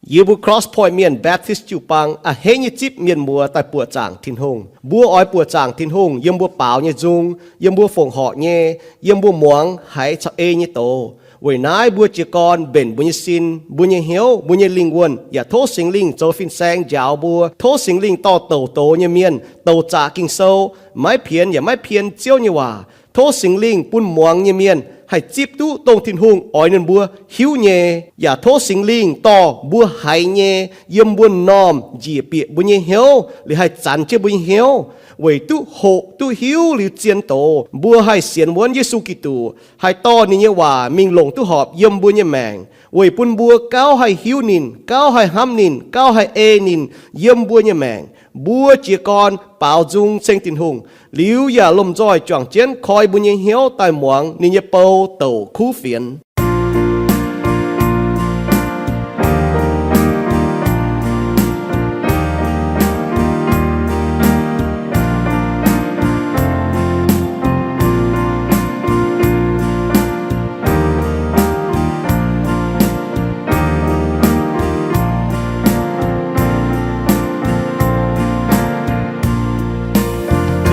Yie mbuo Cross Point Mienh Baptist jiu-baang a'hneiv nyei zipv mienh muoz daaih buoqc zaangc Tin-Hungh. Mbuo oix buoqc zaangc Tin-Hungh yiem mbuo baaux nyei nzung, yiem mbuo fongc horc nyei, yiem mbuo muangx haiz caux ei nyei doz. Weic naaiv mbuo jiez gorn mbenc mbuo nyei sin, mbuo nyei hnyouv, mbuo nyei lingh wuonh, yaac tov Singx Lingh zoux fin-saeng njaaux mbuo. Tov Singx Lingh dorh douc doz nyei mienh, douc zaqc Ging-Sou, maiv pienx yaac maiv pien Ziouv nyei waac. Tov Singx Lingh bun muangx nyei mienh haih zipv duqv dongh Tin-Hungh oix ninh mbuo hiuv nyei, yaac tov Singx Lingh dorh mbuo haiz nyei yiem mbuo m'normh njiec bieqc mbuo nyei hnyouv, liuz haih zanx jienv mbuo nyei hnyouv, weic duqv hoqc duqv hiuv liuz zien doz, mbuo haih sienx wuonv Yesu Giduc, haih dorh ninh nyei waac mingh longc duqv horpc yiem mbuo nyei maengc, weic bun mbuo gauh haih hiuv ninh, gauh haih hnamv ninh, gauh haih ei ninh yiem mbuo nyei maengc. Mbuo jiez gorn baaux nzung ceng Tin-Hungh, liuz yaac lomh nzoih juangc jienv koi mbuo nyei hnyouv daaih muangx ninh nyei bou douc kuv fienx.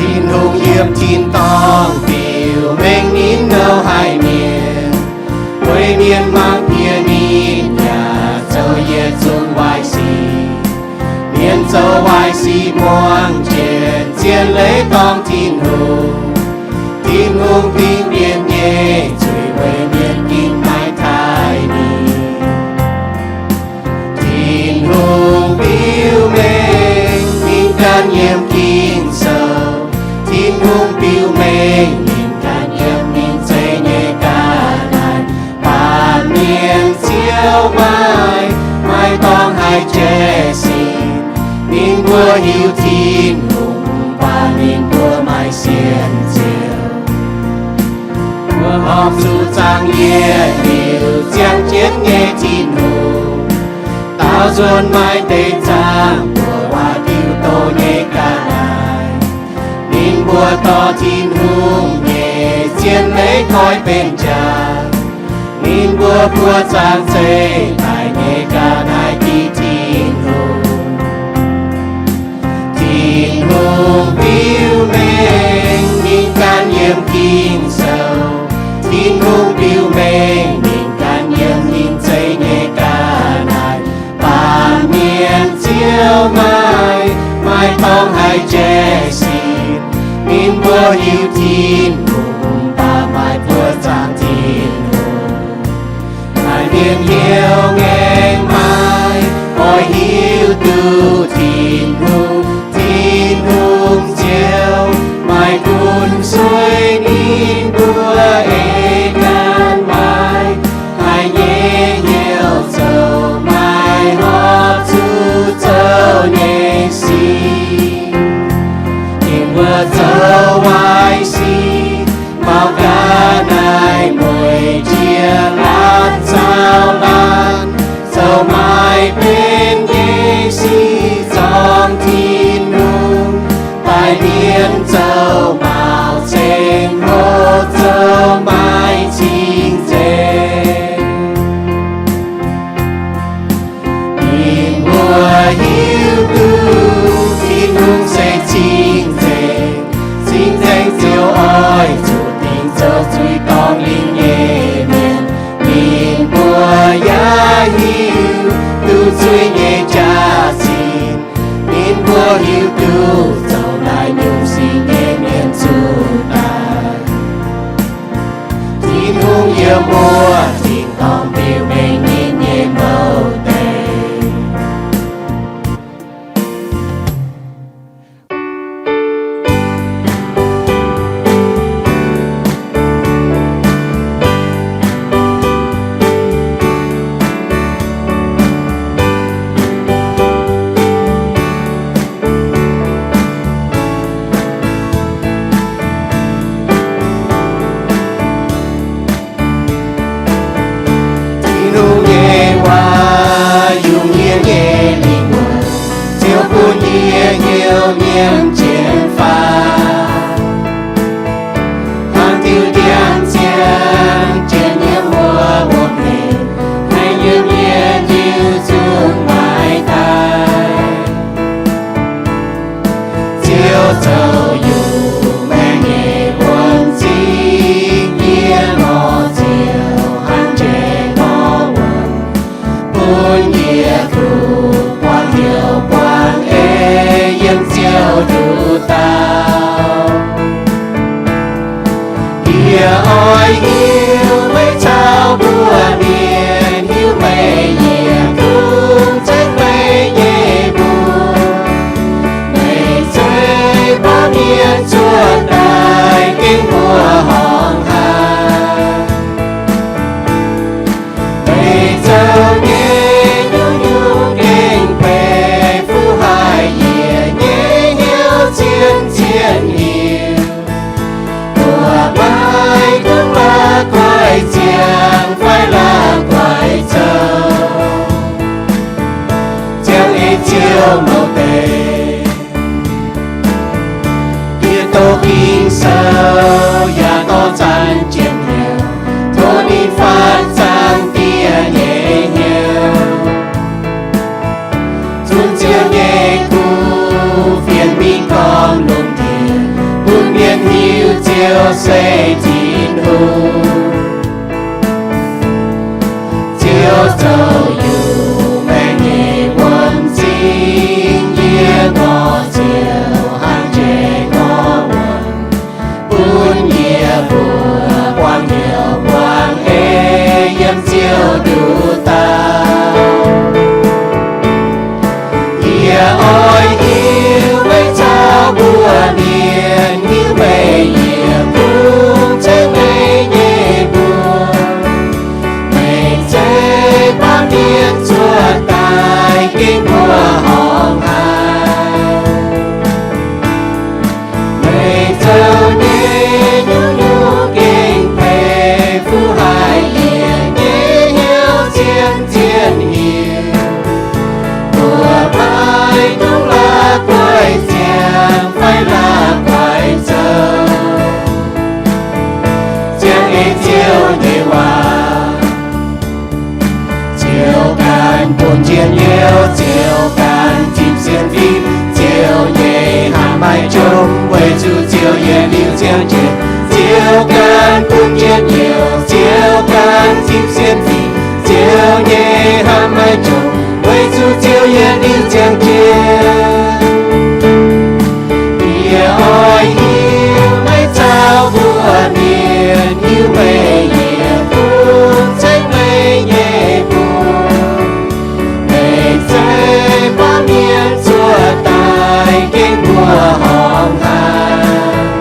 Tin-Hungh yiem tin-dorngh biux mengh ninh nouh haic mienh. Weic mienh mangc bieqc ninh yaac zoux yietc zungv waaic sic. Mienh zoux waaic sic muangx jienv zien leiz dorng Tin-Hungh. Tin-Hungh dingc mienh nyei zuiz weic mienh ginv maiv taaih ninh. Tin-Hungh biux mengh ninh ganh yiem Ging-Sou. Tin-Hungh biux mengh ninh ganh yiem ninh zeiv nyei ga'naaiv. Baamh mienh ziouc maaih, maaih dorngx haih jaiv sin. Ninh mbuo hiuv Tin-Hungh, mv baac ninh mbuo maiv sienx Ziouv. Mbuo horpc zuqc zaangc yietc liuz ziangh jienv nyei Tin-Hungh. Daaux nzuonx maaih deix zaangc mbuoqc waac diuh douh nyei ga'naaiv. Ninh mbuo dorh Tin-Hungh nyei zien leiz koi benx jaax. Ninh mbuo buo zaangc zeiv daic nyei ga'naaiv div Tin-Hungh. Tin-Hungh biux mengh ninh ganh yiem Ging-Sou. Tin-Hungh biux mengh ninh ganh yiem ninh zeiv nyei ga'naaiv. Baamh mienh ziouc maaih, maaih dorngx haih jaiv sin. Ninh mbuo hiuv Tin-Hungh, mv baac maaih buo zaangc Tin-Hungh. Maaih mienh hnyouv ngaengc maaih oix hiuv duqv Tin-Hungh. Tin-Hungh Ziouv maaih gunv suiv ninh mbuo ei ganh waaic. Haiz nyei hnyouv zoux maaih horpc zuqc zoux nyei sic. Ninh mbuo zoux waaic sic, maux ga'naaiv mueic jiex laanh caux laanh, zoux maaih benx nyei sic zorng Tin-Hungh, daaih mienh zoux maux ceng hoc zoux maaih cing-nzengc. Ninh mbuo hiuv duqv Tin-Hungh se cing-nzengc. Cing-nzengc ziouc oix zuqc dingc zoux zuiz dorngh lingh nyei mienh. Ninh mbuo yaac hiuv duqv zuiz nyei jaax-zinh. Ninh mbuo hiuv duqv zoux naaiv nyungc sic nyei mienh zuqc daaih. Tin-Hungh yiem mbuo tin-dorngh biux mengh ninh nyei mouc deix. Yie kuv buangh hnyouv buangh eix yiem Ziouv nduqc dauh. Yie oix hiuv meih caux mbuo mienh, hiuv meih yiem kungx ceng meih nyei mbuox. Meih zeiz baamh mienh cuotv daaih gengh mbuo horngc haaix. Meih zoux nyei nyungc-nyungc gengh benx fuqv haic yie nyei hnyouv zien-zien hiuv. Mbuo maiv dungx la'guaih ziangh fai la'guaih zoux, ziangh ei Ziouv mouc deix. Yie doqc Ging-Sou yaac dorh zanc jiem hnyouv, tov ninh faanv zaangc Diex nyei hnyouv. Zunc Ziouv nyei kuv fienx mingh gormx lungh ndiev, bun mienh hiuv Ziouv se Tin-Hungh. Ziouv zoux yungz maengc nyei wuom-zingh, yie ngorc Ziouv hnangv jiex ngorc wuom, bun yie mbuo buangh hnyouv buangh eix yiem Ziouv nduqc dauh. Yie oix hiuv meih caux mbuo mienh, hiuv meih yiem kungx ceng meih nyei mbuox. Meih zeiz baamh mienh cuotv daaih gengh mbuo horngc haaix. Meih zoux nyei nyungc-nyungc gengh benx fuqv haic yie nyei hnyouv zien-zien hiuv. Mbuo maiv dungx la'guaih ziangh fai la'guaih zoux, ziangh ei Ziouv nyei waac. Ziouv ganh bun njien-youh, Ziouv ganh zipv sienx fim, Ziouv nyei hnamv maiv jomc, weic zuqc Ziouv yietc liuz ziangh jienv. Ziouv ganh bun njien-youh, Ziouv ganh zipv sienx fim, Ziouv nyei hnamv maiv jomc, weic zuqc Ziouv yietc liuz ziangh jienv. Yie oix hiuv meih caux mbuo mienh, hiuv meih yiem kungx ceng meih nyei mbuox. Meih zeiz baamh mienh cuotv daaih gengh mbuo horngc haaix.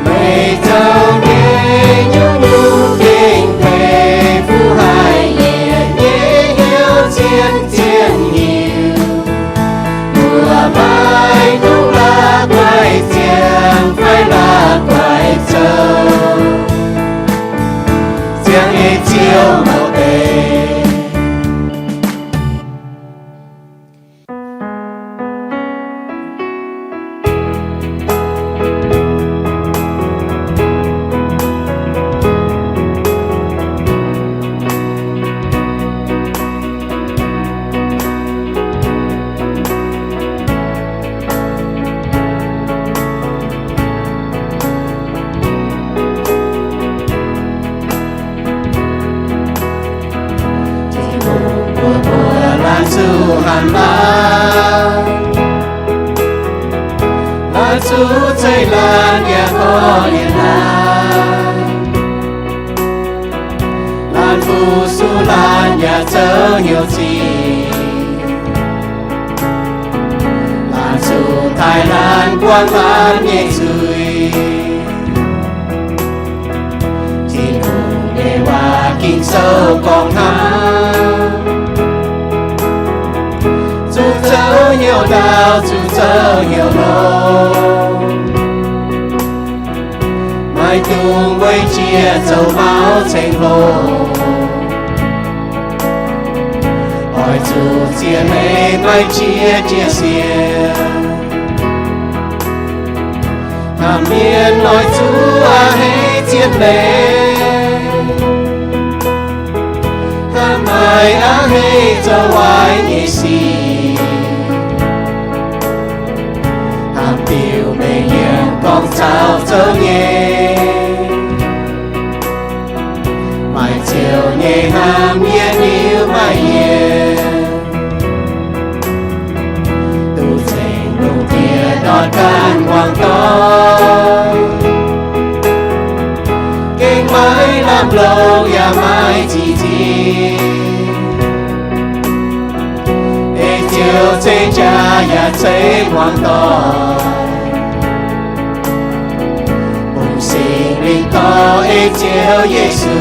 Meih zoux nyei nyungc-nyungc gengh benx fuqv haic yie nyei hnyouv zien-zien hiuv. Mbuo maiv dungx la'guaih ziangh fai la'guaih zoux, ziangh ei Ziouv mouc deix. Tin-Hungh mbuox mbuo laanh zuqc hanc laaix, laanh zuqc zeiv laanh yaac gorx-youz laanh, laanh fu-sux laanh yaac zoux hnyouv zingh, laanh zuqc taaih laanh buangv laanh nyei zuiz. Tin-Hungh nyei waac Ging-Sou gorngv hnangv. Zuqc zoux hnyouv ndau, zuqc zoux hnyouv longx, maiv dungx weic jiex zoux maux ceng hlo. Oix zuqc ziex leih maiv jiex jiez sienx. Hnamv mienh oix zuqc a'hneiv ziex leih, hnamv maiv a'hneiv zoux waaic nyei sic. Hnamv diuc mengh yiem gorngv caux zoux nyei, maaih Ziouv nyei hnamv yietc liuz maaih yienc, duqv ceng lungh ndiev ndortv ganh muangx doic, gengh maiv lamh longc yaac maiv zic zingh. Ei Ziouv ceix jaax yaac ceix muangx doic, bun Singx Lingh dorh ei Ziouv Yesu.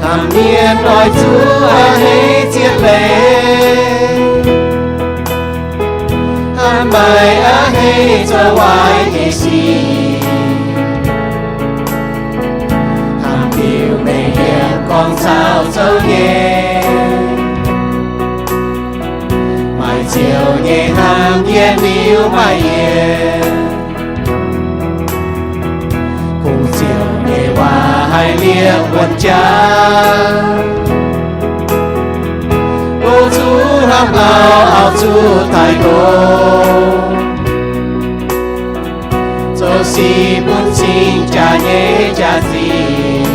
Hnamv mienh oix zuqc a'hneiv zien leiz, hnamv maaic a'hneiv zoux waaic nyei sic, hnamv liuz mengh yiem gorngv caux zoux nyei. Maaih Ziouv nyei hnamv yietc liuz maaih yienc, kungx Ziouv nyei waac haih liepc wuonh jaax, go zuqc hnamv auv, auv zuqc taaih go, zoux sic bun cing jaax nyei jaax-zinh,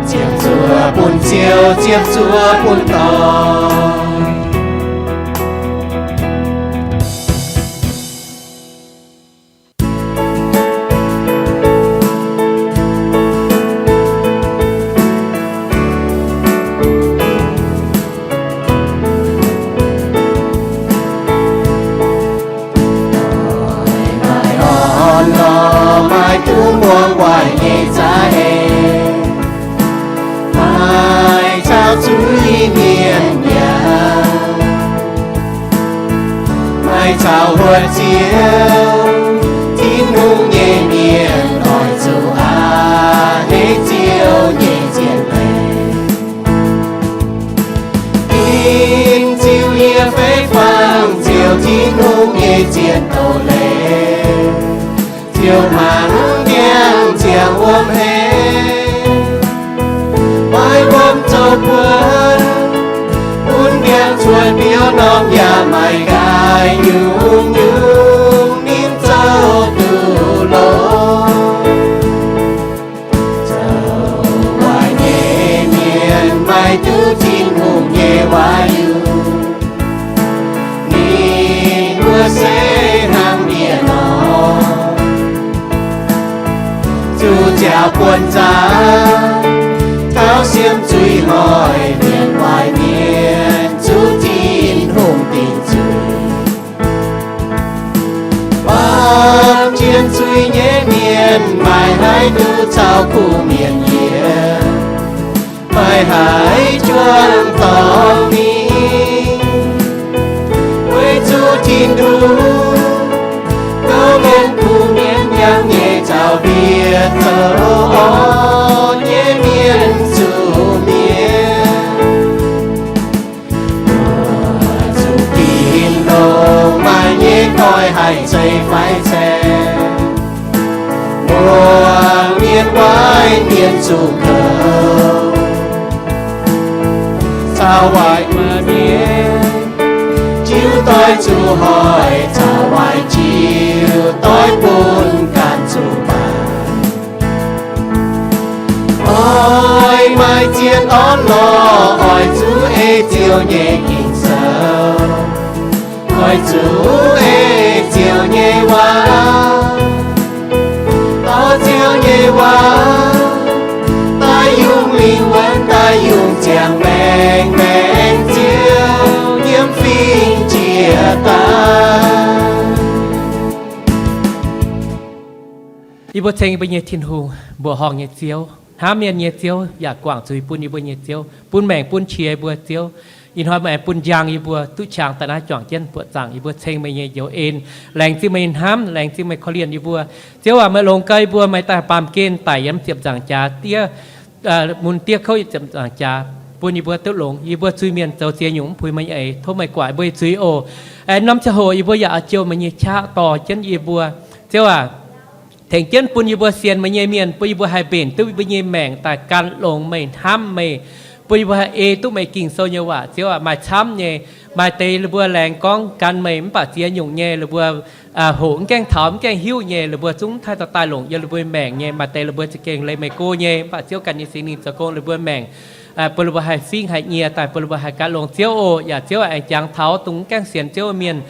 ziepc zuoqc bun Ziouv, ziepc zuoqc bun dorn. Maaih orn-lorqc, maaih duqv muangx waaic nyei za'eix, maaih caux zuiz-mienh yaac maaih caux huotv Ziouv Tin-Hungh nyei mienh oix zuqc a'hneiv Ziouv nyei zien leiz. Ginv Ziouv nyei fei-fang, Ziouv Tin-Hungh nyei zien doz-leiz. Ziouv hmangx ndiangx ziangx wuom heix, maiv wuom zoux buonc, bun ndiangx cuotv biouv norm yaac maaih nqaai nyungc-nyungc ninh zoux duqv longx. Zoux waaic nyei mienh maaih duqv Tin-Hungh nyei waac-yunh, ninh mbuo se hnangv mienh nor, zuqc nziaauc buonc zaangc, tauv siemv zuiz-hoic, mienh waaic mienh zuqc Tin-Hungh dingc zuiz. Baamh jien zuiz nyei mienh maaih haaix duqv caux kuh mienh yiem? Maaih haaix juangc dorngx mingh? Weic zuqc Tin-Hungh gouv longx kuh mienh, yangh nyeic caux ndie zoux orn nyei mienh zuqc mienh. Zuqc ginc longx maaih nyei doic haih ceix fai ceng, muangx mienh waaic mienh zuqc kouv, caux waaic mienh jiuv doix zuqc hoic, caux waaic jiuv doix bun ganh zuqc baac. Oix maaih zien orn-lorqc, oix zuqc ei Ziouv nyei Ging-Sou, oix zuqc ei Ziouv nyei waac, dorh Ziouv nyei waac daaih yungz lingh wuonh, daaih yungz ziangh maengc, maengc Ziouv yiem fingx jiex daaih. Yie mbuo ceng yie mbuo nyei Tin-Hungh, mbuoqc horngh nyei Ziouv, hnamv mienh nyei Ziouv, yaac guangc zuiz bun yie mbuo nyei Ziouv, bun maengc bun qiex yie mbuo Ziouv. Ih hnoi meih aengx bun njang yie mbuo duqv qangx daaih naaiv juangc jienv buoqc zaangc yie mbuo, ceng meih nyei njoux en, laengz zingh meih nyei hnamv, laengz zingh meih korv-lienh yie mbuo. Ziouv aac, meih longx gau yie mbuo, meih daaih baamh gen daic yiem ziepc nzaangc jaax diev, mun diev kouv yiem ziepc nzaangc jaax, bun yie mbuo duqv longx. Yie mbuo zuiz-mienh zoux ziex nyungc mv puix meih nyei eix. Tov meih guangc yie mbuo nyei zuiz oc. Aengx norm ziangh hoc yie mbuo yaac oix jouh meih nyei qaqv dorh jienv yie mbuo. Ziouv aac, tengx jienv bun yie mbuo sienx meih nyei mienh, bun yie mbuo haih mbenc duqv yie mbuo nyei maengc daaih gan longx meih, hnamv meih, bun yie mbuo haih ei duqv meih Ging-Sou nyei waac. Ziouv aac, maaih camv nyei, maaih deix ninh mbuo laengz gorngv gan meih mv baac ziex nyungc nyei ninh mbuo hoqc mv gaengh taux, mv gaengh hiuv nyei, lih mbuo zungv mv haih dorh daaih longc yiem lih mbuo maengc nyei. Maaih deix lih mbuo za'gengh leiz meih go nyei, mv baac Ziouv ganh nyei Singx Lingh zoux gong lih mbuo maengc, bun lih mbuo haih fingx haih nyie daaih, bun lih mbuo haih gaax longx Ziouv oc. Yaac Ziouv aengx jangx taux dongh mv gaengh sienx Ziouv mienh,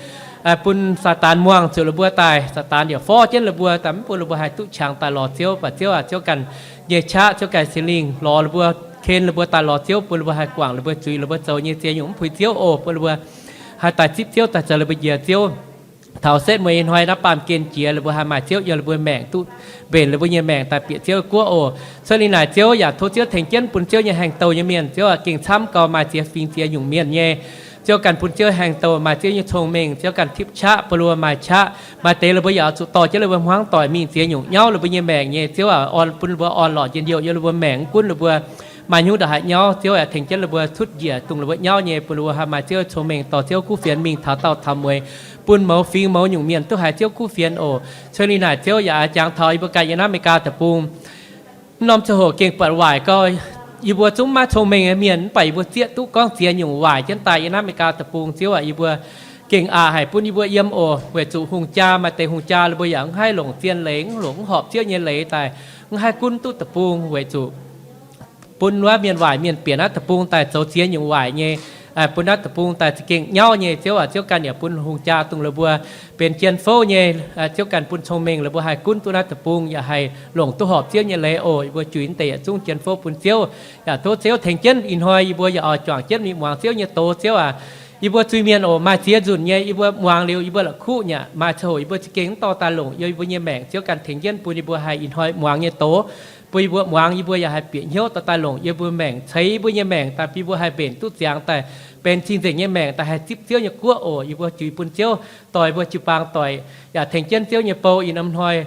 bun Saadaan muangh zuqc lih mbuo daaih. Saadaan yaac forv jienv lih mbuo daaih, mv bun lih mbuo haih duqv qangx daaih lorz Ziouv. Mv baac Ziouv aac, Ziouv ganh nyei qaqv, Ziouv ganh Singx Lingh lorz lih mbuo, ken lih mbuo daaih lorz Ziouv, bun lih mbuo haih guangc lih mbuo zuiz, lih mbuo zoux nyei ziex nyungc mv puix Ziouv oc. Bun lih mbuo haih daaih zipv Ziouv, daaih zoux lih mbuo njiec Ziouv. Taux setv mueiz ih hnoi naaiv baamh gen jiex, lih mbuo haih maaih Ziouv yiem lih mbuo maengc, duqv mbenc lih mbuo nyei maengc daaih bieqc Ziouv guoqv oc. Cuotv liuz naaic Ziouv yaac tov Ziouv tengx jienv bun Ziouv nyei haengh douh nyei mienh. Ziouv aac, gengh camv gau maaih ziex fingx ziex nyungc mienh nyei. Ziouv ganh bun Ziouv haengh douh, maaih Ziouv nyei cong-mengh. Ziouv ganh tipv qaqv bun lih mbuo maaih qaqv. Maaih deix lih mbuo yaac oix zuqc dorh jienv lih mbuo hmuangv doic mingh ziex nyungc nyauv lih mbuo nyei maengc nyei. Ziouv aac, orn, bun lih mbuo orn-lorqc njien-youh yiem lih mbuo maengc, mv gunv lih mbuo maaih hnyouv ndongc haaix nyauv. Ziouv aac, tengx jienv lih mbuo cuotv njiec dongh lih mbuo nyauv nyei, bun lih mbuo haih maaih Ziouv cong-mengh dorh Ziouv kuv fienx mingh taux daauh taux mueiz, bun mouz fingx mouz nyungc mienh duqv haiz Ziouv kuv fienx oc. Cuotv liuz naaic Ziouv yaac jangx taux yie mbuo ganh yiem naaiv America deic-bung. Mv norm ziangh hoc gengh buatc waaic gau, yie mbuo zungv maiv cong-mengh nyei mienh, mv baac yie mbuo zieqv duqv gorngv ziex nyungc waaic jienv daaih yiem naaiv America deic-bung. Ziouv aac, yie mbuo gengh aqc haic bun yie mbuo yiem oc. Weic zuqc hungh jaa, maaih deix hungh jaa lih mbuo yaac mv haih longc zien leiz, mv longc mv horpc Ziouv nyei leiz daaih, mv haih gunv duqv deic-bung. Weic zuqc bun wuov mienh waaic mienh bieqc naaiv deic-bung daaih zoux ziex nyungc waaic nyei, bun naaiv deic-bung daaih za'gengh nyauv nyei. Ziouv aac, Ziouv ganh yaac bun hungh jaa dongh lih mbuo benx jien-fouv nyei. Ziouv ganh bun cong-mengh lih mbuo haih gunv duqv naaiv deic-bung, yaac haih longc duqv horpc Ziouv nyei leiz oc. Yie mbuo juix mv deix yietc zungv jien-fouv bun Ziouv. Yaac tov Ziouv tengx jienv ih hnoi yie mbuo yaac oix juangc jienv mingh muangx Ziouv nyei doz. Ziouv aac, yie mbuo zuiz-mienh oc, maaih ziex nzunc nyei yie mbuo muangx liuz yie mbuo la'kuqv nyei, maaih ziangh hoc yie mbuo za'gengh mv dorh daaih longc. Yie mbuo nyei maengc Ziouv ganh tengx jienv bun yie mbuo haih ih hnoi muangx nyei doz, bun yie mbuo muangx, yie mbuo yaac haih bieqc hnyouv dorh daaih longc yiem mbuo maengc, ceix yie mbuo nyei maengc daaih bun yie mbuo haih mbenc duqv ziangx daaih benx cing-nzengc nyei maengc daaih haih zipv Ziouv nyei guoqv oc. Yie mbuo juix bun Ziouv, dorh yie mbuo jiu-baang doic, yaac tengx jienv Ziouv nyei bou ih norm hnoi,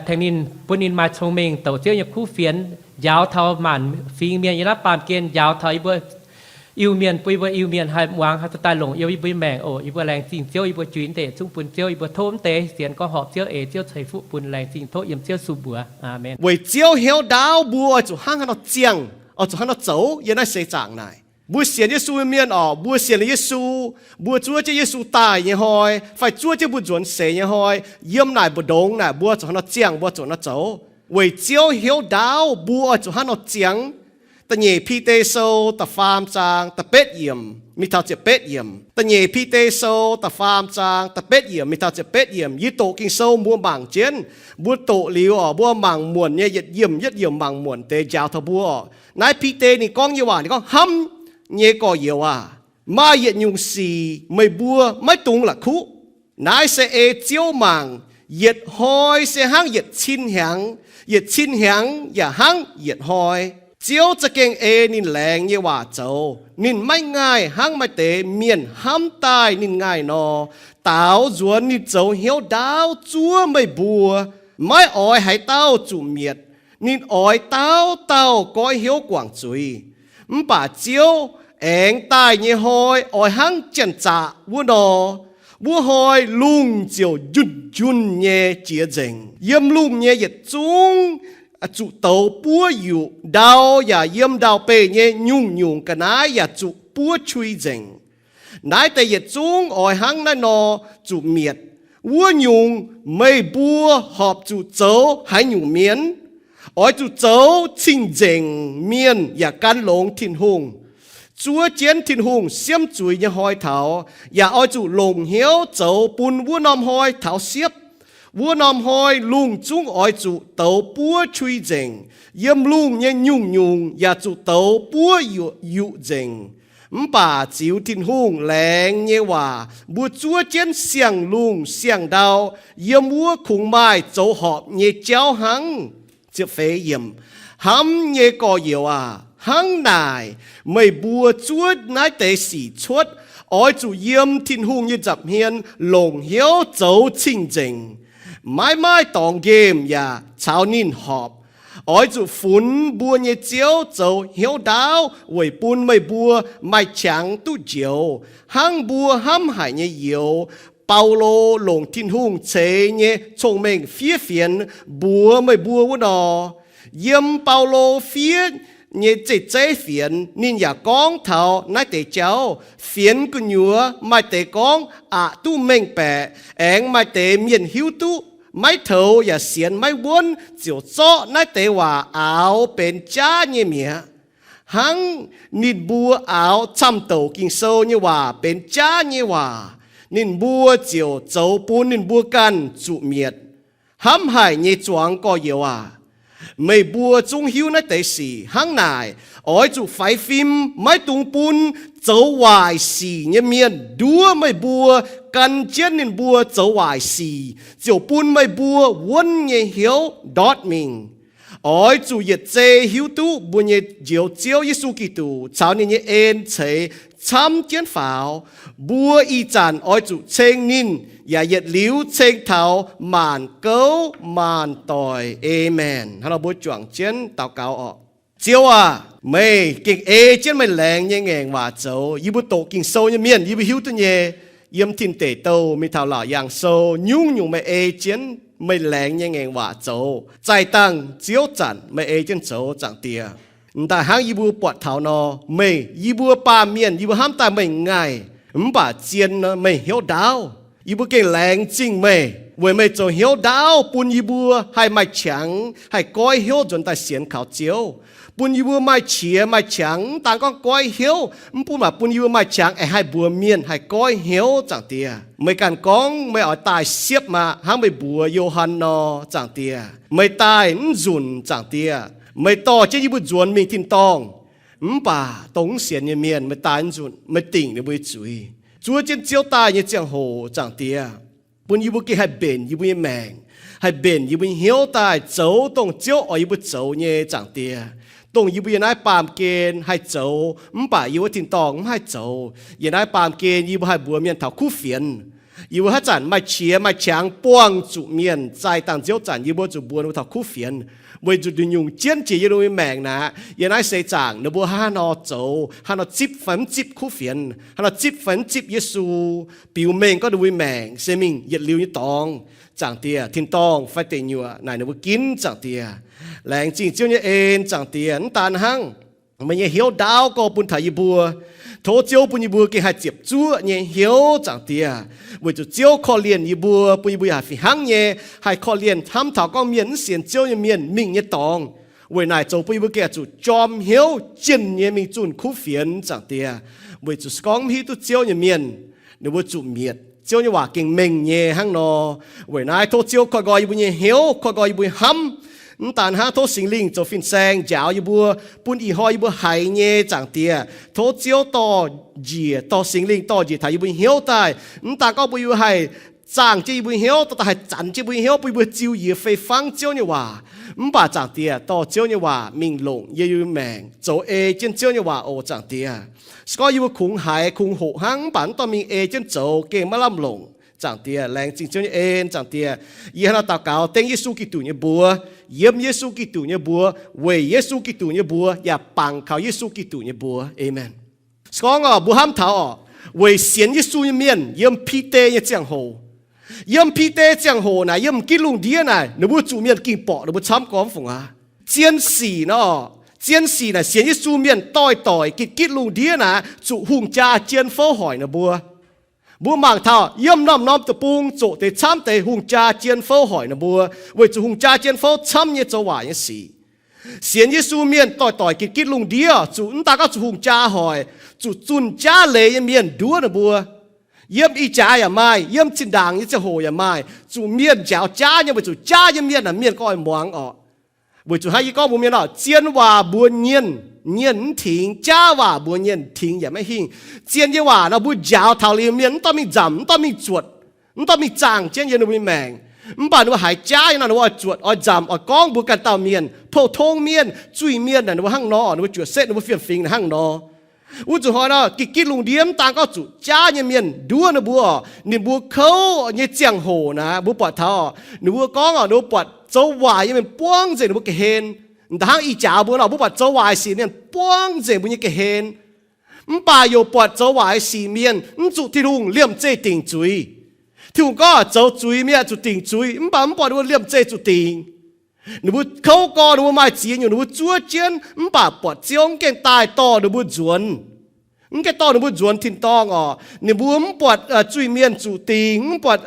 tengx ninh, bun ninh maaih cong-mengh douc Ziouv nyei kuv fienx, njaaux taux maanc fingx mienh yiem naaiv baamh gen, njaaux taux yie mbuo Iu-Mienh, bun yie mbuo Iu-Mienh haih muangx, haih dorh daaih longc yiem yie mbuo maengc oc. Yie mbuo laengz zingh Ziouv, yie mbuo juix mv deix yietc zungv bun Ziouv. Yie mbuo tov mv deix sienx gorngv horpc Ziouv, eix Ziouv ceix fuqv bun. Laengz zingh, tov yiem Ziouv Yesu mbuox. Aamen. Weic Ziouv hnyouv ndaauv mbuo oix zuqc hnangv haaix nor ziangh, oix zuqc hnangv haaix nor zoux yiem naaiv seix zaangc naaic. Mbuo sienx Yesu nyei mienh oc, mbuo sienx liuz Yesu, mbuo zuov jienv Yesu daaih nyei hnoi fai zuov jienv mbuo nzuonx seix nyei hnoi, yiem naaic mbu'ndongx naaic mbuo zuqc hnangv haaix nor ziangh, mbuo zuqc hnangv haaix nor zoux. Weic Ziouv hnyouv ndaauv mbuo oix zuqc hnangv haaix nor ziangh. Da'nyeic Bide Sou da'faam zaang da'betv yiemc mingh taux ziepc betv yiemc. Da'nyeic Bide Sou da'faam zaang da'betv yiemc mingh taux ziepc betv yiemc. Yie doqc Ging-Sou mbuo mangc jienv. Mbuo doqc liuz oc, mbuo mangc muonc nyei yietc yiemc yietc yiemc mangc muonc deix njaaux taux mbuo oc. Naaiv Bide ninh gorngv nyei waac, ninh gorngv, Hnamv nyei gorx-youz aac, maaih yietc nyungc sic meih mbuo maiv dungx la'kuqv. Naaiv se ei Ziouv mangc, yietc hnoi se hnangv yietc cin hnyangx, yietc cin hnyangx yaac hnangv yietc hnoi. Ziouv za'gengh ei ninh laengz nyei waac zoux. Ninh maiv ngaih hnangv maaih deix mienh hnamv daaih ninh ngaih nor. Daaux nzuonx ninh zoux hnyouv ndaauv zuov meih mbuo, maiv oix haaix dauh zuqc mietc. Ninh oix dauh dauh goiv hnyouv guangc zuiz. Mv baac Ziouv aengx daaih nyei hnoi oix hnangv janx-zaqc wuov nor. Wuov hnoi lungh ziouc njunh njunh nyei jiex nzengc. Yiem lungh nyei yietc zungv zuqc douz buov yuqc. Ndau yaac yiem ndau-beih nyei nyungc-nyungc ga'naaiv yaac zuqc buov qui nzengc. Naaiv deix yietc zungv oix hnangv naaiv nor zuqc mietc. Wuov nyungc, meih mbuo horpc zuqc zoux haaix nyungc mienh? Oix zuqc zoux cing-nzengc mienh yaac gan longx Tin-Hungh, zuov jienv Tin-Hungh siemv zuiz nyei hnoi taux, yaac oix zuqc longc hnyouv zoux bun wuov norm hnoi taux siepv. Wuov norm hnoi lungh zungv oix zuqc douz buov qui nzengc. Yiem lungh nyei nyungc-nyungc yaac zuqc douz buov yuqc nzengc. Mv baac ziux Tin-Hungh laengz nyei waac mbuo zuov jienv siang-lungh siang-ndau, yiem wuov kungx maaih zoux horpc nyei jauv hnangv. Hnamv nyei gorx-youz aac, hnangv naaic meih mbuo zuov naaiv deix sic cuotv, oix zuqc yiem Tin-Hungh nyei nza'hmien longc hnyouv zoux cing-nzengc, maiv maaih dorngx nqemh yaac caux ninh horpc. Oix zuqc funx mbuo nyei Ziouv zoux hnyouv ndaauv weic bun meih mbuo maaih qangx duqv njoux, hnangv mbuo hnamv haic nyei youz, Baulo longc Tin-Hungh ceix nyei cong-mengh fiev fienx mbuox meih mbuo wuov nor. Yiem Baulo fiev nyei zeiv-zeiv fienx. Ninh yaac gorngv taux naaiv deix jauv, fienx gu'nyuoz maaih deix gorngv aqc duqv mengh baeqc, aengx maaih deix mienh hiuv duqv maiv toux yaac sienx maiv wuonv, ziouc zorqv naaiv deix waac aaux benx jaav nyei mi'aqv. Hnangv ninh mbuo aaux camv-douc Ging-Sou nyei waac benx jaav nyei waac, ninh mbuo ziouc zoux bun ninh mbuo ganh zuqc mietc. Hnamv haic nyei zuangx gorx-youz aac, meih mbuo zungv hiuv naaiv deix sic. Hnangv naaic, oix zuqc faix fim maiv dungx bun zoux waaic sic nyei mienh nduov meih mbuo gan jienv ninh mbuo zoux waaic sic, ziouc bun meih mbuo wuonv nyei hnyouv ndortv mingh. Oix zuqc yietc zei hiuv duqv mbuo nyei Njoux Ziouv Yesu Giduc caux ninh nyei en ceix camv jienv faaux. Mbuo ih zanc oix zuqc ceng ninh, yaac yietc liuz ceng taux maanc gouv maanc doic. Aamen. Hnangv nor mbuo juangc jienv daux gaux oc. Ziouv aac, meih gengh ei jienv meih laengz nyei ngaengc waac zoux. Yie mbuo doqc Ging-Sou nyei mienh, yie mbuo hiuv duqv nyei, yiem Tin Deic Douh mingh taux Laauc Yaangh Sou, nyungc-nyungc meih ei jienv meih laengz nyei ngaengc waac zoux. Zaih dangh ziouv zanc meih ei jienv zoux, Zaangc Diex. M'daaih hnangv yie mbuo buatc taux nor, meih, yie mbuo baamh mienh, yie mbuo hnamv daaih meih ngaih, mv baac zien meih hnyouv ndaauv. Yie mbuo gengh laengz zingh meih weic meih zoux hnyouv ndaauv bun yie mbuo haih maaih qangx, haih goiv hnyouv nzuonx daaih sienx kaux Ziouv. Bun yie mbuo maaih qiex maaih qangx, mv daan gorngv goiv hnyouv, mv baac bun yie mbuo maaih qangx aengx haih mbuox mienh haih goiv hnyouv, Zaangc Diex. Meih ganh gorngv meih oix daaih siepv maah, hnangv meih mbuox Yo^han nor, Zaangc Diex. Meih daaih mv nzunc, Zaangc Diex. Meih dorh jienv yie mbuo nzuonx mingh tin-dorngh. Mv baac dongh mv sienx nyei mienh meih daaih mv nzunc, meih dingc ninh mbuo nyei zuiz. Zuov jienv Ziouv daaih nyei ziangh hoc, Zaangc Diex, bun yie mbuo gengh haih mbenc yie mbuo nyei maengc, haih mbenc yie mbuo nyei hnyouv daaih zoux dongh Ziouv oix yie mbuo zoux nyei, Zaangc Diex. Dongh yie mbuo yiem naaiv baamh gen haih zoux, mv baac yiem wuov tin-dorngh mv haih zoux. Yiem naaiv baamh gen yie mbuo haih mbuox mienh taux kuv fienx. Yie mbuo haaix zanc maaih qiex maaih qangx buangh zuqc mienh, zaih dangh Ziouv zanc yie mbuo zuqc mbuox ninh mbuo taux kuv fienx, weic zuqc nduqc nyungc jienv jiex yiem ninh mbuo maengc naaic. Yiem naaiv seix zaangc ninh mbuo haaix nor zoux, haaix nor zipv fai mv zipv kuv fienx, haaix nor zipv fai mv zipv Yesu, biux mengh gorngv ninh mbuo maengc se mingh yietc liuz nyei dorngx, Zaangc Diex, tin-dorngh fai deic nyuoqc naaic ninh mbuo ginv, Zaangc Diex. Laengz zingh Ziouv nyei en, Zaangc Diex. Mv daan hnangv, meih nyei hnyouv ndaauv gorngv bun taux yie mbuo. Tov Ziouv bun yie mbuo gengh haih ziepc zuoqv nyei hnyouv, Zaangc Diex, weic zuqc Ziouv korv-lienh yie mbuo, bun yie mbuo yaac haih fih hnangv nyei haih korv-lienh hnamv taux gorngv mienh mv sienx Ziouv nyei mienh mingh nyei dorngx. Weic naaic zoux bun yie mbuo gengh zuqc jorm hnyouv jienh nyei mingh zunh kuv fienx, Zaangc Diex, weic zuqc se gorngv mv hiuv duqv Ziouv nyei mienh, ninh mbuo zuqc mietc. Ziouv nyei waac gengh mengh nyei hnangv nor. Weic naaiv tov Ziouv koiv nqoi yie mbuo nyei hnyouv, koiv nqoi yie mbuo nyei hnamv. Mv daan hnangv, tov Singx Lingh zoux fin-saeng njaaux yie mbuo, bun ih hnoi yie mbuo haiz nyei, Zaangc Diex, tov Ziouv dorh njiec, dorh Singx Lingh dorh njiec taux yie mbuo nyei hnyouv daaih. Mv daan gorngv bun yie mbuo haih zaangh jienv yie mbuo nyei hnyouv, dorh daaih haih zanc jienv mbuo nyei hnyouv, bun yie mbuo ziux yie fei fangv Ziouv nyei waac. Mv baac Zaangc Diex, dorh Ziouv nyei waac mingh longc yie mbuo nyei maengc, zoux ei jienv Ziouv nyei waac oc, Zaangc Diex. Se gorngv yie mbuo kungx haiz kungx hoqc hnangv, mv baac mv dorh mingh ei jienv zoux gengh maiv lamh longc, Zaangc Diex. Laengz zingh Ziouv nyei en, Zaangc Diex. Yie hnangv naaiv daux gaux dengv Yesu Giduc nyei mbuox, yiem Yesu Giduc nyei mbuox, weic Yesu Giduc nyei mbuox, yaac bangc kaux Yesu Giduc nyei mbuox. Aamen. Se gorngv oc, mbuo hnamv taux oc, weic sienx Yesu nyei mienh yiem Bide nyei ziangh hoc, yiem Bide ziangh hoc naaic, yiem m'ginv lungh ndiev naaic, ninh mbuo zuqc mienh ging-borqc ninh mbuo camv gormv fungc aav. Zien sic nor, zien sic naaic sienx Yesu mienh doix-doix gitv-gitv lungh ndiev naaic zuqc hungh jaa jien fouv hoic ninh mbuo. Mbuo mangc taux yiem norm-norm deic-bung zoqc deix camv deix hungh jaa jien fouv hoic ninh mbuo, weic zuqc hungh jaa jien fouv camv nyei zoux waaic nyei sic. Sienx Yesu mienh doix-doix gitv-gitv lungh ndiev zuqc mv daan gorngv zuqc hungh jaa hoic, zuqc zunh jaav leiz nyei mienh nduov ninh mbuo. Yiem ih jaax yaac maaih, yiem zinh ndaangc nyei ziangh hoc yaac maaih, zuqc mienh njaaux jaav nyei, weic zuqc jaav nyei mienh naaic mienh ganh oix muangx oc. Weic zuqc hnangv yie gorngv mbuox mienh oc, zien waac mbuox nyienh, nyienh mv tingx, jaav waac mbuox nyienh tingx yaac maiv hingh. Zien nyei waac nor mbuo njaaux taux liuz mienh mv dorh mingh nzamc, mv dorh mingh zuotc, mv dorh mingh zaangh jienv yiem ninh mbuo nyei maengc. Mv baac ninh mbuo haiz jaav nyei nor ninh mbuo oix zuotc oix nzamc oix gorngv mbuox ganh dauh mienh, pou-tong mienh, zuiz-mienh naaic ninh mbuo hnangv nor, ninh mbuo juoqc setv ninh mbuo fiem-fingx hnangv nor. Wuov zuqc hnoi nor gitv-gitv lungh ndiev mv daan gorngv zuqc jaav nyei mienh nduov ninh mbuo oc, ninh mbuo kouv nyei ziangh hoc naaic mbuo buatc taux oc, ninh mbuo gorngv oc, ninh mbuo buatc zoux waaic nyei mienh buangv nzengc ninh mbuo ga'hlen. Da'hnangv ih jaax mbuo nor mbuo buatc zoux waaic sic mienh buangv nzengc mbuo nyei ga'hlen. Mv baac youc buatc zoux waaic sic mienh mv zuqc Tin-Hungh liemh zeih dingc zuiz. Tin-Hungh gorngv zoux zuiz mienh zuqc dingc zuiz, mv baac mv buatc ninh mbuo liemh zeih zuqc dingc. Ninh mbuo kouv gorx, ninh mbuo maaih ziex nyungc ninh mbuo zuov jienv, mv baac buatc Ziouv mv gaengh daaih dorh ninh mbuo nzuonx. Mv gaengh dorh ninh mbuo nzuonx tin-dorngh oc. Ninh mbuo mv buatc zuiz mienh zuqc dingc, mv buatc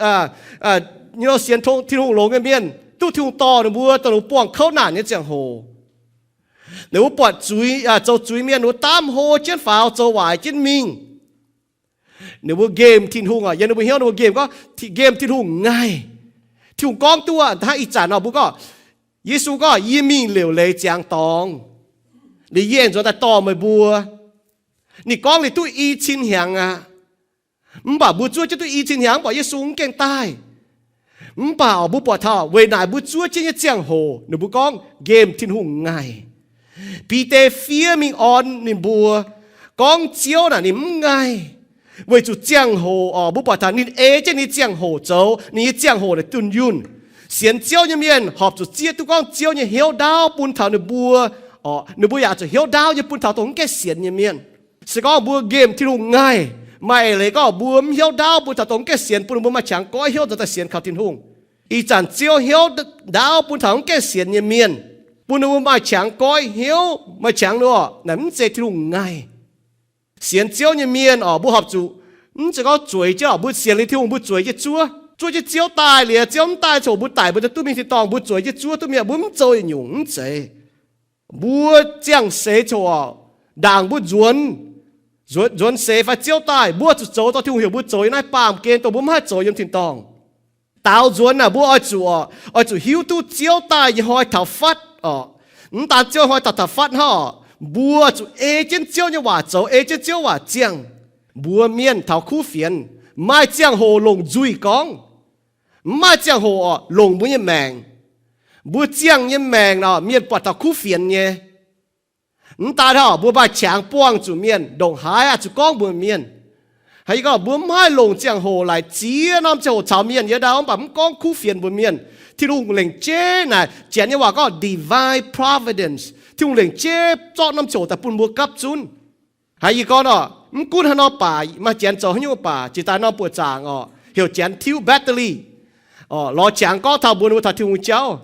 sienx Tin-Hungh longx nyei mienh, duqv Tin-Hungh dorh ninh mbuo, dorh ninh mbuo buangh kouv naanc nyei ziangh hoc. Ninh mbuo buatc zuiz, zoux zuiz mienh, ninh mbuo daamv hlo jienv faaux, zoux waaic jienv mingh. Ninh mbuo nqemh Tin-Hungh oc. Yiem ninh mbuo hnyouv ninh mbuo nqemh gorngv, nqemh Tin-Hungh ngaih. Tin-Hungh gorngv duqv aqv. Hnangv ih zanc nor mbuo gorngv, Yesu gorngv, yie mingh liouc leiz ziangx dorngx, liuz yie aengx nzuonx daaih dorh meih mbuo. Ninh gorngv liuz duqv i cin hnyangx aqv. Mv baac mbuo zuov jienv duqv i cin hnyangx mv baac Yesu mv gaengh daaih. Mv baac oc, mbuo buatc taux weic naaic mbuo zuov jienv nyei ziangh hoc, ninh mbuo gorngv nqemh Tin-Hungh ngaih. Bide fiev mingh orn ninh mbuo, gorngv Ziouv naaic ninh mv ngaih. Weic zuqc ziangh hoc oc, mbuo buatc taux ninh ei jienv ninh nyei ziangh hoc zoux, ninh nyei ziangh hoc naaic dunh yunh. Sienx Ziouv nyei mienh horpc zuqc zieqv duqv gorngv Ziouv nyei hnyouv ndaauv bun taux ninh mbuo oc. Ninh mbuo yaac zuqc hnyouv ndaauv nyei bun taux dongh mv gaengh sienx nyei mienh. Se gorngv mbuo nqemh Tin-Hungh ngaih, maaih eix leiz gorngv mbuo mv hnyouv ndaauv bun taux dongh mv gaengh sienx, bun ninh mbuo maaih qangx goiv hnyouv nzuonx daaih sienx kaux Tin-Hungh. Ih zanc Ziouv hnyouv ndaauv bun taux mv gaengh sienx nyei mienh, bun ninh mbuo maaih qangx goiv hnyouv, maaih qangx nor, naaic mv zeiz Tin-Hungh ngaih. Sienx Ziouv nyei mienh oc, mbuo horpc zuqc, mv zeiz gorngv zueiz jienv oc, mbuo sienx liuz Tin-Hungh mbuo zueiz jienv zuov. Zuov jienv Ziouv daaih liuz, Ziouv mv daaih coc mbuo daic, mbuo duqv mingh tin-dorngh, mbuo zueiz jienv zuov duqv mingh, mbuo mv zoux yietc nyungc, mv zeiz. Mbuo ziangh seix coc oc, ndaangc mbuo nzuonx, nzuonx seix fai Ziouv daaih, mbuo zuqc zoux dongh Tin-Hungh heuc mbuo zoux nyei naaiv baamh gen dongh mbuo mv haih zoux yiem tin-dorngh. Daaux nzuonx naaic mbuo oix zuqc, oix zuqc hiuv duqv Ziouv daaih nyei hnoi taux fatv oc. Mv daan Ziouv hnoi taux, taux fatv hnangv oc, mbuo zuqc ei jienv Ziouv nyei waac zoux, ei jienv Ziouv waac ziangh. Mbuox mienh taux kuv fienx, maaih ziangh hoc longc nzuih gorngv, mv maaih ziangh hoc oc longc mbuo nyei maengc. Mbuo ziangh nyei maengc nor, mienh buatc taux kuv fienx nyei. Mv daan hnangv, mbuo maaih qangx buangh zuqc mienh, ndongc haaix oix zuqc gorngv mbuox mienh. Hnangv yie gorngv, mbuo mv haih longc ziangh hoc laaix ziex norm ziangh hoc caux mienh yiem ndau, mv baac mv gorngv kuv fienx mbuox mienh. Tin-Hungh lengc jeiv naaic, Janx nyei waac gorngv divine providence. Tin-Hungh lengc jeiv zorqv norm ziangh hoc daaih bun mbuo gapv zunv. Hnangv yie gorngv oc, mv gunv haaix nor baac, maaih Janx zoux haaix nyungc baac, jiex daaih norm buoqc zaangc oc, heuc Janx tiuv battery oc, lorz qangx gorngv taux mbuox ninh mbuo taux Tin-Hungh jauv.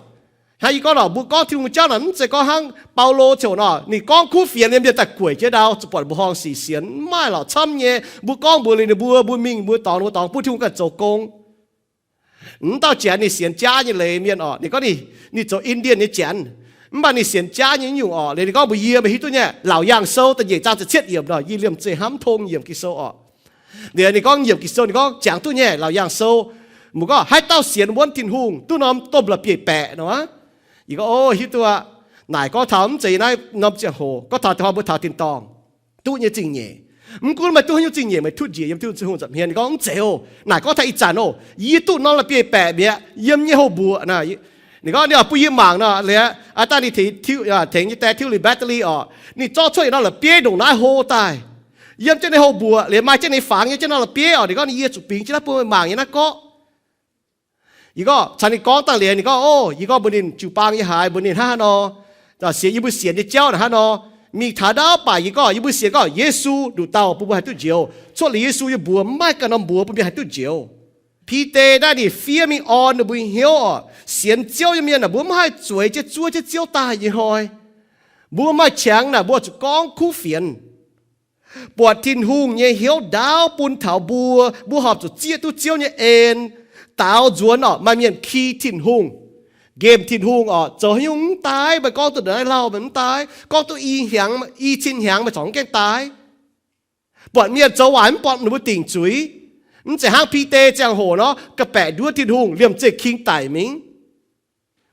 Hnangv yie gorngv oc, mbuo gorngv Tin-Hungh jauv naaic mv zeiz gorngv hnangv Baulo ziouc nor, ninh gorngv kuv fienx liemh mienh daaih gueic jienv ndau, zuqc buatc mbuo horngh sic sienx, mv maaih lorqc camv nyei. Mbuo gorngv mbuox liuz ninh mbuo, mbuo mingh mbuo dorngx, mbuo dorngx bun Tin-Hungh ganh zoux gong. Mv dauh Janx ninh sienx jaav nyei leiz mienh oc, ninh gorngv ninh, ninh zoux Indian nyei Janx, mv baac ninh sienx jaav nyei nyungc oc. Liuz ninh gorngv mbuox yie, meih hiuv duqv nyei, Laauc Yaangh Sou da'nyeic zaang ziepc cietv yiemc nor, yie liemh zeih hnamv tong yiemc Ging-Sou oc. Liuz ninh gorngv yiemc Ging-Sou, ninh gorngv jangx duqv nyei, Laauc Yaangh Sou, mbuo gorngv haaix dauh sienx wuonv Tin-Hungh duqv norm domh la'bieiv-baeqc nor. Yie gorngv, o, hiuv duqv aqv. Naaic gorngv taux mv zeiz naaiv norm ziangh hoc, gorngv taux da'hoi mbuo taux tin-dorngh duqv nyei zingh nyeic. Mv gunv meih duqv haaix nyungc zingh nyeic, meih tutv njiec yiem Tin-Hungh ziangh hoc nza'hmien. Ninh gorngv mv zeiz oc. Naaic gorngv taux ih zanc oc, yie duqv norm la'bieiv-baeqc mi'aqv, yiem nyei houv mbuoqc naaic. Ninh gorngv ninh oix bun yie mangc nor, liuz aqv, daaih ninh tengx nyei die tiuv liuz battery oc, ninh zorqv cuotv yietc norm la'bieiv ndongc naaiv hlo daaih, yiem jienv ninh houv mbuoqc, liuz maaih jienv ninh fangx nyei jienv norm la'bieiv oc. Ninh gorngv ninh, yie zuqc bingx jienv naaiv bun meih mangc nyei naaiv gorqv. Yie gorngv caux ninh gorngv dangh liuz, ninh gorngv, o, yie gorngv mbuox ninh jiu-baang yie haiz mbuox ninh hnangv haaix nor, sienx yie mbuo sienx nyei jauv naaic hnangv nor. Mingh taux ndaauv baac yie gorngv yie mbuo sienx gorngv Yesu nduqc dauh bun mbuo haih duqv njoux. Cuotv liuz Yesu nyei mbuox mv maaih ganh norm mbuox bun mienh haih duqv njoux. Bide naaiv ninh fiev mingh orn ninh mbuo nyei hnyouv oc. Sienx Ziouv nyei mienh naaic mbuo mv haih zueiz jienv zuov jienv Ziouv daaih nyei hnoi. Mbuo maaih qangx naaic mbuo zuqc gorngv kuv fienx. Buatc Tin-Hungh nyei hnyouv ndaauv bun taux mbuo, mbuo horpc zuqc zieqv duqv Ziouv nyei en. Daaux nzuonx oc, maaih mienh ki Tin-Hungh, nqemh Tin-Hungh oc, zoux haaix nyungc mv daaih, meih gorngv duqv naaiv lauh meih mv daaih, gorngv duqv i hnyangx, i cin hnyangx meih corc mv gaengh daaih. Buatc mienh zoux waaic mv buatc ninh mbuo dingc zuiz. Mv zeiz hnangv Bide ziangh hoc nor, ga'baeqc nduov Tin-Hungh, liemh zeih king daic mingh.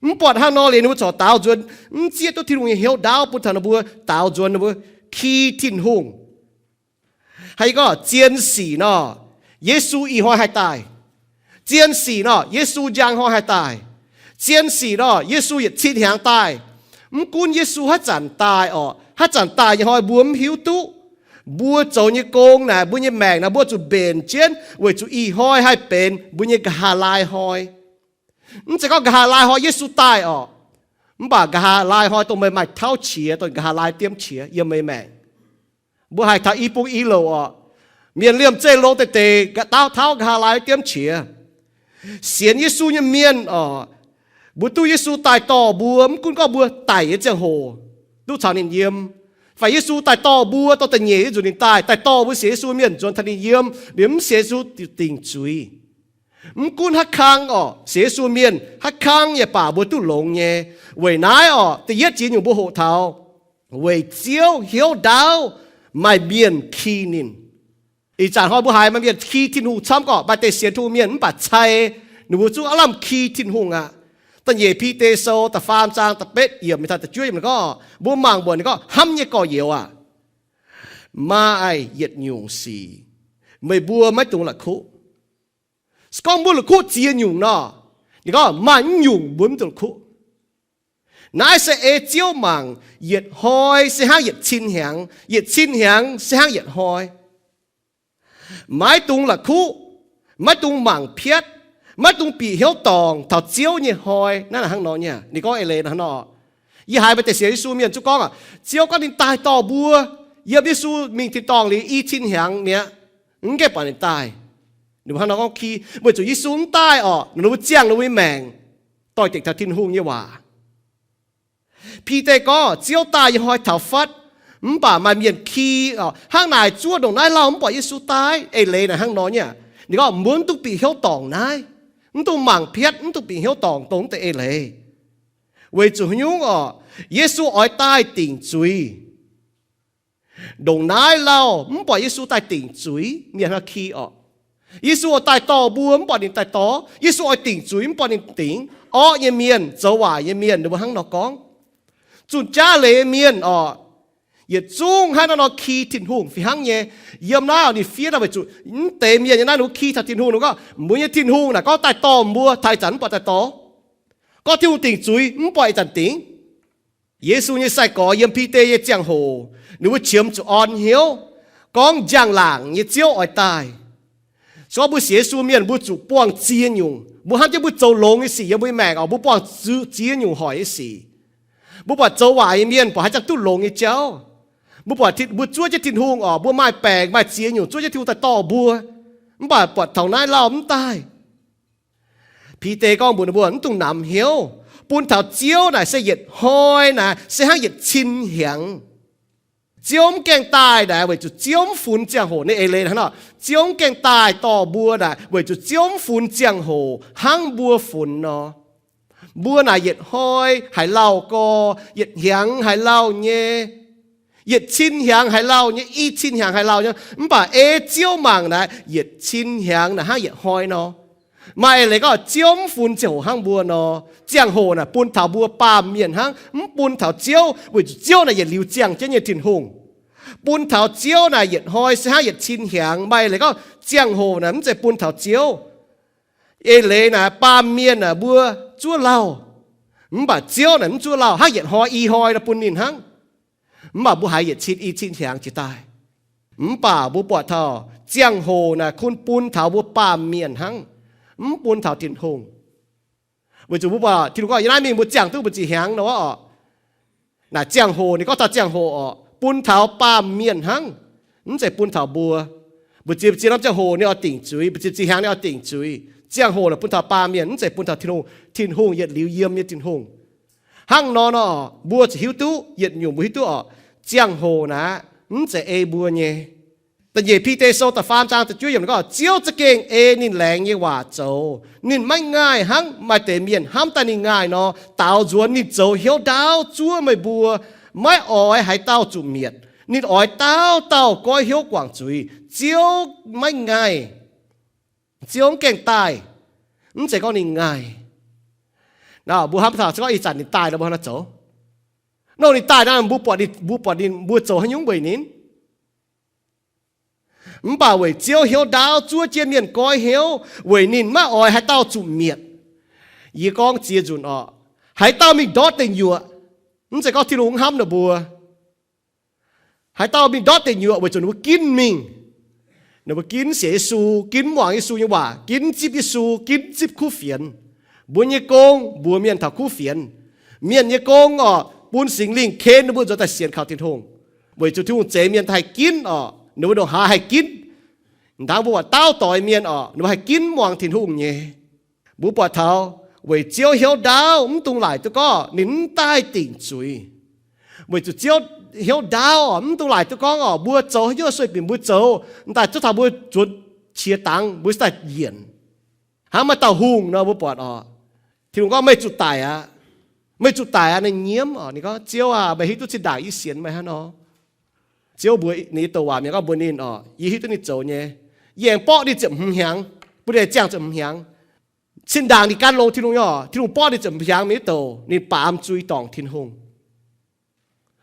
Mv buatc hnangv nor liuz ninh mbuo corc daaux nzuonx, mv zieqv duqv Tin-Hungh nyei hnyouv ndaauv bun taux ninh mbuo daaux nzuonx, ninh mbuo ki Tin-Hungh. Haaix gorngv zien sic nor, Yesu ih hnoi haih daaih. Zien sic nor, Yesu njang hnoi haih daaih. Zien sic nor, Yesu yietc cin hnyangx daaih. Mv gunv Yesu haaix zanc daaih oc, haaix zanc daaih nyei hnoi mbuo mv hiuv duqv. Mbuo zoux nyei gong naaic, mbuo nyei maengc naaic, mbuo zuqc mbenc jienv weic zuqc ih hnoi haih benx mbuo nyei nqa'haav laai hnoi. Mv zeiz gorngv nqa'haav laai hnoi Yesu daaih oc. Mv baac nqa'haav laai hnoi dongh meih maaih tauv qiex, dongh nqa'haav laai diemv qiex yiem meih maengc. Mbuo haih taux i bung i louc oc. Mienh liemh zeih longx deix deix, tauv nqa'haav laai diemv qiex. Sienx Yesu nyei mienh oc, Mbuo duqv Yesu daaih dorh mbuo, mv gunv gorngv mbuo daic nyei ziangh hoc duqv caux ninh yiem, fai Yesu daaih dorh mbuo, dorh da'nyeic nzunc ninh daaih, daaih dorh mbuo sienx Yesu mienh nzuonx taux ninh yiem, liemh mv sienx Yesu dingc zuiz. Mv gunv haaix kang orqc, sienx Yesu mienh haaix kang yaac baac mbuo duqv longx nyei. Weic naaiv orqc, da'yietv ziex nyungc mbuo hoqc taux, weic Ziouv hnyouv ndaauv maaih mienh ki ninh. Ih zanc hnoi mbuo haiz maaih mienh ki Tin-Hungh camv gorqv, maaih deix sienx Tin-Hungh mienh mv baac cai ninh mbuo zungv aav lamh ki Tin-Hungh aqv. Da'nyeic Bide Sou da'faam zaang da'betv yiemc mingh taux da'juov yiemc ninh gorngv, mbuo mangc mbuoqc ninh gorngv, hnamv nyei gorx-youz aac, maaih yietc nyungc sic meih mbuo maiv dungx la'kuqv. Se gorngv mbuo la'kuqv ziex nyungc nor, ninh gorngv maaih mv nyungc mbuo mv dungx la'kuqv. Naaiv se ei Ziouv mangc, yietc hnoi se hnangv yietc cin hnyangx, yietc cin hnyangx se hnangv yietc hnoi. Maiv dungx la'kuqv, maiv dungx mangc piatv, maiv dungx bieqc hnyouv dorngc taux Ziouv nyei hnoi. Naaiv hnangv nor nyei, ninh gorngv eix leiz hnangv nor. Yie haiz maaih deix sienx Yesu mienh zungv gorngv aqv, Ziouv gorngv ninh daaih dorh mbuo yiem Yesu mingh tin-dorngh liuz i cin hnyangx mi'aqv, mv gaengh buatc ninh daaih. Ninh mbuo hnangv nor gorngv ki, weic zuqc Yesu mv daaih orqc, ninh mbuo ziangh ninh mbuo nyei maengc doix-dekc taux Tin-Hungh nyei waac. Bide gorngv Ziouv daaih nyei hnoi taux fatv, mv baac maaih mienh ki, hnangv naaic zuov ndongc naaiv lauh mv buatc Yesu daaih. Eix leiz naaic hnangv nor nyei. Ninh gorngv mbuo mv dungx bieqc hnyouv dorngc naaiv, mv dungx mangc piatv, mv dungx bieqc hnyouv dorngc dongh deix eix leiz. Weic zuqc haaix nyungc orqc? Yesu oix daaih dingc zuiz. Ndongc naaiv lauh mv buatc Yesu daaih dingc zuiz, mienh hnangv ki orqc. Yesu oix daaih dorh mbuo mv buatc ninh daaih dorh. Yesu oix dingc zuiz mv buatc ninh dingc. Orqv nyei mienh, zoux waaic nyei mienh, ninh mbuo hnangv nor gorngv. Zunh jaav leiz mienh orqc, yietc zungv hnangv naaiv nor ki Tin-Hungh fih hnangv nyei. Yiem naaiv ninh fiev naaiv weic zuqc mv deix mienh nyei naaiv ninh mbuo ki taux Tin-Hungh, ninh gorngv mbuo nyei Tin-Hungh naaic gorngv daaih dorh mbuo, taux ih zanc mv buatc daaih dorh. Gorngv Tin-Hungh dingc zuiz mv buatc ih zanc dingc. Yesu nyei sai-gorx yiem Bide nyei ziangh hoc, ninh mbuo qiemx zuqc orn hnyouv gorngv njang-laangc nyei Ziouv oix daaih. Se gorngv mbuo sienx Yesu mienh mbuo zuqc buangh ziex nyungc. Mbuo hnamv jienv mbuo zoux longx nyei sic yiem mbuo nyei maengc orqc, mbuo buangh ziex nyungc hoic nyei sic. Mbuo buatc zoux waaic nyei mienh buatc haaix zanc duqv longx nyei jauv. Mbuo buatc mbuo zuov jienv Tin-Hungh orqc, mbuo maaih baengc maaih ziex nyungc zuov jienv Tin-Hungh daaih dorh mbuo, mv baac buatc taux naaiv lauh mv daaih. Bide gorngv mbuox ninh mbuo mv dungx namx hnyouv. Bun taux Ziouv naaic se yietc hnoi naaic se hnangv yietc cin hnyangx. Ziouv mv gaengh daaih naaic weic zuqc Ziouv mv funx ziangh hoc. Ninh eix leiz hnangv nor, Ziouv mv gaengh daaih dorh mbuo naaic weic zuqc Ziouv mv funx ziangh hoc hnangv mbuo funx nor. Mbuo naaic yietc hnoi haiz lauh gorx, yietc hnyangx haiz lauh nyei, yietc cin hnyangx haiz lauh nyei, i cin hnyangx haiz lauh nyei. Mv baac ei Ziouv mangc naaic, yietc cin hnyangx naaic hnangv yietc hnoi nor. Maaih eix leiz gorngv Ziouv mv funx ziangh hoc hnangv mbuo nor. Ziangh hoc naaic bun taux mbuo baamh mienh hnangv, mv bun taux Ziouv, weic zuqc Ziouv naaic yietc liuz ziangh jienv nyei Tin-Hungh. Bun taux Ziouv naaic yietc hnoi se hnangv yietc cin hnyangx. Maaih eix leiz gorngv ziangh hoc naaic mv zeiz bun taux Ziouv. Eix leiz naaic baamh mienh naaic mbuo zuov lauh, mv baac Ziouv naaic mv zuov lauh, hnangv yietc hnoi i hnoi nor bun ninh hnangv. Mv baac mbuo haiz yietc cin i cin hnyangx jiex daaih. Mv baac mbuo buatc taux ziangh hoc naaic kun bun taux mbuo baamh mienh hnangv, mv bun taux Tin-Hungh. Weic zuqc mbuo buatc Tin-Hungh gorngv yiem naaiv mingh mbuo ziangh duqv mbu'ziex hnyangx nor orqc. Naaic ziangh hoc ninh gorngv taux ziangh hoc orqc, bun taux baamh mienh hnangv, mv zeiz bun taux mbuo. Mbu'ziex, mbu'ziex norm ziangh hoc ninh oix dingc zuiz, mbu'ziex, mbu'ziex hnyangx ninh oix dingc zuiz. Ziangh hoc naaic bun taux baamh mienh, mv zeiz bun taux Tin-Hungh. Tin-Hungh yietc liuz yiem nyei Tin-Hungh. Hnangv nor nor, mbuo ziouc hiuv duqv, yietc nyungc mbuo hiuv duqv orqc, ziangh hoc naaic mv zeiz ei mbuo nyei. Da'nyeic Bide Sou da'faam zaang da'juov yiemc gorngv, Ziouv za'gengh ei ninh laengz nyei waac zoux. Ninh maiv ngaih hnangv maaih deix mienh hnamv daaih ninh ngaih nor, daaux nzuonx ninh zoux hnyouv ndaauv zuov meih mbuo, maiv oix haaix dauh zuqc mietc. Ninh oix dauh dauh goiv hnyouv guangc zuiz. Ziouv maiv ngaih. Ziouv mv gaengh daaih, mv zeiz gorngv ninh ngaih. Nor mbuo hnamv taux se gorngv ih zanc ninh daaih nor mbuo hnangv haaix nor zoux? Nor ninh daaih nor mbuo buatc ninh, mbuo buatc ninh, mbuo zoux haaix nyungc weic ninh? Mv baac weic Ziouv hnyouv ndaauv zuov jienv mienh goiv hnyouv, weic ninh maiv oix haaix dauh zuqc mietc. Yie gorngv ziex nzunc orqc, haaix dauh mingh ndortv deic nyuoqc, mv zeiz gorngv Tin-Hungh mv hnamv ninh mbuo. Haaix dauh mingh ndortv deic nyuoqc weic zuqc ninh mbuo ginv mingh. Ninh mbuo ginv sienx Yesu, ginv muangx Yesu nyei waac, ginv zipv Yesu, ginv zipv kuv fienx. Mbuo nyei gong mbuox mienh taux kuv fienx. Mienh nyei gong orqc, bun Singx Lingh ken ninh mbuo nzuonx daaih sienx kaux Tin-Hungh. Weic zuqc Tin-Hungh zeix mienh haih ginv orqc, ninh mbuo ndongc haaix haih ginv. Hnangv mbuo buatc daauv doix mienh orqc, ninh mbuo haih ginv muangx Tin-Hungh nyei. Mbuo buatc taux Weic Ziouv hnyouv ndaauv, mv dungx laaic duqv gorngv ninh mv daaih dingc zuiz. Weic zuqc Ziouv hnyouv ndaauv oc, mv dungx laaic duqv gorngv oc, mbuo zoux haaix nyungc sueih bieqc mbuo zoux, m'daaih zuov taux mbuo zuonx qiex dangx, mbuo daaih yienc. Hnangv maaih dauh hungh nor, mbuo buatc oc, Tin-Hungh gorngv, meih zuqc daic aqv. Meih zuqc daic aqv. Ninh nyiemv oc. Ninh gorngv, Ziouv aah, meih hiuv duqv zinh ndaangc yie sienx meih hnangv nor? Ziouv mbuox ninh nyei douc waac mienh gorngv mbuox ninh oc, yie hiuv duqv ninh zoux nyei. Yie aengx borqv ninh ziepc hmz hnyangx, bun ninh ziangh ziepc hmz hnyangx. Zinh ndaangc ninh gan longx Tin-Hungh nyei oc, Tin-Hungh borqv ninh ziepc hmz hnyangx mingh nyei douc, ninh baamz zuiz dorngc Tin-Hungh.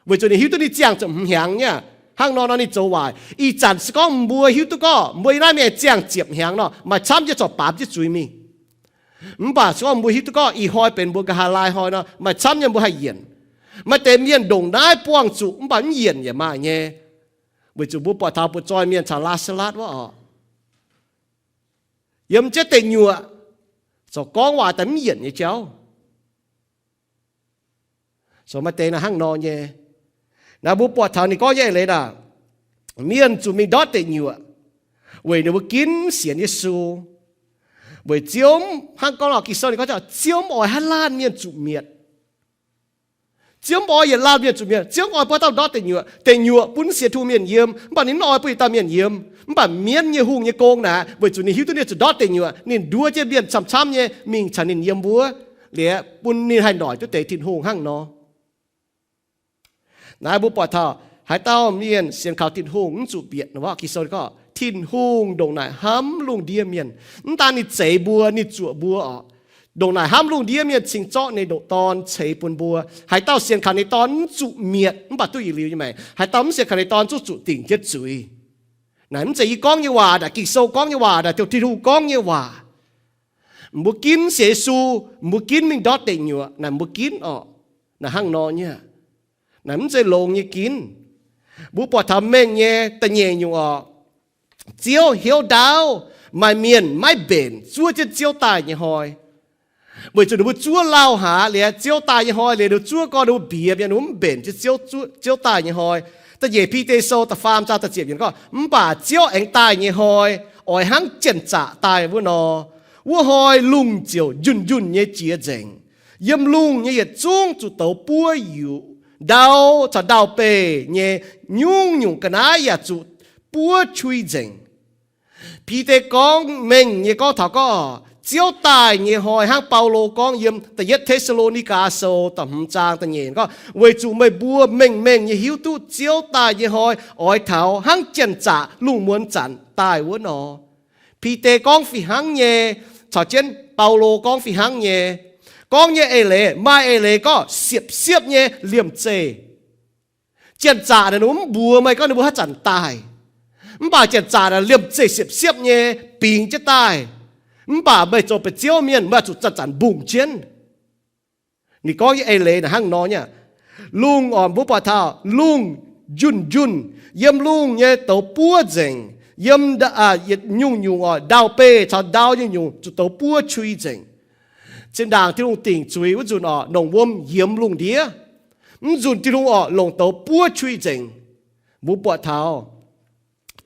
Weic zuqc ninh hiuv duqv ninh ziangh ziepc hmz hnyangx nyei. Hnangv nor nor ninh zoux waaic. Ih zanc se gorngv mbuo hiuv duqv gorngv mbuo yiem naaiv mingh ziangh ziepc hnyangx nor, maaih camv nyei corc baamz jienv zuiz mingh. Mv baac se gorngv mbuo hiuv duqv gorngv ih hnoi benx mbuo nqa'haav laai hnoi nor, maaih camv nyei mbuo haih yienc. Maaih deix mienh ndongc naaiv buangh zuqc mv baac mv yienc yaac maaih nyei. Weic zuqc mbuo buatc taux butv-zoih mienh caux Laa^saa^latv wuov oc, yiem jienv deic nyuoqc, corc gorngv waac daaih mv yienc nyei jauv. Corc maaih deix naaiv hnangv nor nyei. Naaiv mbuo buatc taux ninh gorngv nyei eix leiz naaic, mienh zuqc mingh ndortv deic nyuoqc weic ninh mbuo ginv sienx Yesu. Weic Ziouv, hnangv gorngv nor Ging-Sou ninh gorngv, Ziouv mv oix haaix laanh mienh zuqc mietc. Ziouv mv oix yietc laanh mienh zuqc mietc. Ziouv mv oix bun dauh ndortv deic nyuoqc. Deic nyuoqc bun sienx Tin-Hungh mienh yiem, mv baac ninh mv oix bun yietc dauh mienh yiem. Mv baac mienv nyei hungh nyei gong naaic, weic zuqc ninh hiuv duqv ninh zuqc ndortv deic nyuoqc, ninh nduov jienv mienh camv-camv nyei mingh caux ninh yiem wuov, liuz bun ninh haih noic duqv deix Tin-Hungh hnangv nor. Naaiv mbuo buatc taux haaix dauh mienh sienx kaux Tin-Hungh mv zuqc mietc nor, Ging-Sou gorngv Tin-Hungh ndongc naaic hnamv lungh ndiev mienh. Mv daan ninh zeix mbuo, ninh zuoqc mbuo oc. Ndongc naaic hnamv lungh ndiev mienh cingx zorqv ninh nyei Dorn ceix bun mbuo. Haaix dauh sienx kaux ninh Dorn mv zuqc mietc, mv baac duqv yietc liuz nyei maengc. Haaix dauh mv sienx kaux ninh Dorn zungv zuqc dingc jienv zuiz. Naaic mv zeiz yie gorngv nyei waac, naaic Ging-Sou gorngv nyei waac, naaic Tin-Hungh gorngv nyei waac. Mbuo ginv sienx Yesu, mbuo ginv mingh ndortv deic nyuoqc, naaic mbuo ginv oc. Naaic hnangv nor nyei. Naaic mv zeiz longx nyei ginv. Mbuo buatc taux mengh nyei da'nyeic nyungc oc, Ziouv hnyouv ndaauv maaih mienh maiv mbenc zuov jienv Ziouv daaih nyei hnoi. Weic zuqc ninh mbuo zuov lauh haaix liuz, Ziouv daaih nyei hnoi liuz, ninh mbuo zuov gorngv ninh mbuo mbiex mienh, ninh mbuo mv mbenc jienv Ziouv, Ziouv daaih nyei hnoi. Da'nyeic Bide Sou da'faam zaang da'ziepc yiemc gorngv, mv baac Ziouv aengx daaih nyei hnoi, oix hnangv janx-zaqc daaih wuov nor, wuov hnoi lungh ziouc njunh-njunh nyei jiex nzengc. Yiem lungh nyei yietc zungv zuqc douz buov yuqc. Ndau caux ndau-beih nyei nyungc-nyungc ga'naaiv yaac zuqc buov qui nzengc. Bide gorngv mengh nyei gorngv taux gorngv Ziouv daaih nyei hnoi hnangv Baulo gorngv yiem Da'yietv Te^saa^lo^ni^gaa Sou da'hmz zaang da'nyeic gorngv, weic zuqc meih mbuo mengh mengh nyei hiuv duqv Ziouv daaih nyei hnoi oix taux hnangv janx-zaqc lungh muonz zanc daaih wuov nor. Bide gorngv fih hnangv nyei, caux jienv Baulo gorngv fih hnangv nyei. Gorngv nyei eix leiz, maaih eix leiz gorngv siepv-siepv nyei liemh zeih. Janx-zaqc naaic ninh mbuo mv mbuox meih gorngv ninh mbuo haaix zanc daaih. Mv baac janx-zaqc naaic liemh zeih siepv-siepv nyei bingx jienv daaih. Mv baac meih zoux benx Ziouv mienh, meih zuqc zanc-zanc mbungh jienv. Ninh gorngv nyei eix leiz naaic hnangv nor nyei. Lungh oc, mbuo buatc taux lungh njunh njunh, yiem lungh nyei douz buov nzengc, yiem yietc nyungc-nyungc oc, ndau-beih caux ndau nyungc-nyungc zuqc douz buov qui nzengc. Zinh ndaangc Tin-Hungh dingc zuiz wuov nzunc oc, longc wuom yiemx lungh ndiev. Mv nzunc Tin-Hungh oc, longc douz buov qui nzengc. Mbuo buatc taux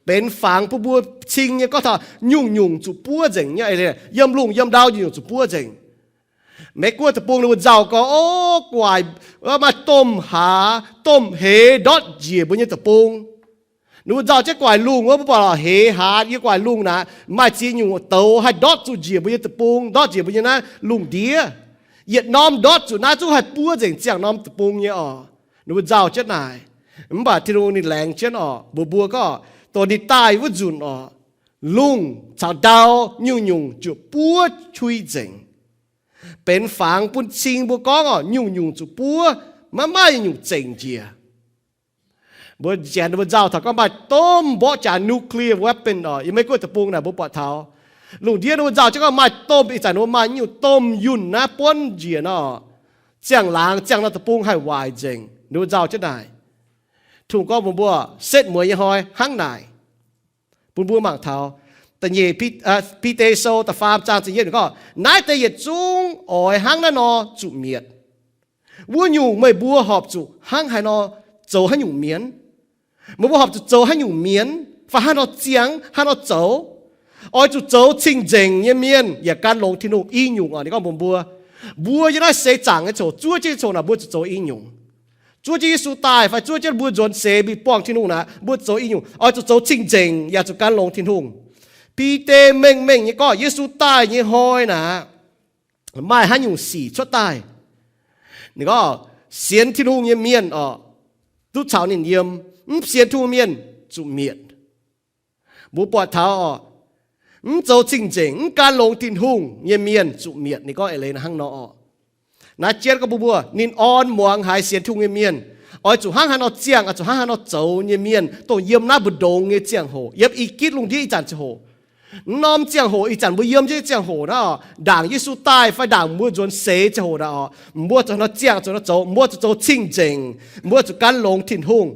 benx fangx bun mbuo cing nyei gorngv taux nyungc-nyungc zuqc buov nzengc nyei. Yiem lungh yiem ndau nyungc-nyungc zuqc buov nzengc. Meiv Guoqv deic-bung ninh mbuo nzauh gorngv, o, guaic, maaih domh hlaax, domh hlaax ndortv njiec mbuo nyei deic-bung. Ninh mbuo nzauh jienv guaic lungh wuov, mbuo buatc hlaax hlaax yiem guaic lungh naaic, maaih ziex nyungc douz haih ndortv zuqc njiec mbuo nyei deic-bung, ndortv njiec mbuo nyei naaiv lungh ndiev. Yietc norm ndortv zuqc naaiv zungv haih buov nzengc ziangh norm deic-bung nyei oc. Ninh mbuo nzauh jienv naaic. Mv baac Tin-Hungh ninh laengz jienv oc, mbuox mbuo gorngv, dongh ninh daaih wuov nzunc oc, lungh caux ndau nyungc-nyungc zuqc buov qui nzengc. Benx fangx bun cing mbuo gorngv oc, nyungc-nyungc zuqc buov, maiv maaih nyungc zengc njiec. Mbuo janx ninh mbuo nzauh taux gorngv maaih domh mborqv jaax nuclear weapon oc, yiem Meiv Guoqv deic-bung naaic mbuo buatc taux. Lungh ndiev ninh mbuo nzauh jienv gorngv maaih domh, ih zanc ninh mbuo maaih nyungc domh yunh naaiv buonv njiec nor, ziangh laangz ziangh norm deic-bung haih waaic nzengc. Ninh mbuo nzauh jienv naaic. Tin-Hungh gorngv mbuox mbuo, setv mueiz nyei hnoi hnangv naaic. Bun mbuo mangc taux da'nyeic Bide Sou da'faam zaang ziepc yietv gorngv, naaiv deix yietc zungv oix hnangv naaiv nor zuqc mietc. Wuov nyungc meih mbuo horpc zuqc hnangv haaix nor zoux haaix nyungc mienv? Meih mbuo horpc zuqc zoux haaix nyungc mienv, fai haaix nor ziangh, haaix nor zoux? Oix zuqc zoux cing-nzengc nyei mienh yaac gan longx Tin-Hungh. I nyungc oc, ninh gorngv mbuox mbuo, Mbuo yiem naaiv seix zaangc nyei ziangh hoc, zuov jienv nyei ziangh hoc naaic, mbuo zuqc zoux i nyungc. Zuov jienv Yesu daaih fai zuov jienv mbuo nzuonx seix mingh buangh Tin-Hungh naaic, mbuo zuqc zoux i nyungc. Oix zuqc zoux cing-nzengc yaac zuqc gan longx Tin-Hungh. Bide mengh mengh nyei gorngv Yesu daaih nyei hnoi naaic, maaih haaix nyungc sic cuotv daaih. Ninh gorngv sienx Tin-Hungh nyei mienh oc, duqv caux ninh yiem. Mv sienx Tin-Hungh mienh zuqc mietc. Mbuo buatc taux oc, mv zoux cing-nzengc, mv gan longx Tin-Hungh nyei mienh zuqc mietc. Ninh gorngv eix leiz hnangv nor oc. Naaiv jienv gorngv mbuo, mbuo ninh orn muangx haiz sienx Tin-Hungh nyei mienh oix zuqc hnangv haaix nor ziangh, oix zuqc hnangv haaix nor zoux nyei mienh, dongh yiem naaiv mbu'ndongx nyei ziangh hoc, yiem I^gitv lungh ndiev ih zanc ziangh hoc. Norm ziangh hoc ih zanc mbuo yiem jienv nyei ziangh hoc naaiv oc, ndaangc Yesu daaih fai ndaangc mbuo nzuonx seix ziangh hoc naaic oc, mbuo zuqc hnangv nor ziangh, zuqc hnangv nor zoux, mbuo zuqc zoux cing-nzengc, mbuo zuqc gan longx Tin-Hungh.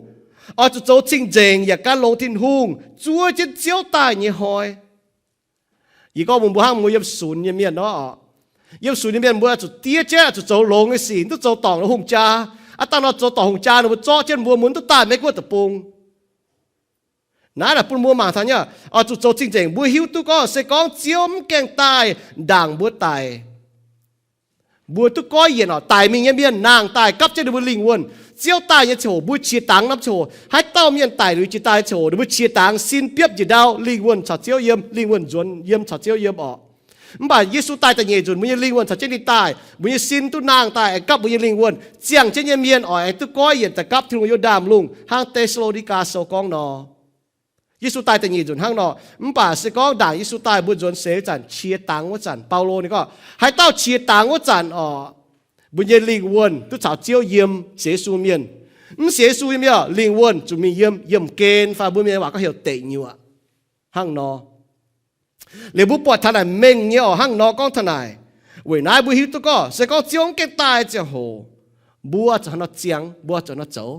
Oix zuqc zoux cing-nzengc yaac gan longx Tin-Hungh zuov jienv Ziouv daaih nyei hnoi. Yie gorngv mbuox mbuo hnangv mbuo yiem sunx nyei mienh nor oc, yiem sunx nyei mienh mbuo zuqc diev jienv zuqc zoux longx nyei sic, mv duqv zoux dorngc hungh jaa. Aav dangh nor zoux dorngc hungh jaa ninh mbuo zorqv jienv mbuo, mbuo mv duqv daaih Meiv Guoqv deic-bung. Naaiv naaic bun mbuo mangc taux nyei, oix zuqc zoux cing-nzengc. Mbuo hiuv duqv gorngv se gorngv Ziouv mv gaengh daaih ndaangc mbuo daic, mbuo duqv goiv yienc oc. Daic mingh nyei mienh nangh daaih gapv jienv ninh mbuo lingh wuonh. Ziouv daaih nyei ziangh hoc mbuo qiex dangx norm ziangh hoc. Haaix dauh mienh daic liuz jiex daaih nyei ziangh hoc ninh mbuo qiex dangx sin biopv njiec ndau, lingh wuonh caux Ziouv yiem, lingh wuonh nzuonx yiem caux Ziouv yiem oc. Mv baac Yesu daaih da'nyeic nzunc mbuo nyei lingh wuonh caux jienv ninh daaih, mbuo nyei sin duqv nangh daaih aengx gapv mbuo nyei lingh wuonh. Ziangh jienv nyei mienh oix aengx duqv goiv yienc daaih gapv Tin-Hungh yiem ndaamv-lungh hnangv Te^saa^lo^ni^gaa Sou gorngv nor. Yesu daaih da'nyeic nzunc hnangv nor. Mv baac se gorngv ndaangc Yesu daaih mbuo nzuonx seix wuov zanc, qiex dangx wuov zanc, Baulo ninh gorngv haaix dauh qiex dangx wuov zanc oc, mbuo nyei lingh wuonh duqv caux Ziouv yiem. Sienx Yesu mienh, mv sienx Yesu nyei mienh oc, lingh wuonh zuqc mingh yiem yiemh gen fai mbuo mienh waac gorngv heuc deic nyuoqc hnangv nor. Liuz mbuo buatc taux naaic mengh nyei oc, hnangv nor gorngv taux naaic. Weic naaiv mbuo hiuv duqv gorngv se gorngv Ziouv mv gaengh daaih ziangh hoc, mbuo zuqc hnangv nor ziangx, mbuo zuqc hnangv nor zoux,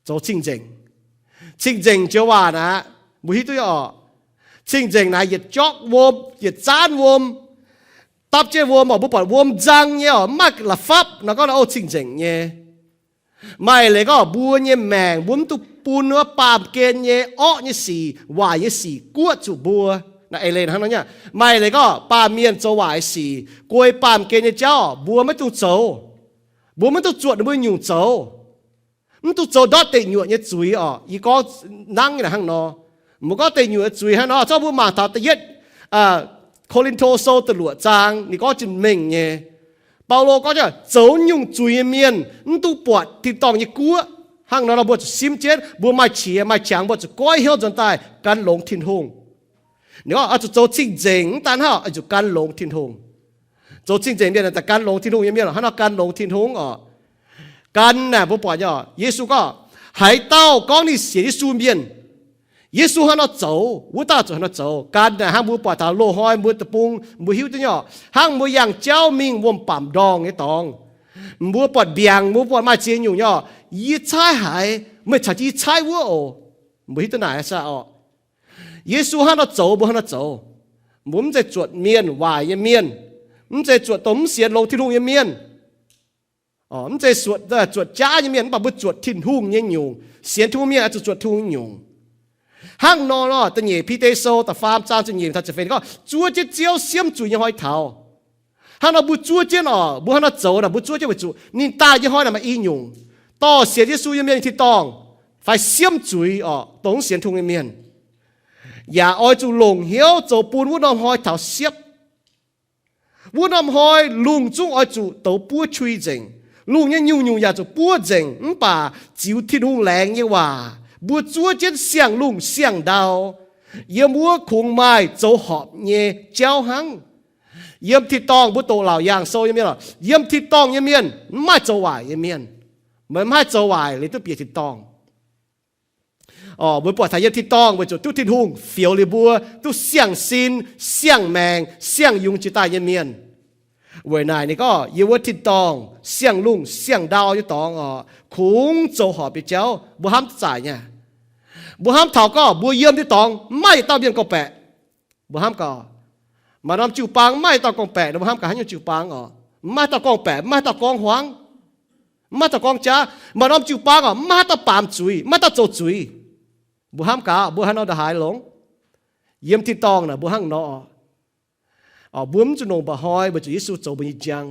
zoux cing-nzengc. Cing-nzengc joux waac naaic mbuo hiuv duqv nyei oc. Cing-nzengc naaic yietc jorqv wuom, yietc zaanv wuom, dapv jienv wuom oc, mbuo buatc wuom nzang nyei oc, mv maaih la'fapv nor gorngv naaiv oc cing-nzengc nyei. Maaih leiz gorngv mbuo nyei maengc mbuo mv duqv bun wuov baamh gen nyei orqv nyei sic, waaic nyei sic guoqv zuqc mbuo. Naaiv eix leiz hnangv nor nyei. Maaih leiz gorngv baamh mienh zoux waaic sic, guei baamh gen nyei jauv mbuo maiv dungx zoux. Mbuo maiv dungx zuotc ninh mbuo nyungc zoux. Mv dungx zoux ndortv deic nyuoqc nyei zuiz oc. Yie gorngv nangv nyei naaic hnangv nor. Mbuo gorngv deic nyuoqc nyei zuiz hnangv nor, zorqv mbuo mangc taux da'yietv Ko^lin^to Sou da'luoqc zaang, ninh gorngv zinh mengh nyei. Baulo gorngv, zoux nyungc zuiz nyei mienh mv dungx buatc tin-dorngh nyei guoqv. Hnangv nor, mbuo zuqc simv jienv, mbuo maaih qiex maaih qangx, mbuo zuqc goiv hnyouv nzuonx daaih gan longx Tin-Hungh. Ninh gorngv oix zuqc zoux cing-nzengc, mv daan hnangv oix zuqc gan longx Tin-Hungh. Zoux cing-nzengc mienh daaih gan longx Tin-Hungh nyei mienh, hnangv nor gan longx Tin-Hungh oc. Gan naaic mbuo buatc nyei oc, Yesu gorngv, haaix dauh gorngv ninh sienx Yesu mienh, Yesu hnangv nor zoux, wuov dauh zuqc hnangv nor zoux. Gan naaic hnangv mbuo buatc taux loz-hnoi mbuo deic-bung mbuo hiuv duqv nyei oc, hnangv mbuo yangh jauv mingh wuom-bamc ndorngh nyei dorngx, mbuo buatc mbiaangx, mbuo buatc maaih ziex nyungc nyei oc, yie caaiv haiz, meih caux jienv yie caaiv wuov oc. Mbuo hiuv duqv naaic saah oc? Yesu hnangv nor zoux, mbuo hnangv nor zoux. Mbuo mv zeiz zuotc mienh, waaic nyei mienh. Mv zeiz zuotc dongh mv sienx longx Tin-Hungh nyei mienh. Mv zeiz zuotc, zuotc jaav nyei mienh, mv baac mbuo zuotc Tin-Hungh nyei nyungc. Sienx Tin-Hungh mienh oix zuqc zuotc Tin-Hungh nyungc. Hnangv nor nor, da'nyeic Bide Sou da'faam zaang ziepc nyeic taux ziepc feix gorngv, zuov jienv Ziouv siemv zuiz nyei hnoi taux. Hnangv nor mbuo zuov jienv oc, mbuo hnangv nor zoux naaic, mbuo zuov jienv weic zuqc ninh daaih nyei hnoi naaic maaih i nyungc. Dorh sienx Yesu nyei mienh nyei tin-dorngh fai siemv zuiz oc, dongh mv sienx Tin-Hungh nyei mienh, yaac oix zuqc longc hnyouv zoux bun wuov norm hnoi taux siepv. Wuov norm hnoi lungh zungv oix zuqc douz buov qui nzengc. Lungh nyei nyungc-nyungc yaac zuqc buov nzengc, mv baac ziux Tin-Hungh laengz nyei waac, mbuo zuov jienv siang-lungh siang-ndau, yiem wuov kungx maaih zoux horpc nyei jauv hnangv. Yiem tin-dorngh mbuo doqc Laauc Yaangh Sou nyei mienh oc, yiem tin-dorngh nyei mienh mv maaih zoux waaic nyei mienh. Meih mv haih zoux waaic liuz duqv bieqc tin-dorngh. Oc, mbuo buatc taux yiem tin-dorngh weic zuqc duqv Tin-Hungh fioux liuz mbuo duqv siang-sin, siang-maengc, siang-yungz jiex daaih nyei mienh. Weic naaic ninh gorngv yiem wuov tin-dorngh siang-lungh siang-ndau nyei dorngx oc, kungx zoux horpc nyei jauv mbuo hnamv duqv zaaic nyei. Mbuo hnamv taux gorngv mbuo yiem nyei dorngx mv maaih yietc dauh mienh gorngv-baeqc. Mbuo hnamv gaax, maaih norm jiu-baang mv maaih dauh gorngv-baeqc nor, mbuo hnamv gaax haaix nyungc jiu-baang oc? Mv maaih dauh gorngv-baeqc, mv maaih dauh gorngv hmuangv, mv maaih dauh gorngv jaav. Maaih norm jiu-baang oc, mv maaih haaix dauh baamz zuiz, mv maaih dauh zoux zuiz. Mbuo hnamv gaax mbuo haaix nor ndongc haaix longx? Yiem tin-dorngh naaic mbuo hnangv nor oc. Mbuo mv zuqc longc mba'hnoi weic zuqc Yesu zoux mbuo nyei njang.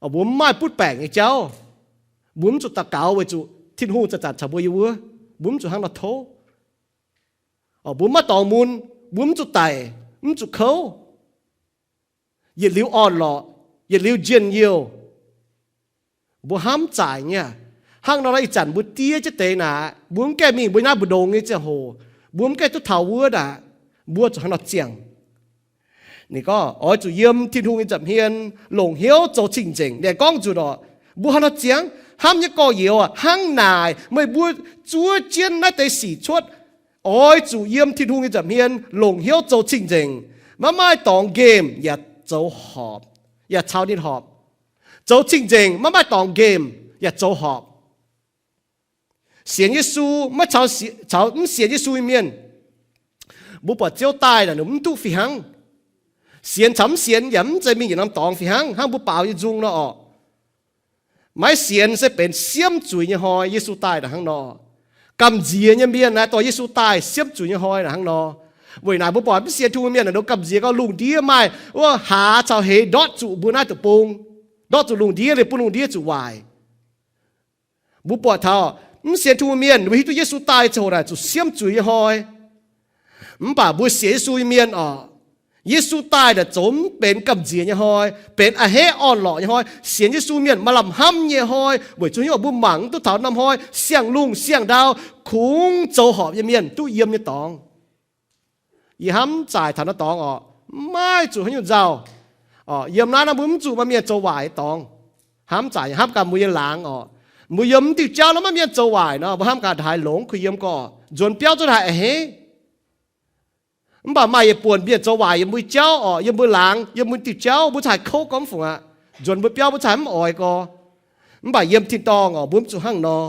Mbuo mv maaih butv baengc nyei jauv. Mbuo mv zuqc daux gaux weic zuqc Tin-Hungh zanc-zanc caux mbuo yiem wuov. Mbuo mv zuqc hnangv nor tov. Mbuo mv maaih dorngx mun, mbuo mv zuqc daic, mv zuqc kouv. Yietc liuz orn-lorqc, yietc liuz njien-youh, mbuo hnamv zaaic nyei aqv. Hnangv nor, ih zanc mbuo diev jienv deix naaic, mbuo mv gaengh mingh mbuo naaiv mbu'ndongx nyei ziangh hoc, mbuo mv gaengh duqv taux wuov naaic, mbuo zuqc hnangv nor ziangh. Ninh gorngv, oix zuqc yiem Tin-Hungh nyei nza'hmien longc hnyouv zoux cing-nzengc. Ninh gorngv nzunc orqc, mbuo hnangv nor ziangh, hnamv nyei gorx-youz aac, hnangv naaic meih mbuo zuov jienv naaiv deix sic cuotv. Oix zuqc yiem Tin-Hungh nyei nza'hmien longc hnyouv zoux cing-nzengc, maiv maaih dorngx nqemh yaac zoux horpc, yaac caux ninh horpc. Zoux cing-nzengc maiv maaih dorngx nqemh yaac zoux horpc. Sienx Yesu maiv caux, caux mv sienx Yesu nyei mienh. Mbuo buatc Ziouv daaih naaic, ninh mv duqv fih hnangv. Sienx caux mv sienx yaac mv zeiz mingh yietc norm dorngx fih hnangv, hnangv mbuo baaux nyei nzung nor orqc. Maiv sienx se benx siemv zuiz nyei hnoi. Yesu daaih naaic hnangv nor. Gamh nziex nyei mienh naaic dorh Yesu daaih siemv zuiz nyei hnoi naaic hnangv nor. Weic naaic mbuo buatc mv sienx Tin-Hungh mienh naaic, ndoqv gamh nziex gorngv lungh ndiev maaih wuov hlaax caux heix ndortv zuqc mbuo naaiv deic-bung, ndortv zuqc lungh ndiev liuz bun lungh ndiev zuqc waaic. Mbuo buatc taux mv sienx Tin-Hungh mienh, ninh mbuo hiuv duqv Yesu daaih ziangh hoc naaic zuqc siemv zuiz nyei hnoi. Mv baac mbuo sienx Yesu nyei mienh orqc, Yesu daaih naaic zoux mv benx gamh nziex nyei hnoi, benx a'hneiv orn-lorqc nyei hnoi. Sienx Yesu mienh maaih lamh hnamv nyei hnoi, weic zuqc hnyouv mbuo mangc mv duqv taux norm hnoi siang-lungh siang-ndau kungx zoux horpc nyei mienh duqv yiem nyei dorngx. Yie hnamv zaaic taux naaiv dorngx orqc, maiv zuqc haaix nyungc nzauh. Yiem naaiv nor mbuo mv zuqc maaih mienh zoux waaic nyei dorngx. Hnamv zaaic, hnamv gaax mbuo nyei laangz orqc, mbuo yiem mv diuh jauv nor maiv mienh zoux waaic nor, mbuo hnamv gaax haaix longx kuh yiem gorqv, nzuonx biauv zunv haaix a'hneiv. Mv baac maaih yietc buonc mienh zoux waaic yiem mbuo jauv orqc, yiem mbuo laangz, yiem mbuo diuh jauv, mbuo cingx haih kouv gormx fungc aqv. Nzuonx mbuo biauv mbuo cingx mv oix gorx. Mv baac yiem tin-dorngh orqc, mbuo mv zuqc hnangv nor.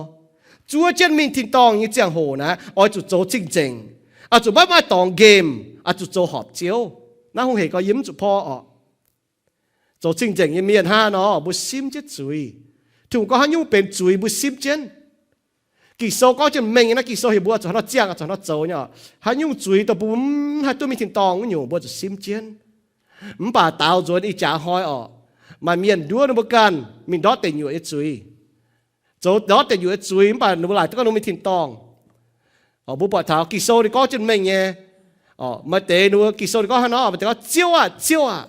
Zuov jienv mingh tin-dorngh nyei ziangh hoc naaic, oix zuqc zoux cing-nzengc, oix zuqc maiv maaih dorngx nqemh, oix zuqc zoux horpc Ziouv. Naaiv hungh hec gorx yie mv zuqc porv orqc. Zoux cing-nzengc nyei mienh hnangv nor, mbuo simv jienv zuiz. Tin-Hungh gorngv haaix nyungc benx zuiz mbuo simv jienv. Ging-Sou gorngv jienv mengh nyei naaiv, Ging-Sou heuc mbuo zuqc hnangv nor ziangh, zuqc hnangv nor zoux nyei. Haaix nyungc zuiz dongh mbuo mv haih duqv mingh tin-dorngh wuov nyungc, mbuo zuqc simv jienv. Mv baac daaux nzuonx ih jaax hnoi orqc, maaih mienh nduov ninh mbuo ganh mingh ndortv deic nyuoqc nyei zuiz, zoux ndortv deic nyuoqc nyei zuiz, mv baac ninh mbuo laaic duqv gorngv ninh mbuo mingh tin-dorngh. Mbuo buatc taux Ging-Sou ninh gorngv jienv mengh nyei. Maaih deix ninh mbuo Ging-Sou ninh gorngv hnangv nor, maaih deix gorngv, Ziouv aah! Ziouv aah!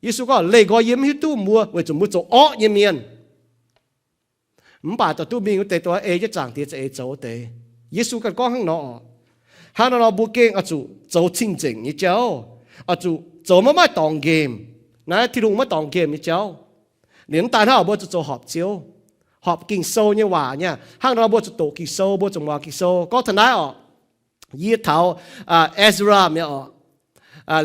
Yesu gorngv, leih nqoi yie mv hiuv duqv mbuo, weic zuqc mbuo zoux orqv nyei mienh. Mv baac daaih duqv mingh wuov deix, dongh ei jienv Zaangc Diex za'eix zoux wuov deix. Yesu ganh gorngv hnangv nor. Hnangv nor nor mbuo gengh oix zuqc zoux cing-nzengc nyei jauv, oix zuqc zoux maiv maaih dorngx nqemh. Naaiv Tin-Hungh maiv dorngx nqemh nyei jauv. Liuz mv daaih hnangv, mbuo zuqc zoux horpc Ziouv, horpc Ging-Sou nyei waac nyei. Hnangv nor mbuo zuqc doqc Ging-Sou, mbuo zuqc muangx Ging-Sou. Gorngv taux naaiv orqc, yie taux Ezra mi'aqv orqc.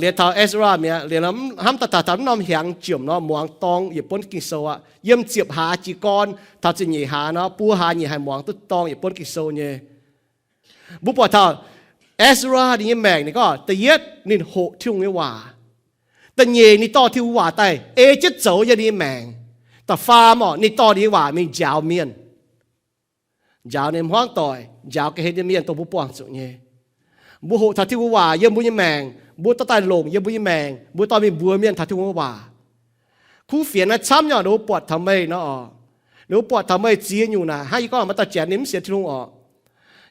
Liuz taux Ezra mi'aqv, liuz hnamv daaih taux mv norm hiaangx jomc nor, muangx dorng yietc buonv Ging-Sou aqv. Yiem ziepc hlaax jiez gorn taux ziepc nyeic hlaax nor, buo hlaax nyei haih muangx duqv dorng yietc buonv Ging-Sou nyei. Mbuo buatc taux Ezra ninh nyei maengc, ninh gorngv da'yietv ninh hoqc Tin-Hungh nyei waac. Da'nyeic ninh dorh Tin-Hungh waac daaih ei jienv zoux yiem ninh nyei maengc. Da'faam orqc, ninh dorh ninh nyei waac mingh njaaux mienh, njaaux ninh hmuangv doic, njaaux ga'hlen nyei mienh dongh mbuo buangh zuqc nyei. Mbuo hoqc taux Tin-Hungh waac yiem mbuo nyei maengc, mbuo dorh daaih longc yiem mbuo nyei maengc, mbuo dorh mingh mbuox mienh taux Tin-Hungh waac. Kuv fienx naaiv camv nyei, ninh mbuo buatc taux meih nor orqc, ninh mbuo buatc taux meih ziex nyungc naaic. Hnangv yie gorngv maaih dauh janx ninh mv sienx Tin-Hungh orqc,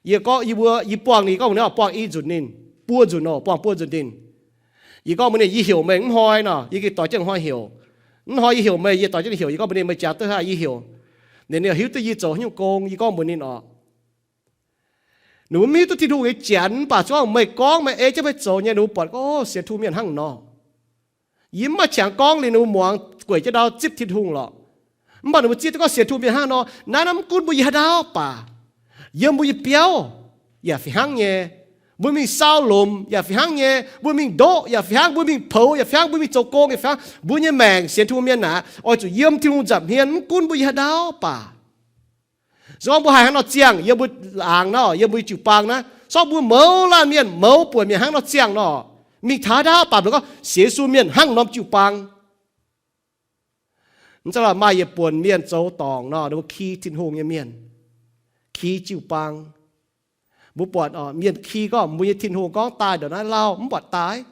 yie gorngv yie mbuo, yie buangh ninh, yie gorngv mbuox ninh orqc, buangh i nzunc ninh, buo nzunc orqc, buangh buo nzunc ninh. Yie gorngv mbuox ninh, yie heuc meih mv hnoi nor, yie gengh doix jienv hnoi heuc. Mv hnoi yie heuc meih, yie doix jienv heuc. Yie gorngv mbuox ninh, meih jangx duqv haaix, yie heuc. Ninh, ninh hiuv duqv yie zoux haaix nyungc gong, yie gorngv mbuox ninh orqc. Ninh mbuo mv hiuv duqv Tin-Hungh nyei janx, mv baac zungv meih gorngv, meih ei jienv meih zoux nyei, ninh mbuo buatc, o, sienx Tin-Hungh mienh hnangv nor. Yie mv maaih qangx gorngv liuz ninh mbuo muangx gueic jienv ndau zipv Tin-Hungh lorqc. Mv baac ninh mbuo zieqv duqv gorngv sienx Tin-Hungh mienh hnangv nor. Naaiv nor mv gunv mbuo yiem haaix dauh baac, yiem mbuo nyei biauv yaac fih hnangv nyei. Mbuo mingh sau lomc yaac fih hnangv nyei. Mbuo mingh ndoqv yaac fih hnangv. Mbuo mingh poux yaac fih hnangv. Mbuo mingh zoux gong yaac fih hnangv. Mbuo nyei maengc sienx Tin-Hungh mienh naaic, oix zuqc yiem Tin-Hungh nza'hmien mv gunv mbuo yiem haaix dauh baac. Se gorngv mbuo haih hnangv nor ziangh yiem mbuo laangz nor, yiem mbuo jiu-baang naaiv, se gorngv mbuo mouz laanh mienh, mouz buonc mienh hnangv nor ziangh nor, mingh taux haaix dauh baac mbuo gorngv sienx Yesu mienh hnangv norm jiu-baang. Mv zeiz lorqc, maaih yietc buonc mienh zoux dorngc nor, ninh mbuo ki Tin-Hungh nyei mienh, ki jiu-baang. Mbuo buatc orqc, mienh ki gorngv mbuo nyei Tin-Hungh gorngv daaih ndongc naaiv lauh, mv buatc daaih.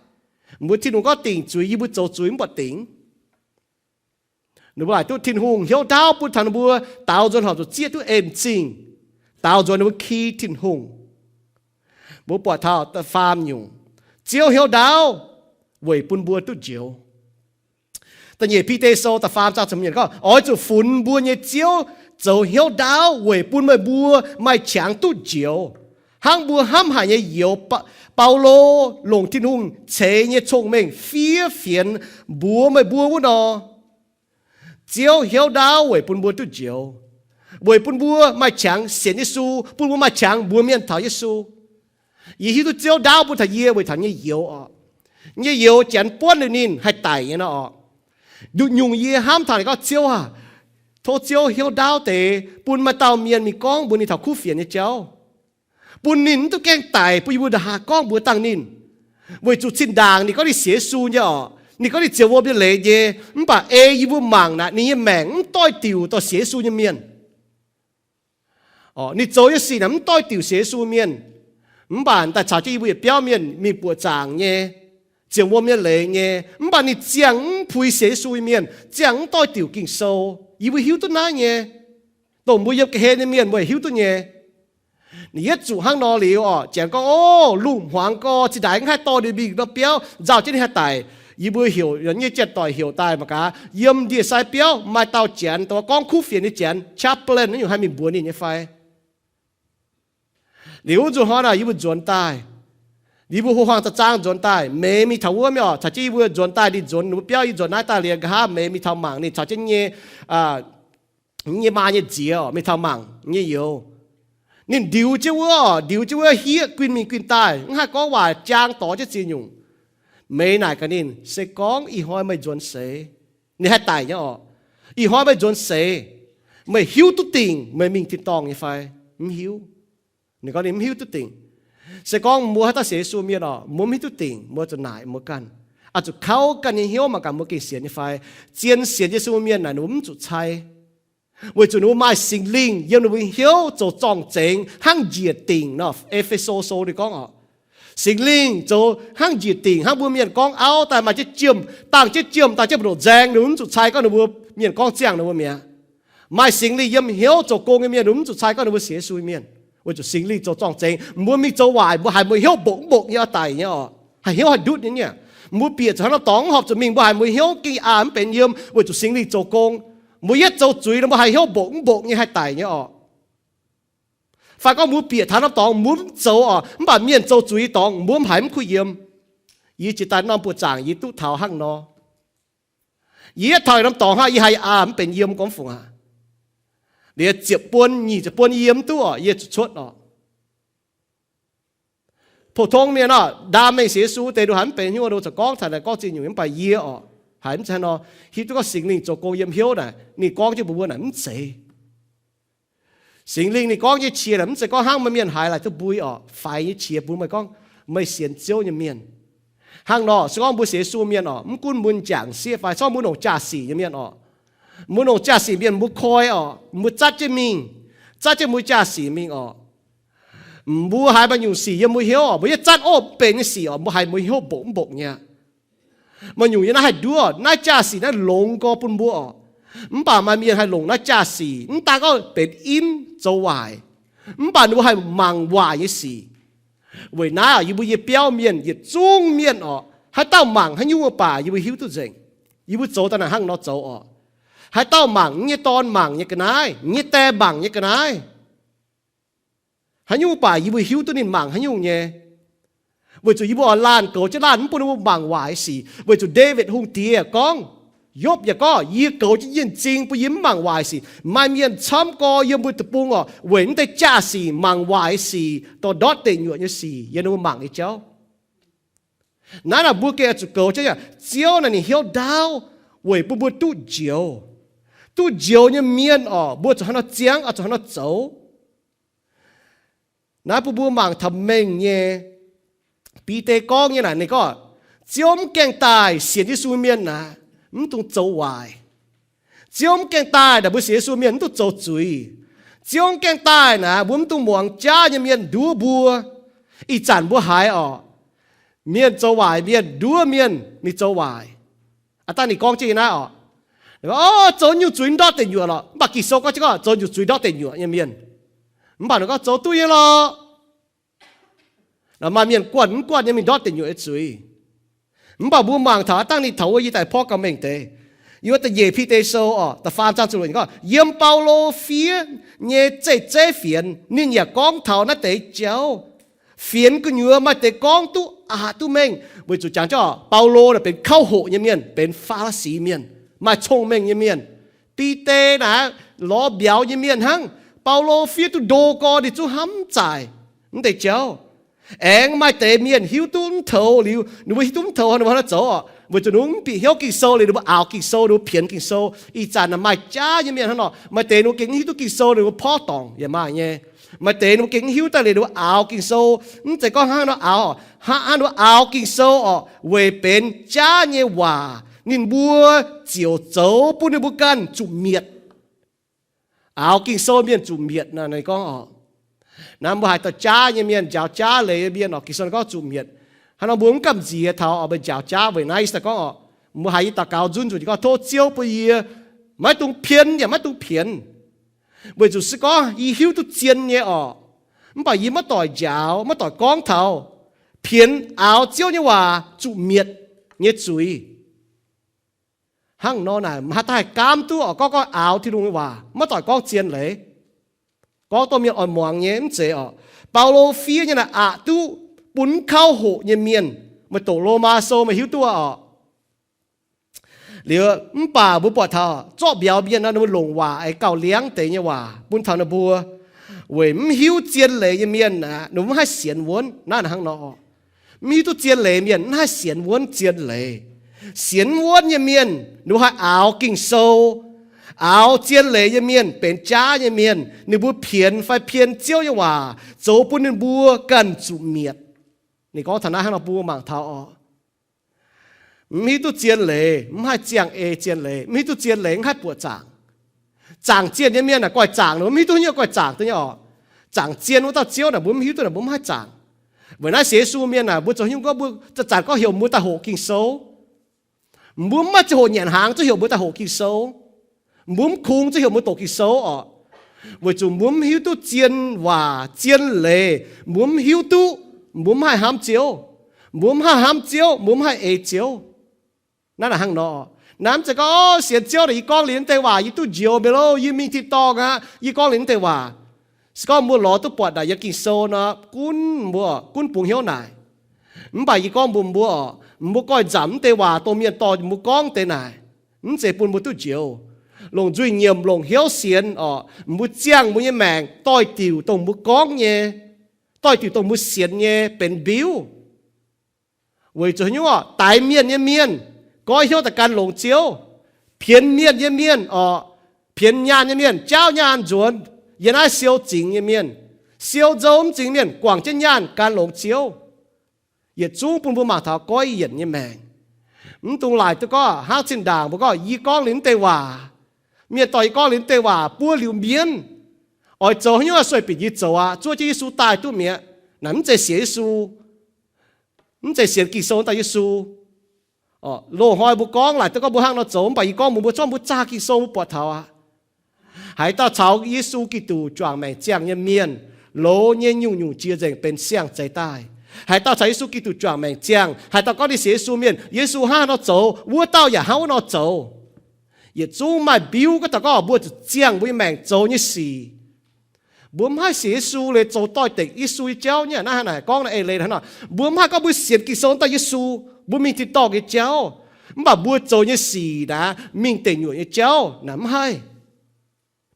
Mbuo Tin-Hungh gorngv dingc zuiz, yie mbuo zoux zuiz mv buatc dingc. Ninh mbuo laaic duqv Tin-Hungh hnyouv ndaauv bun taux ninh mbuo daaux nzuonx horpc zuqc zieqv duqv en zingh, daaux nzuonx ninh mbuo ki Tin-Hungh. Mbuo buatc taux da'faam nyungc, Ziouv hnyouv ndaauv weic bun mbuo duqv njoux. Da'nyeic Bide Sou da'faam zaang ziepc nyeic gorngv, Oix zuqc funx mbuo nyei Ziouv zoux hnyouv ndaauv weic bun meih mbuo maaih qangx duqv njoux, hnangv mbuo hnamv haic nyei youz, Baulo, longc Tin-Hungh ceix nyei cong-mengh fiev fienx mbuox meih mbuo wuov nor. Ziouv hnyouv ndaauv weic bun mbuo duqv njoux, weic bun mbuo maaih qangx sienx Yesu, bun mbuo maaih qangx mbuox mienh taux Yesu. Yie hiuv duqv Ziouv ndaauv bun taux yie weic taux nyei youz oc. Nyei youz Janx buonv liuz ninh haih daic nyei nor oc. Nduqc nyungc yie hnamv taux ninh gorngv, Ziouv aah, tov Ziouv hnyouv ndaauv deix bun maaih dauh mienh mingh gorngv mbuox ninh taux kuv fienx nyei jauv, bun ninh mv duqv gaengh daic, bun yie mbuo nda haa gorngv mbuox dangh ninh. Weic zuqc zinh ndaangc ninh gorngv ninh sienx Yesu nyei oc, ninh gorngv ninh ziouc wuom nyei leiz nyei, mv baac ei yie mbuo mangc naaic ninh nyei maengc mv doix-diuc dorh sienx Yesu nyei mienh. Ninh zoux nyei sic naaic mv doix-diuc sienx Yesu mienh. Mv baac daaih caux jienv yie mbuo yietc biauv mienh mingh buoqc zaangc nyei, ziouc wuom nyei leiz nyei, mv baac ninh ziangh mv puix sienx Yesu nyei mienh, ziangh mv doix-diuc Ging-Sou. Yie mbuo hiuv duqv naaiv nyei. Dongh mbuo yiem ga'hlen nyei mienh mbuo hiuv duqv nyei. Ninh yietv zuqc hnangv nor liuz oc, Janx gorngv, Ov, lungh hmuangx gorx, zinh ndaangc mv haih dorh ninh mingh norm biauv, nzauh jienv ninh haih daic. Yie mbuo heuc nyei janx-doic heuc daaih mangc gaax, yiem ndie-sai biauv maaih dauh Janx, dongh gorngv kuv fienx nyei Janx, chaplain naaiv nyungc, haih mingh mbuox ninh nyei fai? Liuz wuov nzunc hnoi naaic yie mbuo nzuonx daaih, yie mbuo huo huaang zaang nzuonx daaih, Meix mingh taux wuov mienh oc, caux jienv yie mbuo nzuonx daaih, ninh nzuonx ninh mbuo biauv, yie nzuonx naaiv daaih liuz, nqa'haav Meix mingh taux mangc ninh caux jienv nyei nyei maa nyei nziex mingh taux mangc nyei youz. Ninh ndiux jienv wuov, ndiux jienv wuov, hieqv guinh mingh guinh daaih, mv haih gorngv waac, jaang dorngx jienv ziex nyungc. Meix naaic gaax ninh, Se gorngv ih hnoi meih nzuonx seix, ninh haih daic nyei oc, ih hnoi meih nzuonx seix, meih hiuv duqv dingc meih mingh tin-dorngh nyei fai? Mv hiuv. Ninh gorngv ninh mv hiuv duqv dingc. Se gorngv mbuo haaix dauh sienx Yesu mienh oc, mbuo mv hiuv duqv dingc, mbuo zuqc naaic mbuo ganh, oix zuqc kauv ganh nyei hnyouv mangc gaax mbuo gengh sienx nyei fai. Zien sienx Yesu mienh naaic ninh mbuo mv zuqc cai, weic zuqc ninh mbuo maaih Singx Lingh yiem ninh mbuo hnyouv zoux zorng-zengx hnangv njiec dingc nor. E^fe^so Sou ninh gorngv oc, Singx Lingh zoux hnangv njiec dingc, hnangv mbuo mienh gorngv auv daaih maaih jienv jiem, dangh jienv jiem, dangh jienv mbu'ndongx nzaeng, ninh mbuo mv zuqc cai gorngv ninh mbuo, mienh gorngv ziangh ninh mbuo mi'aqv. Maaih Singx Lingh yiem hnyouv zoux gong nyei mienh, ninh mbuo mv zuqc cai gorngv ninh mbuo sienx Yesu mienh, weic zuqc Singx Lingh zoux zorng-zengx. Mbuo mingh zoux waaic, mbuo haiz mbuo hnyouv mbuoqc mv mbuoqc nyei, oix daic nyei oc, haiz hnyouv haih ndutv nyei. Mbuo bieqc zuqc hnangv norm dorngx, horpc zuqc mingh mbuo haiz mbuo hnyouv gengh aqc mv benx yiem, weic zuqc Singx Lingh zoux gong. Mbuo yietv zoux zuiz nor, mbuo haiz hnyouv mbuoqc mv mbuoqc nyei, haih daic nyei oc. Fai gorngv mbuo bieqc taux norm dorngx, mbuo mv zoux oc, mv baac mienh zoux zuiz nyei dorngx, mbuo mv haiz mv kuh yiem. Yie jiex daaih norm buoz-zaangc yie duqv taux hnangv nor. Yie yietv taux norm dorngx hnangv, yie haiz aqc mv benx yiem gorngv fungc aqv. Liuz ziepc buon, nyic ziepc buon yie yiem mv duqv oc, yie zuqc cuotv oc. Pou-tong mienh oc, ndaam mengh sienx Yesu deix, ninh haiz mv benx hnyouv, ninh corc gorngv taux naaic gorngv ziex nyungc, mv baac yie oc, haiz mv zeiz hnangv nor. Hiuv duqv gorngv Singx Lingh zoux gong yiem hnyouv naaic, ninh gorngv jienv mbuox mbuo naaic mv zeiz. Singx Lingh ninh gorngv nyei qiex naaic mv zeiz gorngv hnangv meih mienh haiz laaic duqv mbui oc, faix nyei qiex bun meih gorngv meih sienx Ziouv nyei mienh. Hnangv nor se gorngv mbuo sienx Yesu mienh oc, mv gunv mbuo m'jangc sieqv fai se gorngv mbuo longc jaa-sic nyei mienh oc, mbuo longc jaa-sic mienh mbuo koi oc, mbuo zatv jienv mingh, zatv jienv mbuo jaa-sic mingh oc. Mbuo haiz maaih nyungc sic yiem mbuo hnyouv oc, mbuo yietv zatv, ov, mv benx nyei sic oc, mbuo haiz mbuo hnyouv mbokv mbokv nyei. Maaih nyungc yiem naaiv haih nduov, naaiv jaa-sic naaiv longx gorx bun mbuo oc. Mv baac maaih mienh haih longc naaiv jaa-sic, mv daan gorngv benx in zoux waaic, mv baac ninh mbuo haih mangc waaic nyei sic. Weic naaiv oc, yie mbuo nyei biauv mienh yietc zungv mienh oc, haaix dauh mangc haaix nyungc mv baac yie mbuo hiuv duqv nzengc. Yie mbuo zoux daaih naaic hnangv nor zoux oc. Haaix dauh mangc, yie nyei dorn mangc nyei ga'naaiv, yie nyei die mangc nyei ga'naaiv, haaix nyungc mv baac yie mbuo hiuv duqv ninh mangc haaix nyungc nyei. Weic zuqc yie mbuo oix laanh goux jienv laanh, mv bun ninh mbuo mangc waaic sic. Weic zuqc Ndaawitv Hungh Diex gorngv, Yopv yaac gorngv, Yie goux jienv yie m'zing bun yie mv mangc waaic sic. Maaih mienh camv gorx yiem mbuo deic-bung oc, weic naaiv deix jaa-sic, mangc waaic sic, dorh ndortv deic nyuoqc nyei sic yiem ninh mbuo mangc nyei jauv. Naaiv naaic mbuo gengh oix zuqc goux jienv, Ziouv naaic ninh hnyouv ndaauv weic bun mbuo duqv njoux. Duqv njoux nyei mienh oc, mbuo zuqc hnangv nor ziangh, oix zuqc hnangv nor zoux. Naaiv bun mbuo mangc taux mengh nyei. Bide gorngv nyei naaic, ninh gorngv, Ziouv mv gaengh daaih sienx Yesu mienh naaic, mv dungx zoux waaic. Ziouv mv gaengh daaih naaic, mbuo sienx Yesu mienh mv dungx zoux zuiz. Ziouv mv gaengh daaih naaic, mbuo mv dungx muangx jaav nyei mienh nduov mbuo. Ih zanc mbuo haiz oc, Mienh zoux waaic mienh, nduov mienh, ninh zoux waaic. Aav dangh ninh gorngv jienv naaiv oc, o, zoux nyungc zuiz ndortv deic nyuoqc lorqc. Mv baac Ging-Sou gorngv jienv gorngv zoux nyungc zuiz ndortv deic nyuoqc nyei mienh, mv baac ninh gorngv zoux duqv nyei lorqc. Maaih mienh guanh mv guanh nyei mingh ndortv deic nyuoqc nyei zuiz. Mv baac mbuo mangc taux aav dangh ninh taux wuov yie daaih porv gauh mengh deix, yiem wuov da'nyeic Bide Sou oc, da'faam zaang ziepc luoqc gorngv, yiem Baulo fiev nyei zeiv-zeiv fienx ninh yaac gorngv taux naaiv deix jauv. Fienx gu'nyuoz maaih deix gorngv duqv aqc duqv mengh, weic zuqc jangx jienv Baulo naaic benx kauv hoqc nyei mienh, benx Faa^li^si mienh, maaih cong-mengh nyei mienh. Bide naaic lorz mbiauz nyei mienh hnangv. Baulo fiev duqv ndo gorn ninh zungv hnamv zaaic mv deix jauv. Aengx maaih deix mienh hiuv duqv mv toux liuz, ninh mbuo hiuv duqv mv toux ninh mbuo hnangv nor zoux oc, weic zuqc ninh mbuo mv bieqc hnyouv Ging-Sou liuz ninh mbuo aaux Ging-Sou, ninh mbuo pienx Ging-Sou. Ih zanc naaic maaih jaav nyei mienh hnangv nor, maaih deix ninh mbuo gengh mv hiuv duqv Ging-Sou ninh mbuo porv dorngc yaac maaih nyei. Maaih deix ninh mbuo gengh mv hiuv daaih liuz ninh mbuo aaux Ging-Sou. Mv zeiz gorngv hnangv nor aaux, hnangv ninh mbuo aaux Ging-Sou oc, weic benx jaav nyei waac ninh mbuo ziouc zoux bun ninh mbuo ganh zuqc mietc. Aaux Ging-Sou mienh zuqc mietc naaic ninh gorngv oc. Naaiv mbuo haiz dauh jaav nyei mienh, njaaux jaav leiz nyei mienh oc, Ging-Sou gorngv zuqc mietc. Hnangv nor mbuo mv gamh nziex taux oc, mbuo njaaux jaav weic naaiv se gorngv oc, mbuo haiz yie daux gaux nzunc nzunc gorngv, tov Ziouv bun yie maiv dungx pien yaac maiv dungx pienx, weic zuqc se gorngv yie hiuv duqv zien nyei oc, mv baac yie maiv doic njaaux, maiv doic gorngv taux pienx aaux Ziouv nyei waac zuqc mietc nyei zuiz. Hnangv nor naaic, maiv haih daaih gaamv duqv oc, gorngv, gorngv aaux Tin-Hungh nyei waac maiv doic gorngv zien leiz, gorngv dongh mienh oix muangx nyei mv zeiz oc. Baulo fiev nyei naaic aqc duqv bun mv kauv hoqc nyei mienh. Meih doqc Lomaa Sou meih hiuv duqv oc. Liuz mv baac mbuo buatc taux zorqv mbiauz mienh nor, ninh mbuo longc waac aengx gauh liangv deix nyei waac bun taux ninh mbuo, weic mv hiuv zien leiz nyei mienh aeqv, ninh mbuo mv haih sienx wuonv. Naaiv hnangv nor, mv hiuv duqv zien leiz mienh mv haih sienx wuonv zien leiz. Sienx wuonv nyei mienh ninh mbuo haih aaux Ging-Sou. Aaux zien leiz nyei mienh benx jaav nyei mienh, ninh mbuo pienx fai pien Ziouv nyei waac zoux bun ninh mbuo ganh zuqc mietc. Ninh gorngv taux naaiv hnangv nor bun mbuo mangc taux oc. Mv hiuv duqv zien leiz mv haih ziangh ei zien leiz, mv hiuv duqv zien leiz mv haih buoqc zaangc. Zaangc zienh nyei mienh naaic goiv zaangc, mbuo mv hiuv duqv nyei goiv zaangc duqv nyei oc. Zaangc zienh wuov dauh Ziouv naaic mbuo mv hiuv duqv naaic mbuo mv haih zaangc. Weic naaiv sienx Yesu mienh naaic mbuo zoux hnyouv gorngv mbuo zanc-zanc gorngv heuc mbuo daaih hoqc Ging-Sou. Mbuo mv maaih ziangh hoc nyanc hnaangx zuqc heuc mbuo daaih hoqc Ging-Sou. Mbuo mv kungx zuqc heuc mbuo doqc Ging-Sou oc. Weic zuqc mbuo mv hiuv duqv zien waac zien leiz, mbuo mv hiuv duqv, mbuo mv haih hnamv Ziouv. Mbuo mv haih hnamv Ziouv, mbuo mv haih ei Ziouv. Naaiv naaic hnangv nor, naaiv mv zeiz gorngv sienx Ziouv naaic yie gorngv liuz naaiv deix waac yie duqv njoux mi'aqv loh, yie mingh tin-dorngh aqv, yie gorngv liuz naaiv deix waac. Se gorngv mbuo lorz duqv buatc naaic yiem Ging-Sou nor, gunv mbuo, gunv bungx hnyouv naaic. Mv baac yie gorngv mbuox mbuo oc, mbuo goiv nzamc naaiv deix waac dongh mienh dorh mbuo gorngv deix naaic, mv zeiz bun mbuo duqv njoux. Longc nzuih nyiemc, longc hnyouv sienx oc, mbuo ziangh mbuo nyei maengc doix-diuc dongh mbuo gorngv nyei, doix-diuc dongh mbuo sienx nyei benx mbiuv. Weic zuqc haaix nyungc oc, daix mienh nyei mienh goiv hnyouv daaih gan longx Ziouv. Pienx mienh nyei mienh oc, pienx nyaanh nyei mienh jaauv nyaanh nzuonx yiem naaiv siou zingx nyei mienh, siou nzou mv zingx mienh guangc jienv nyaanh gan longx Ziouv. Yietc zungv bun mbuo mangc taux goiv yienc nyei maengc. Mv dungx laaic duqv gorngv hnangv zinh ndaangc mbuo gorngv yie gorngv liuz naaiv deix waac, mienh dorh yie gorngv liuz naaiv deix waac buo liuz mienv, oix zoux haaix nyungc sueih binc yie zoux aqv, zuov jienv Yesu daaih duqv mi'aqv. Naaic mv zeiz sienx Yesu, mv zeiz sienx Ging-Sou daaih Yesu. Loz-hnoi mbuo gorngv laaic duqv gorngv mbuo hnangv nor zoux, mv baac yie gorngv mbuox mbuo, zorqv mbuo zaah Ging-Sou mbuo buatc taux aqv. Haaix dauh caux Yesu Giduc juangc maengc ziangh nyei mienh, loz nyei nyungc-nyungc jiex nzengc benx siang-zeix daaih. Haaix dauh caux Yesu Giduc juangc maengc ziangh, haaix dauh gorngv ninh sienx Yesu mienh, Yesu hnangv haaix nor zoux, wuov dauh yaac hnangv wuov nor zoux. Yietc zungv maaih mbiuv gorngv taux gorngv mbuo zuqc ziangh mbuo nyei maengc zoux nyei sic. Mbuo mv haih sienx Yesu liuz zoux doix-dekc Yesu nyei jauv nyei. Naaiv hnangv naaic gorngv naaiv eix leiz hnangv nor, mbuo mv haih gorngv mbuo sienx Ging-Sou daaih Yesu, mbuo mingh tin-dorngh nyei jauv, mv baac mbuo zoux nyei sic naaic mingh deic nyuoqc nyei jauv naaic mv haih.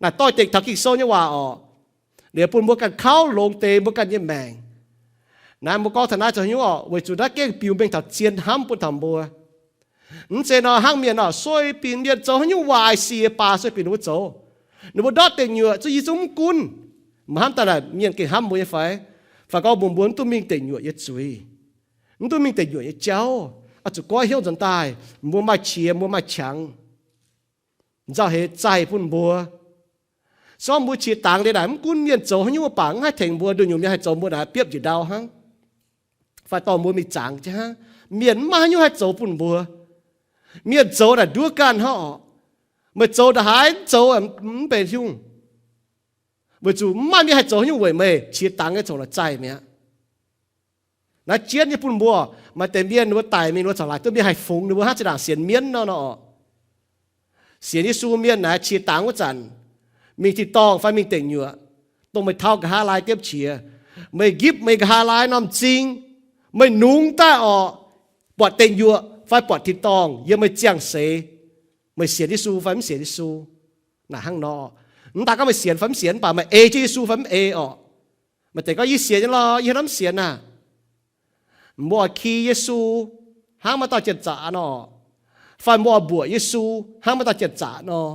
Naaic doix-dekc taux Ging-Sou nyei waac oc, liuz bun mbuo ganh kauv longx deix mbuo ganh nyei maengc. Naaiv mbuo gorngv taux naaiv zoux haaix nyungc oc, weic zuqc naaiv gengh biux mengh taux zien hnamv bun taux mbuo. Mv zeiz nor hnangv mienh oc, sueih binc mienh zoux haaix nyungc waaic sic baac sueih binc ninh mbuo zoux, ninh mbuo ndortv deic nyuoqc zungv yie zungv mv gunv. Mv hnamv daaih naaic mienh gengh hnamv mbuo nyei fai? Fai gorngv mbuo, mbuo mv duqv mingh deic nyuoqc nyei zuiz, mv duqv mingh deic nyuoqc nyei jauv, oix zuqc goiv hnyouv nzuonx daaih, mbuo maaih qiex mbuo maaih qangx, nzauh heix zaih bun mbuo. Se gorngv mbuo qiex dangx liuz naaic mv gunv mienh zoux haaix nyungc baac mv haih tengx mbuo, nduqc nyungc mienh haih zoux mbuo naaic biopv njiec ndau hnangv. Fai dorh mbuo mingh zaangc jienv hnangv. Mienh mv maaih haaix nyungc haih zoux bun mbuo. Mienh zoux naaic nduov ganh hnangv orqc. Meih zoux ndongc haaix zoux mv benx haaix nyungc. Weic zuqc mv maaih mienh haih zoux haaix nyungc weic meih qiex dangx nyei, zoux la'zaih mi'aqv. Naaiv jienv nyei bun mbuo, maaih deix mienh ninh mbuo daic mingh ninh mbuo corc laaic duqv mienh haih fungx ninh mbuo hnangv zinh ndaangc sienx mienv nor nor. Sienx Yesu mienh naaic qiex dangx wuov zanc, mingh tin-dorngh fai mingh deic nyuoqc, dongh meih tau nqa'haav laai diemv qiex, meih nqipv meih nqa'haav laai norm m'zing, meih nungx daaih orqc, buatc deic nyuoqc fai buatc tin-dorngh yiem meih ziangh seix, meih sienx Yesu fai mv sienx Yesu. Naaic hnangv nor, mv daaih gorngv meih sienx fai mv sienx, mv baac meih ei jienv Yesu fai mv ei orqc. Maaih deix gorngv, yie sienx nyei lorqc, yie hnamv sienx aah. Mbuo oix ki Yesu hnangv maaih dauh janx-zaqc nor, fai mbuo oix mbuoqc Yesu hnangv maaih dauh janx-zaqc nor,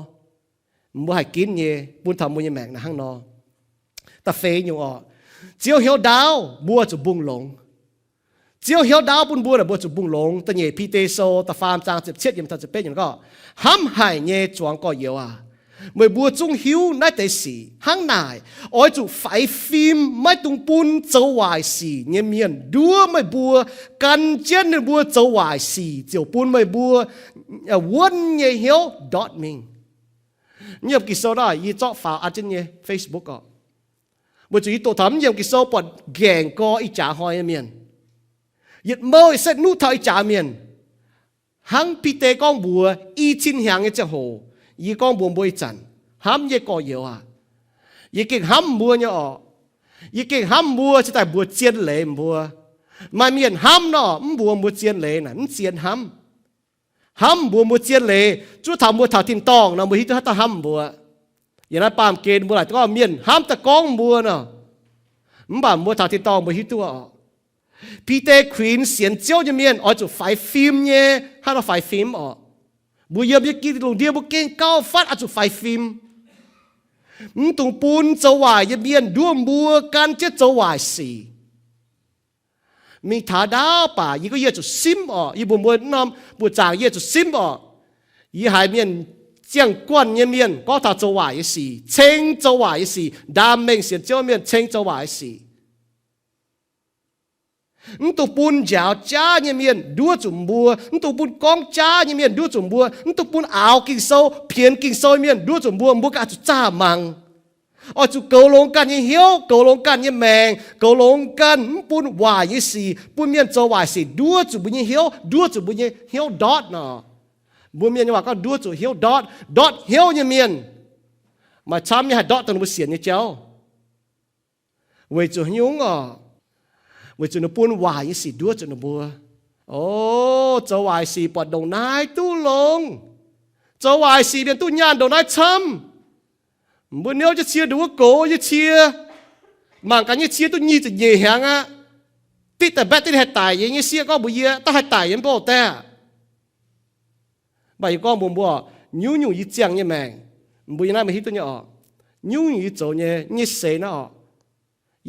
mbuo haih ginv nyei bun taux mbuo nyei maengc naaiv hnangv nor. Da'feix nyungc orqc, Ziouv hnyouv ndaauv mbuo zuqc mbungh longx. Ziouv hnyouv ndaauv bun mbuo naaic mbuo zuqc mbungh longx. Da'nyeic Bide Sou da'faam zaang ziepc cietv yiemc taux ziepc betv yiemc gorngv, hnamv haic nyei zuangx gorx-youz aac, meih mbuo zungv hiuv naaiv deix sic. Hnangv naaic, oix zuqc faix fim maiv dungx bun zoux waaic sic nyei mienh nduov meih mbuo, gan jienv ninh mbuo zoux waaic sic ziouc bun meih mbuo wuonv nyei hnyouv ndortv mingh. Yiem Ging-Sou naaiv yie zorqv faaux an jienv nyei Facebook orqc, weic zuqc yie doqc taux mv yiem Ging-Sou buatc nqaengc gorx ih jaax hnoi nyei mienh, yietc mouh se nuqv taux ih jaax mienh. Hnangv Bide gorngv mbuox i cin hnyangx nyei ziangh hoc, yie gorngv mbuox mbuo ih zanc, hnamv nyei gorx-youz aac, yie gengh hnamv mbuo nyei orqc. Yie gengh hnamv mbuo cingx daaih mbuox zien leiz mbuo. Maaih mienh hnamv nor, mv mbuox mbuo zien leiz naaic mv zien hnamv. Hnamv mbuox mbuo zien leiz, zuov taux mbuo taux tin-dorngh nor mbuo hiuv duqv haaix dauh hnamv mbuo. Yiem naaiv baamh gen mbuo laaic gorngv mienh hnamv daaih gorngv mbuo nor, mv baac mbuo taux tin-dorngh mbuo hiuv duqv orqc. Bide kuinx sienx Ziouv nyei mienh oix zuqc faix fim nyei. Hnangv nor faix fim orqc, mbuo yiem nyei lungh ndiev mbuo gengh gauh fatv oix zuqc faix fim. Mv dungx bun zoux waaic nyei mienh nduov mbuo gan jienv zoux waaic sic. Mingh taux ndaauv baac yie gorngv yie zuqc simv orqc. Yie mbuox mbuo norm mbuoqc zaangc yie zuqc simv orqc. Yie haiz mienh, ziangh guanh nyei mienh gorngv taux zoux waaic nyei sic, ceng zoux waaic nyei sic, ndaam mengh sienx Ziouv mienh ceng zoux waaic nyei sic. Mv dungx bun njaaux jaav nyei mienh nduov zuqc mbuo. Mv dungx bun gorngv jaav nyei mienh nduov zuqc mbuo. Mv dungx bun aaux Ging-Sou, pienx Ging-Sou mienh nduov zuqc mbuo. Mbuo ganh oix zuqc zaah mangc. Oix zuqc goux longx ganh nyei hnyouv, goux longx ganh nyei maengc, goux longx ganh mv bun waaic nyei sic, bun mienh zoux waaic sic nduov zuqc mbuo nyei hnyouv, nduov zuqc mbuo nyei hnyouv ndortv nor. Mbuo mienh nyei waac gorngv nduov zuqc hnyouv ndortv, ndortv hnyouv nyei mienh maaih camv nyei haih ndortv dongh ninh mbuo sienx nyei jauv. Weic zuqc haaix nyungc orqc? Weic zuqc ninh bun waaic nyei sic nduov zuqc ninh mbuo. O, zoux waaic sic buatc ndongc naaiv duqv longx. Zoux waaic sic mienh duqv nyaanh ndongc naaiv camv. Mbuo niouv jienv cie ndongc wuov gox nyei cie, mangc gaax nyei cie duqv nyic ziepc nyeic hnyangx aqv. Diqv daaih mbaeqv diqv haih daic nyei, nyei sieqv gorngv mbuox yie, daaih haih daic nyei mv baac daaih. Mv baac yie gorngv mbuox mbuo, nyungc-nyungc yie ziangh nyei maengc, mbuo yiem naaiv meih hiuv duqv nyei orqc. Nyungc-nyungc yie zoux nyei, nyei seix naaiv orqc,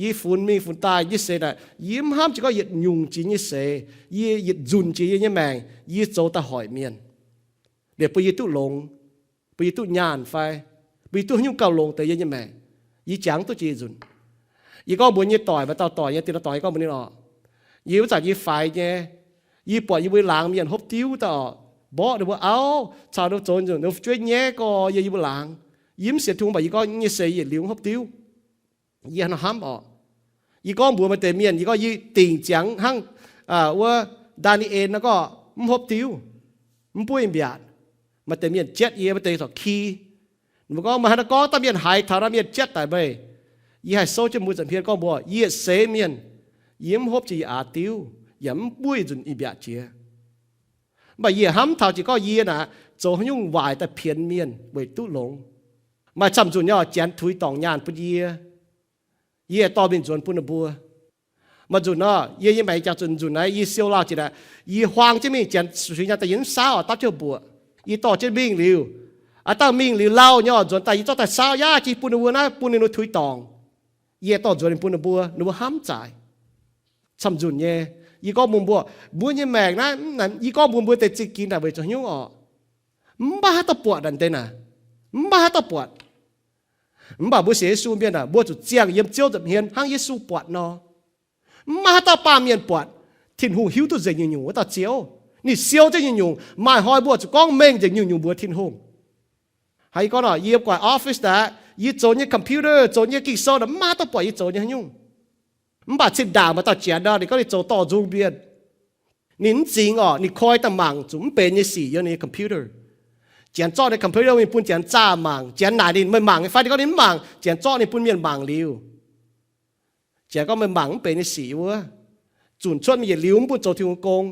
yie funx mingh funx daaih nyei seix naaic, yie mv hnamv jiex gorngv yietc nyungc jiex nyei seix, yie yietc nzunc jiex yie nyei maengc yie zoux daaih hoic mienh, liepc bun yie duqv longx, bun yie duqv nyaanh fai bun yie duqv haaix nyungc gauh longx deix yie nyei maengc. Yie jangx duqv jiex yietc nzunc. Yie gorngv mbuox nyei doic, maaih dauh doic nyei, dinh dauh doic, yie gorngv mbuox ninh orqc, yie wuov zanc yie faix nyei, yie buatc yie mbuo laangz mienh hopv diuv daaih orqc, mborqv ninh mbuo auv caux ninh mbuo zoux nzunc, ninh mbuo fu'jueiv nyaiv gorx yie, yie mbuo laangz. Yie mv sienx Tin-Hungh, mv baac yie gorngv nyei seix yietc liuz mv hopv diuv. Yie haaix nor hnamv orqc? Yie gorngv mbuox maaih deix mienh, yie gorngv yie dingc ziangx hnangv wuov Ndaa^ni^en nor gorngv mv hopv diuv, mv buov mbiaatc. Maaih deix mienh jatv yie, maaih deix corc ki. Ninh mbuo gorngv, meih haaix nor gorngv, dauh mienh haiz taux nor mienh jatv daic meih. Yie haih souv jienv mbuo nza'hmien gorngv mbuox yie yietc seix mienh, yie mv hopv jiex yie aax diuv, yaac mv buov yietc nzunc i mbiaatc jiex. Mv baac yie hnamv taux jiex gorngv yie naaic zoux haaix nyungc waaic daaih pienx mienh weic duqv longx. Maaih camv nzunc nyei orqc, janx tuix dorngc nyaanh bun yie, yie dorh mingh nzuonx bun ninh mbuo. Maaih nzunc nor, yie nyei maengc jangx zuqc nzunc naaiv yie siou lauh jiex naaic, yie huaang jienv mingh, janx suix nyaanh daaih yie mv saauv orqc, dapv jienv mbuoqc. Yie dorh jienv mingh liuz, aa, dangh mingh liuz lauh nyei orqc, nzuonx daaih yie zorqv daaih saauv, yaac jiex bun ninh mbuo naaiv, bun ninh mbuo tuix dorngc. Yie dorh nzuonx bun ninh mbuo, ninh mbuo hnamv zaic. Camv nzunc nyei, yie gorngv mbuox mbuo, mbuo nyei maengc naaiv, yie gorngv mbuox mbuo deix zingh ginx naaic weic zuqc haaix nyungc orqc? Mv maaih haaix dauh buatc naaic deix naaic. Mv maaih haaix dauh buatc. Mv baac mbuo sienx Yesu mienh aah, mbuo zuqc ziangh yiem Ziouv nza'hmien hnangv Yesu buatc nor. Mv maaih haaix dauh baamh mienh buatc. Tin-Hungh hiuv duqv nzengc nyungc-nyungc wuov dauh Ziouv. Ninh siou jienv nyungc-nyungc. Maaih hnoi mbuo zuqc gorngv mengh nzengc nyungc-nyungc mbuox Tin-Hungh. Hnangv yie gorngv nor, yie guai office daaih, yie zoux nyei computer, zoux nyei Ging-Sou, maiv maaih dauh buatc yie zoux nyei haaix nyungc. Mv baac zinh ndaangc maaih dauh janx nor, ninh gorngv ninh zoux dorh nzung mbienc. Ninh mv zingx orqc, ninh koi daaih mangc zuqc mv benx nyei sic yiem ninh nyei computer. Janx zorqv ninh computer mingh bun janx zaah mangc. Janx naaic ninh, meih mangc nyei fai? Ninh gorngv ninh mv mangc. Janx zorqv ninh bun mienh mangc liuz, janx gorngv, meih mangc mv benx nyei sic wuov. Zunc cuotv mingh yietc liuz mv bun zoux Tin-Hungh gong,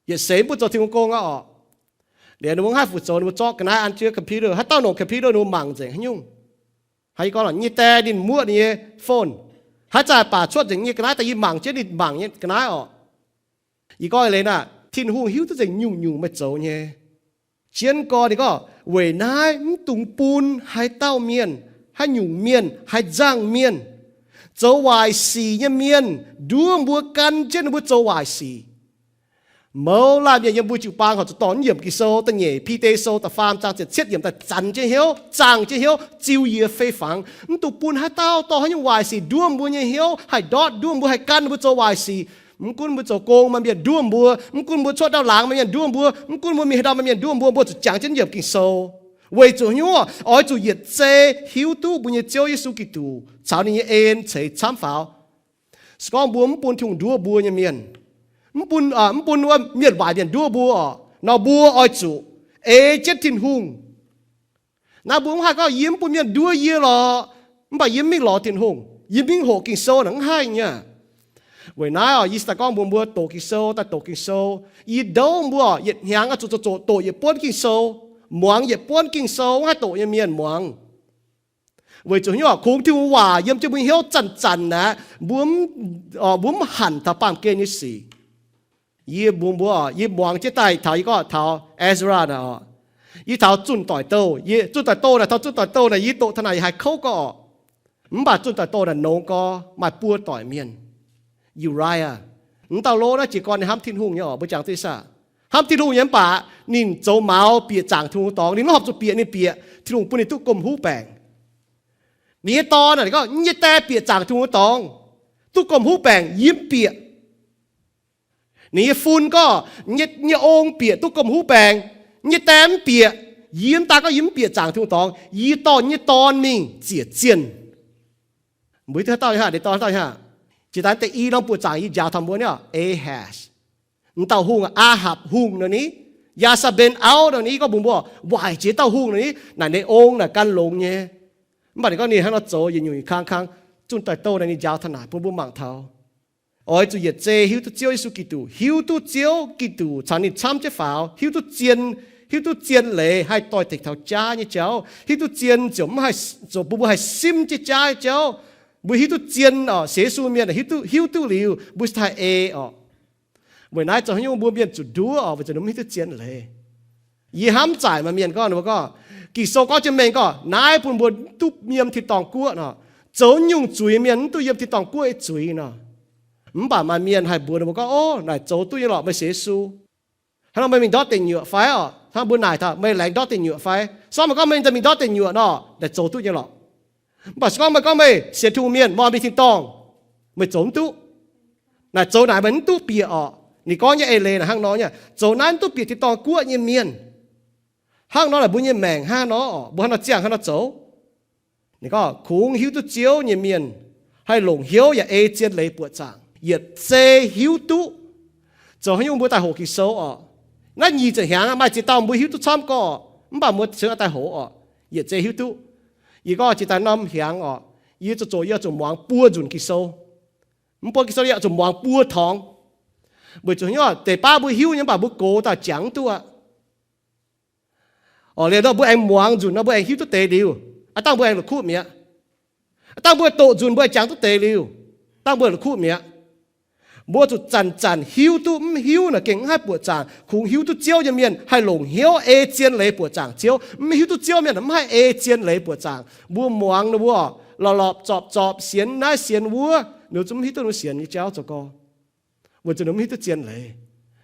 yietc seix mv bun zoux Tin-Hungh gong aqv orqc. Liuz ninh mbuo mv haih fu-zoux, ninh mbuo zorqv ga'naaiv an jienv computer, haaix dauh longc computer ninh mbuo mangc nzengc haaix nyungc. Hnangv yie gorngv nor, nyei die ninh muoqv ninh nyei phone, haaix zanc baac cuotv nzengc nyei ga'naaiv daaih, yie mangc jienv ninh mangc nyei ga'naaiv orqc. Yie gorngv eix leiz naaic, Tin-Hungh hiuv duqv nzengc nyungc-nyungc meih zoux nyei. Jienv gorn ninh gorngv, weic naaiv mv dungx bun haaix dauh mienh, haaix nyungc mienh, haaix nzangc mienh, zoux waaic sic nyei mienh nduov mbuo gan jienv ninh mbuo zoux waaic sic. Mouz laanh mienh yiem mbuo jiu-baang horpc zuqc dorh naaiv yiemc Ging-Sou da'nyeic Bide Sou da'faam zaang ziepc cietv yiemc daaih zanc jienv hnyouv, zaangh jienv hnyouv, ziux yie fei fangx. Mv dungx bun haaix dauh dorh haaix nyungc waaic sic nduov mbuo nyei hnyouv, haih ndortv nduov mbuo, haih gan mbuo zoux waaic sic. Mv gunv mbuo zoux gong maaih mienh nduov mbuo, mv gunv mbuo cuotv ndau laangz maaih mienh nduov mbuo, mv gunv mbuo mingh haaix ndau maaih mienh nduov mbuo, mbuo zuqc jangx jienv yiemc Ging-Sou. Weic zuqc haaix nyungc? Oix zuqc yietc zei hiuv duqv mbuo nyei Ziouv Yesu Giduc caux ninh nyei en ceix camv faaux. Se gorngv mbuo mv bun Tin-Hungh nduov mbuo nyei mienh, mv bun, mv bun wuov mienh waaic mienh nduov mbuo orqc, nor mbuo oix zuqc ei jienv Tin-Hungh. Naaiv mbuo mv haih gorngv, yie mv bun mienh nduov yie lorqc, mv baac yie mv mingh lorz Tin-Hungh, yie mv mingh hoqc Ging-Sou naaic, mv haih nyei aqv. Weic naaiv orqc, yie daaih gorngv mbuox mbuo doqc Ging-Sou, daaih doqc Ging-Sou. Yie ndouv mbuo yietc hnyangx oix zuqc zoqc doqc yietc buonv Ging-Sou, muangx yietc buonv Ging-Sou, mv haih doqc nyei mienh muangx. Weic zuqc haaix nyungc? Kungx Tin-Hungh waac yiem jienv mbuo hnyouv zanc-zanc aqv, mbuo mv, mbuo mv hanc taux baamh gen nyei sic. Yie mbuox mbuo, yie muangx jienv daaih taux, yie gorngv taux Ezra naaic orqc, yie taux zunh doic douh, yie zunh doic douh naaic, taux zunh doic douh naaic yie doqc taux naaic yie haiz kouv gorqv orqc. Mv baac zunh doic douh naaic nongx gorx, maaih buo doic mienh. Uriah, mv dauh lov naaiv jiez gorn ninh hnamv Tin-Hungh nyei orqc, mbuo jangx duqv saah? Hnamv Tin-Hungh nyei mv baac ninh zoux maux bieqc zaangc Tin-Hungh dorngx, ninh mv horpc zuqc bieqc, ninh bieqc Tin-Hungh bun ninh duqv gomh huv baengc. Ninh nyei dorn naaic gorngv, yie nyei die bieqc zaangc Tin-Hungh dorngx, duqv gomh huv baengc, yie mv bieqc. Ninh nyei fun gorngv, yie nyei ong bieqc duqv gomh huv baengc, yie nyei die mv bieqc. Yie mv daan gorngv yie mv bieqc zaangc Tin-Hungh dorngx, yie dorh yie nyei dorn mingh ziec zienh. Mbuo hiuv duqv haaix dauh nyei hnangv? Ninh dorn haaix dauh nyei hnangv? Jiex daaih deix i norm buoqc zaangc yie njaaux taux mbuo nyei orqc, Ahaz. M'dauh hungh, Aahapc Hungh nor ni, Yaa^saa^mben auv nor ni, gorngv mbuox mbuo, waaic jiex dauh hungh nor ni, naaic ninh ong naaic gan longx nyei. Mv baac ninh gorngv ninh hnangv nor zoux yietc nyungc yietc kang kang. Zunh doic douh naaic ninh njaaux taux naaic bun mbuo mangc taux. Oix zuqc yietc zei hiuv duqv Ziouv Yesu Giduc, hiuv duqv Ziouv Giduc caux ninh camv jienv faaux, hiuv duqv zien, hiuv duqv zien leiz haih doix-dekc taux jaav nyei jauv, hiuv duqv zien ziouc mv haih, ziouc bun mbuo haih simv jienv jaav nyei jauv. Mbuo hiuv duqv zien orqc, sienx Yesu mienh hiuv duqv, hiuv duqv liuz mbuo cingx daaih ei orqc. Weic naaiv zoux haaix nyungc mbuo mienh zuqc nduov orqc? Weic zuqc ninh mv hiuv duqv zien leiz. Yie hnamv zaaic maaih mienh gorngv, ninh mbuo gorngv, Ging-Sou gorngv jienv mengh gorngv, naaiv bun mbuo duqv yiem tin-dorngh guoqv nor. Zoux nyungc zuiz mienh mv duqv yiem tin-dorngh guoqv nyei zuiz nor. Mv baac maaih mienh haih mbuox ninh mbuo gorngv, ov, naaic zoux duqv nyei lorqc, meih sienx Yesu. Hnangv nor meih mingh ndortv deic nyuoqc fai orqc? Hnangv mbuo naaic taux meih laengz ndortv deic nyuoqc fai? Se gorngv meih gorngv meih mingh ndortv deic nyuoqc nor, naaic zoux duqv nyei lorqc. Mv baac se gorngv meih gorngv meih sienx Tin-Hungh mienh, meih oix mingh tin-dorngh, meih zoux mv duqv. Naaic zoux naaic meih mv duqv bieqc orqc. Ninh gorngv nyei eix leiz naaic hnangv nor nyei, zoux naaiv mv duqv bieqc tin-dorngh guoqv nyei mienh. Hnangv nor naaic mbuo nyei maengc hnangv nor orqc, mbuo hnangv nor ziangh hnangv nor zoux. Ninh gorngv kungx hiuv duqv Ziouv nyei mienh haih longc hnyouv yaac ei zien leiz buoqc zaangc. Yietc zei hiuv duqv. Zoux haaix nyungc mbuo daaih hoqc Ging-Sou orqc? Naaiv nyic ziepc hnyangx maaih ziex dauh mbuo hiuv duqv camv gorqv, mv baac mbuo ziouc daaih hoqc orqc. Yietc zei hiuv duqv. Yie gorngv jiex daaih norm hnyangx orqc, yie zoux zoqc yie zuqc muangx buo nzunc Ging-Sou. Mv buo Ging-Sou yie zuqc muangx buo torngx. Weic zuqc haaix nyungc? Deix baav mbuo hiuv nyei mv baac mbuo gox daaih jangx mv duqv aqv. Orqc, liuz nor mbuo aengx muangx nzunc nor mbuo aengx hiuv duqv deix liuz, aav dangh mbuo aengx la'kuqv mi'aqv. Aav dangh mbuo doqc nzunc mbuo aengx jangx duqv deix liuz, dangh mbuo la'kuqv mi'aqv. Mbuo zuqc zanc-zanc hiuv duqv, mv hiuv naaic gengh mv haih buoqc zaangc. Kungx hiuv duqv Ziouv nyei mienh haih longc hnyouv ei zien leiz buoqc zaangc Ziouv. Mv hiuv duqv Ziouv mienh mv haih ei zien leiz buoqc zaangc. Mbuo muangx ninh mbuo lorpc lorpc zorpc zorpc, sienx naaiv sienx wuov, ninh zungv mv hiuv duqv ninh sienx nyei jauv zoux gorx. Weic zuqc ninh mv hiuv duqv zien leiz.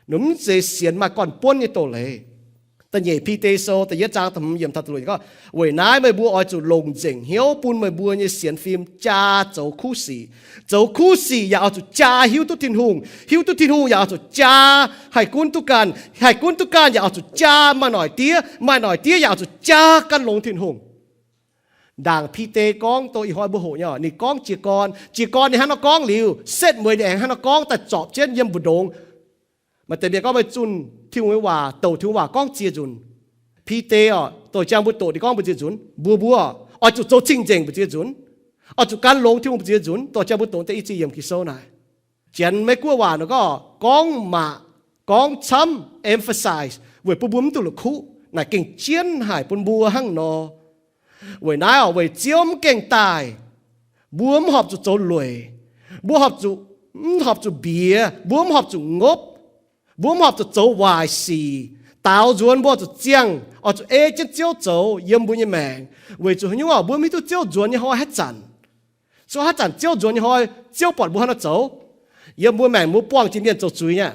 Ninh mv zeiz sienx maaih gorn-buonv nyei doz-leiz. Da'nyeic Bide Sou da'yietv zaang da'hmz yiemc taux da'luoqc gorngv, weic naaiv meih mbuo oix zuqc longc nzengc hnyouv bun meih mbuo nyei sienx fim jaa zoux kuv sic. Zoux kuv sic yaac oix zuqc jaa hiuv duqv Tin-Hungh. Hiuv duqv Tin-Hungh yaac oix zuqc jaa haih gunv duqv ganh. Haih gunv duqv ganh yaac oix zuqc jaa maaih noic diev. Maaih noic diev yaac oix zuqc jaa gan longx Tin-Hungh. Ndaangc Bide gorngv dongh ih hnoi mbuo hoqc nyei, ninh gorngv jiez gorn. Jiez gorn ninh hnangv nor gorngv liuz, setv mueiz ninh aengx hnangv nor gorngv daaih zorpc jienv yiem mbu'ndongx. Maaih deix mienh gorngv meih zunh Tin-Hungh nyei waac, douc Tin-Hungh waac gorngv ziex nzunc. Bide oc, douc jang mbuo doqc ninh gorngv mbu'ziex nzunc. Mbuo mbuo oix zuqc zoux cing-nzengc mbu'ziex nzunc. Oix zuqc gan longx Tin-Hungh mbu'ziex nzunc. Douc jang mbuo doqc deix i ziex yiemc Ging-Sou naaic. Janx Meiv-Guoqv waac nor gorngv, gorngv maac, gorngv camv, emphasize, weic bun mbuo mv duqv la'kuqv. Naaic gengh jienv haic bun mbuo hnangv nor. Weic naaiv oc, weic Ziouv mv gaengh daaih, mbuo mv horpc zuqc zoux lueic. Mbuo horpc zuqc, mv horpc zuqc mbiex. Mbuo mv horpc zuqc ngopv. Mbuo mv horpc zuqc zoux waaic sic. Daaux nzuonx mbuo oix zuqc ziangh, oix zuqc ei jienv Ziouv zoux yiem mbuo nyei maengc. Weic zuqc haaix nyungc oc, mbuo mv hiuv duqv Ziouv nzuonx nyei hnoi haaix zanc. Se gorngv haaix zanc Ziouv nzuonx nyei hnoi, Ziouv buatc mbuo hnangv nor zoux, yiem mbuo maengc mbuo buangh jiex mienh zoux zuiz nyei.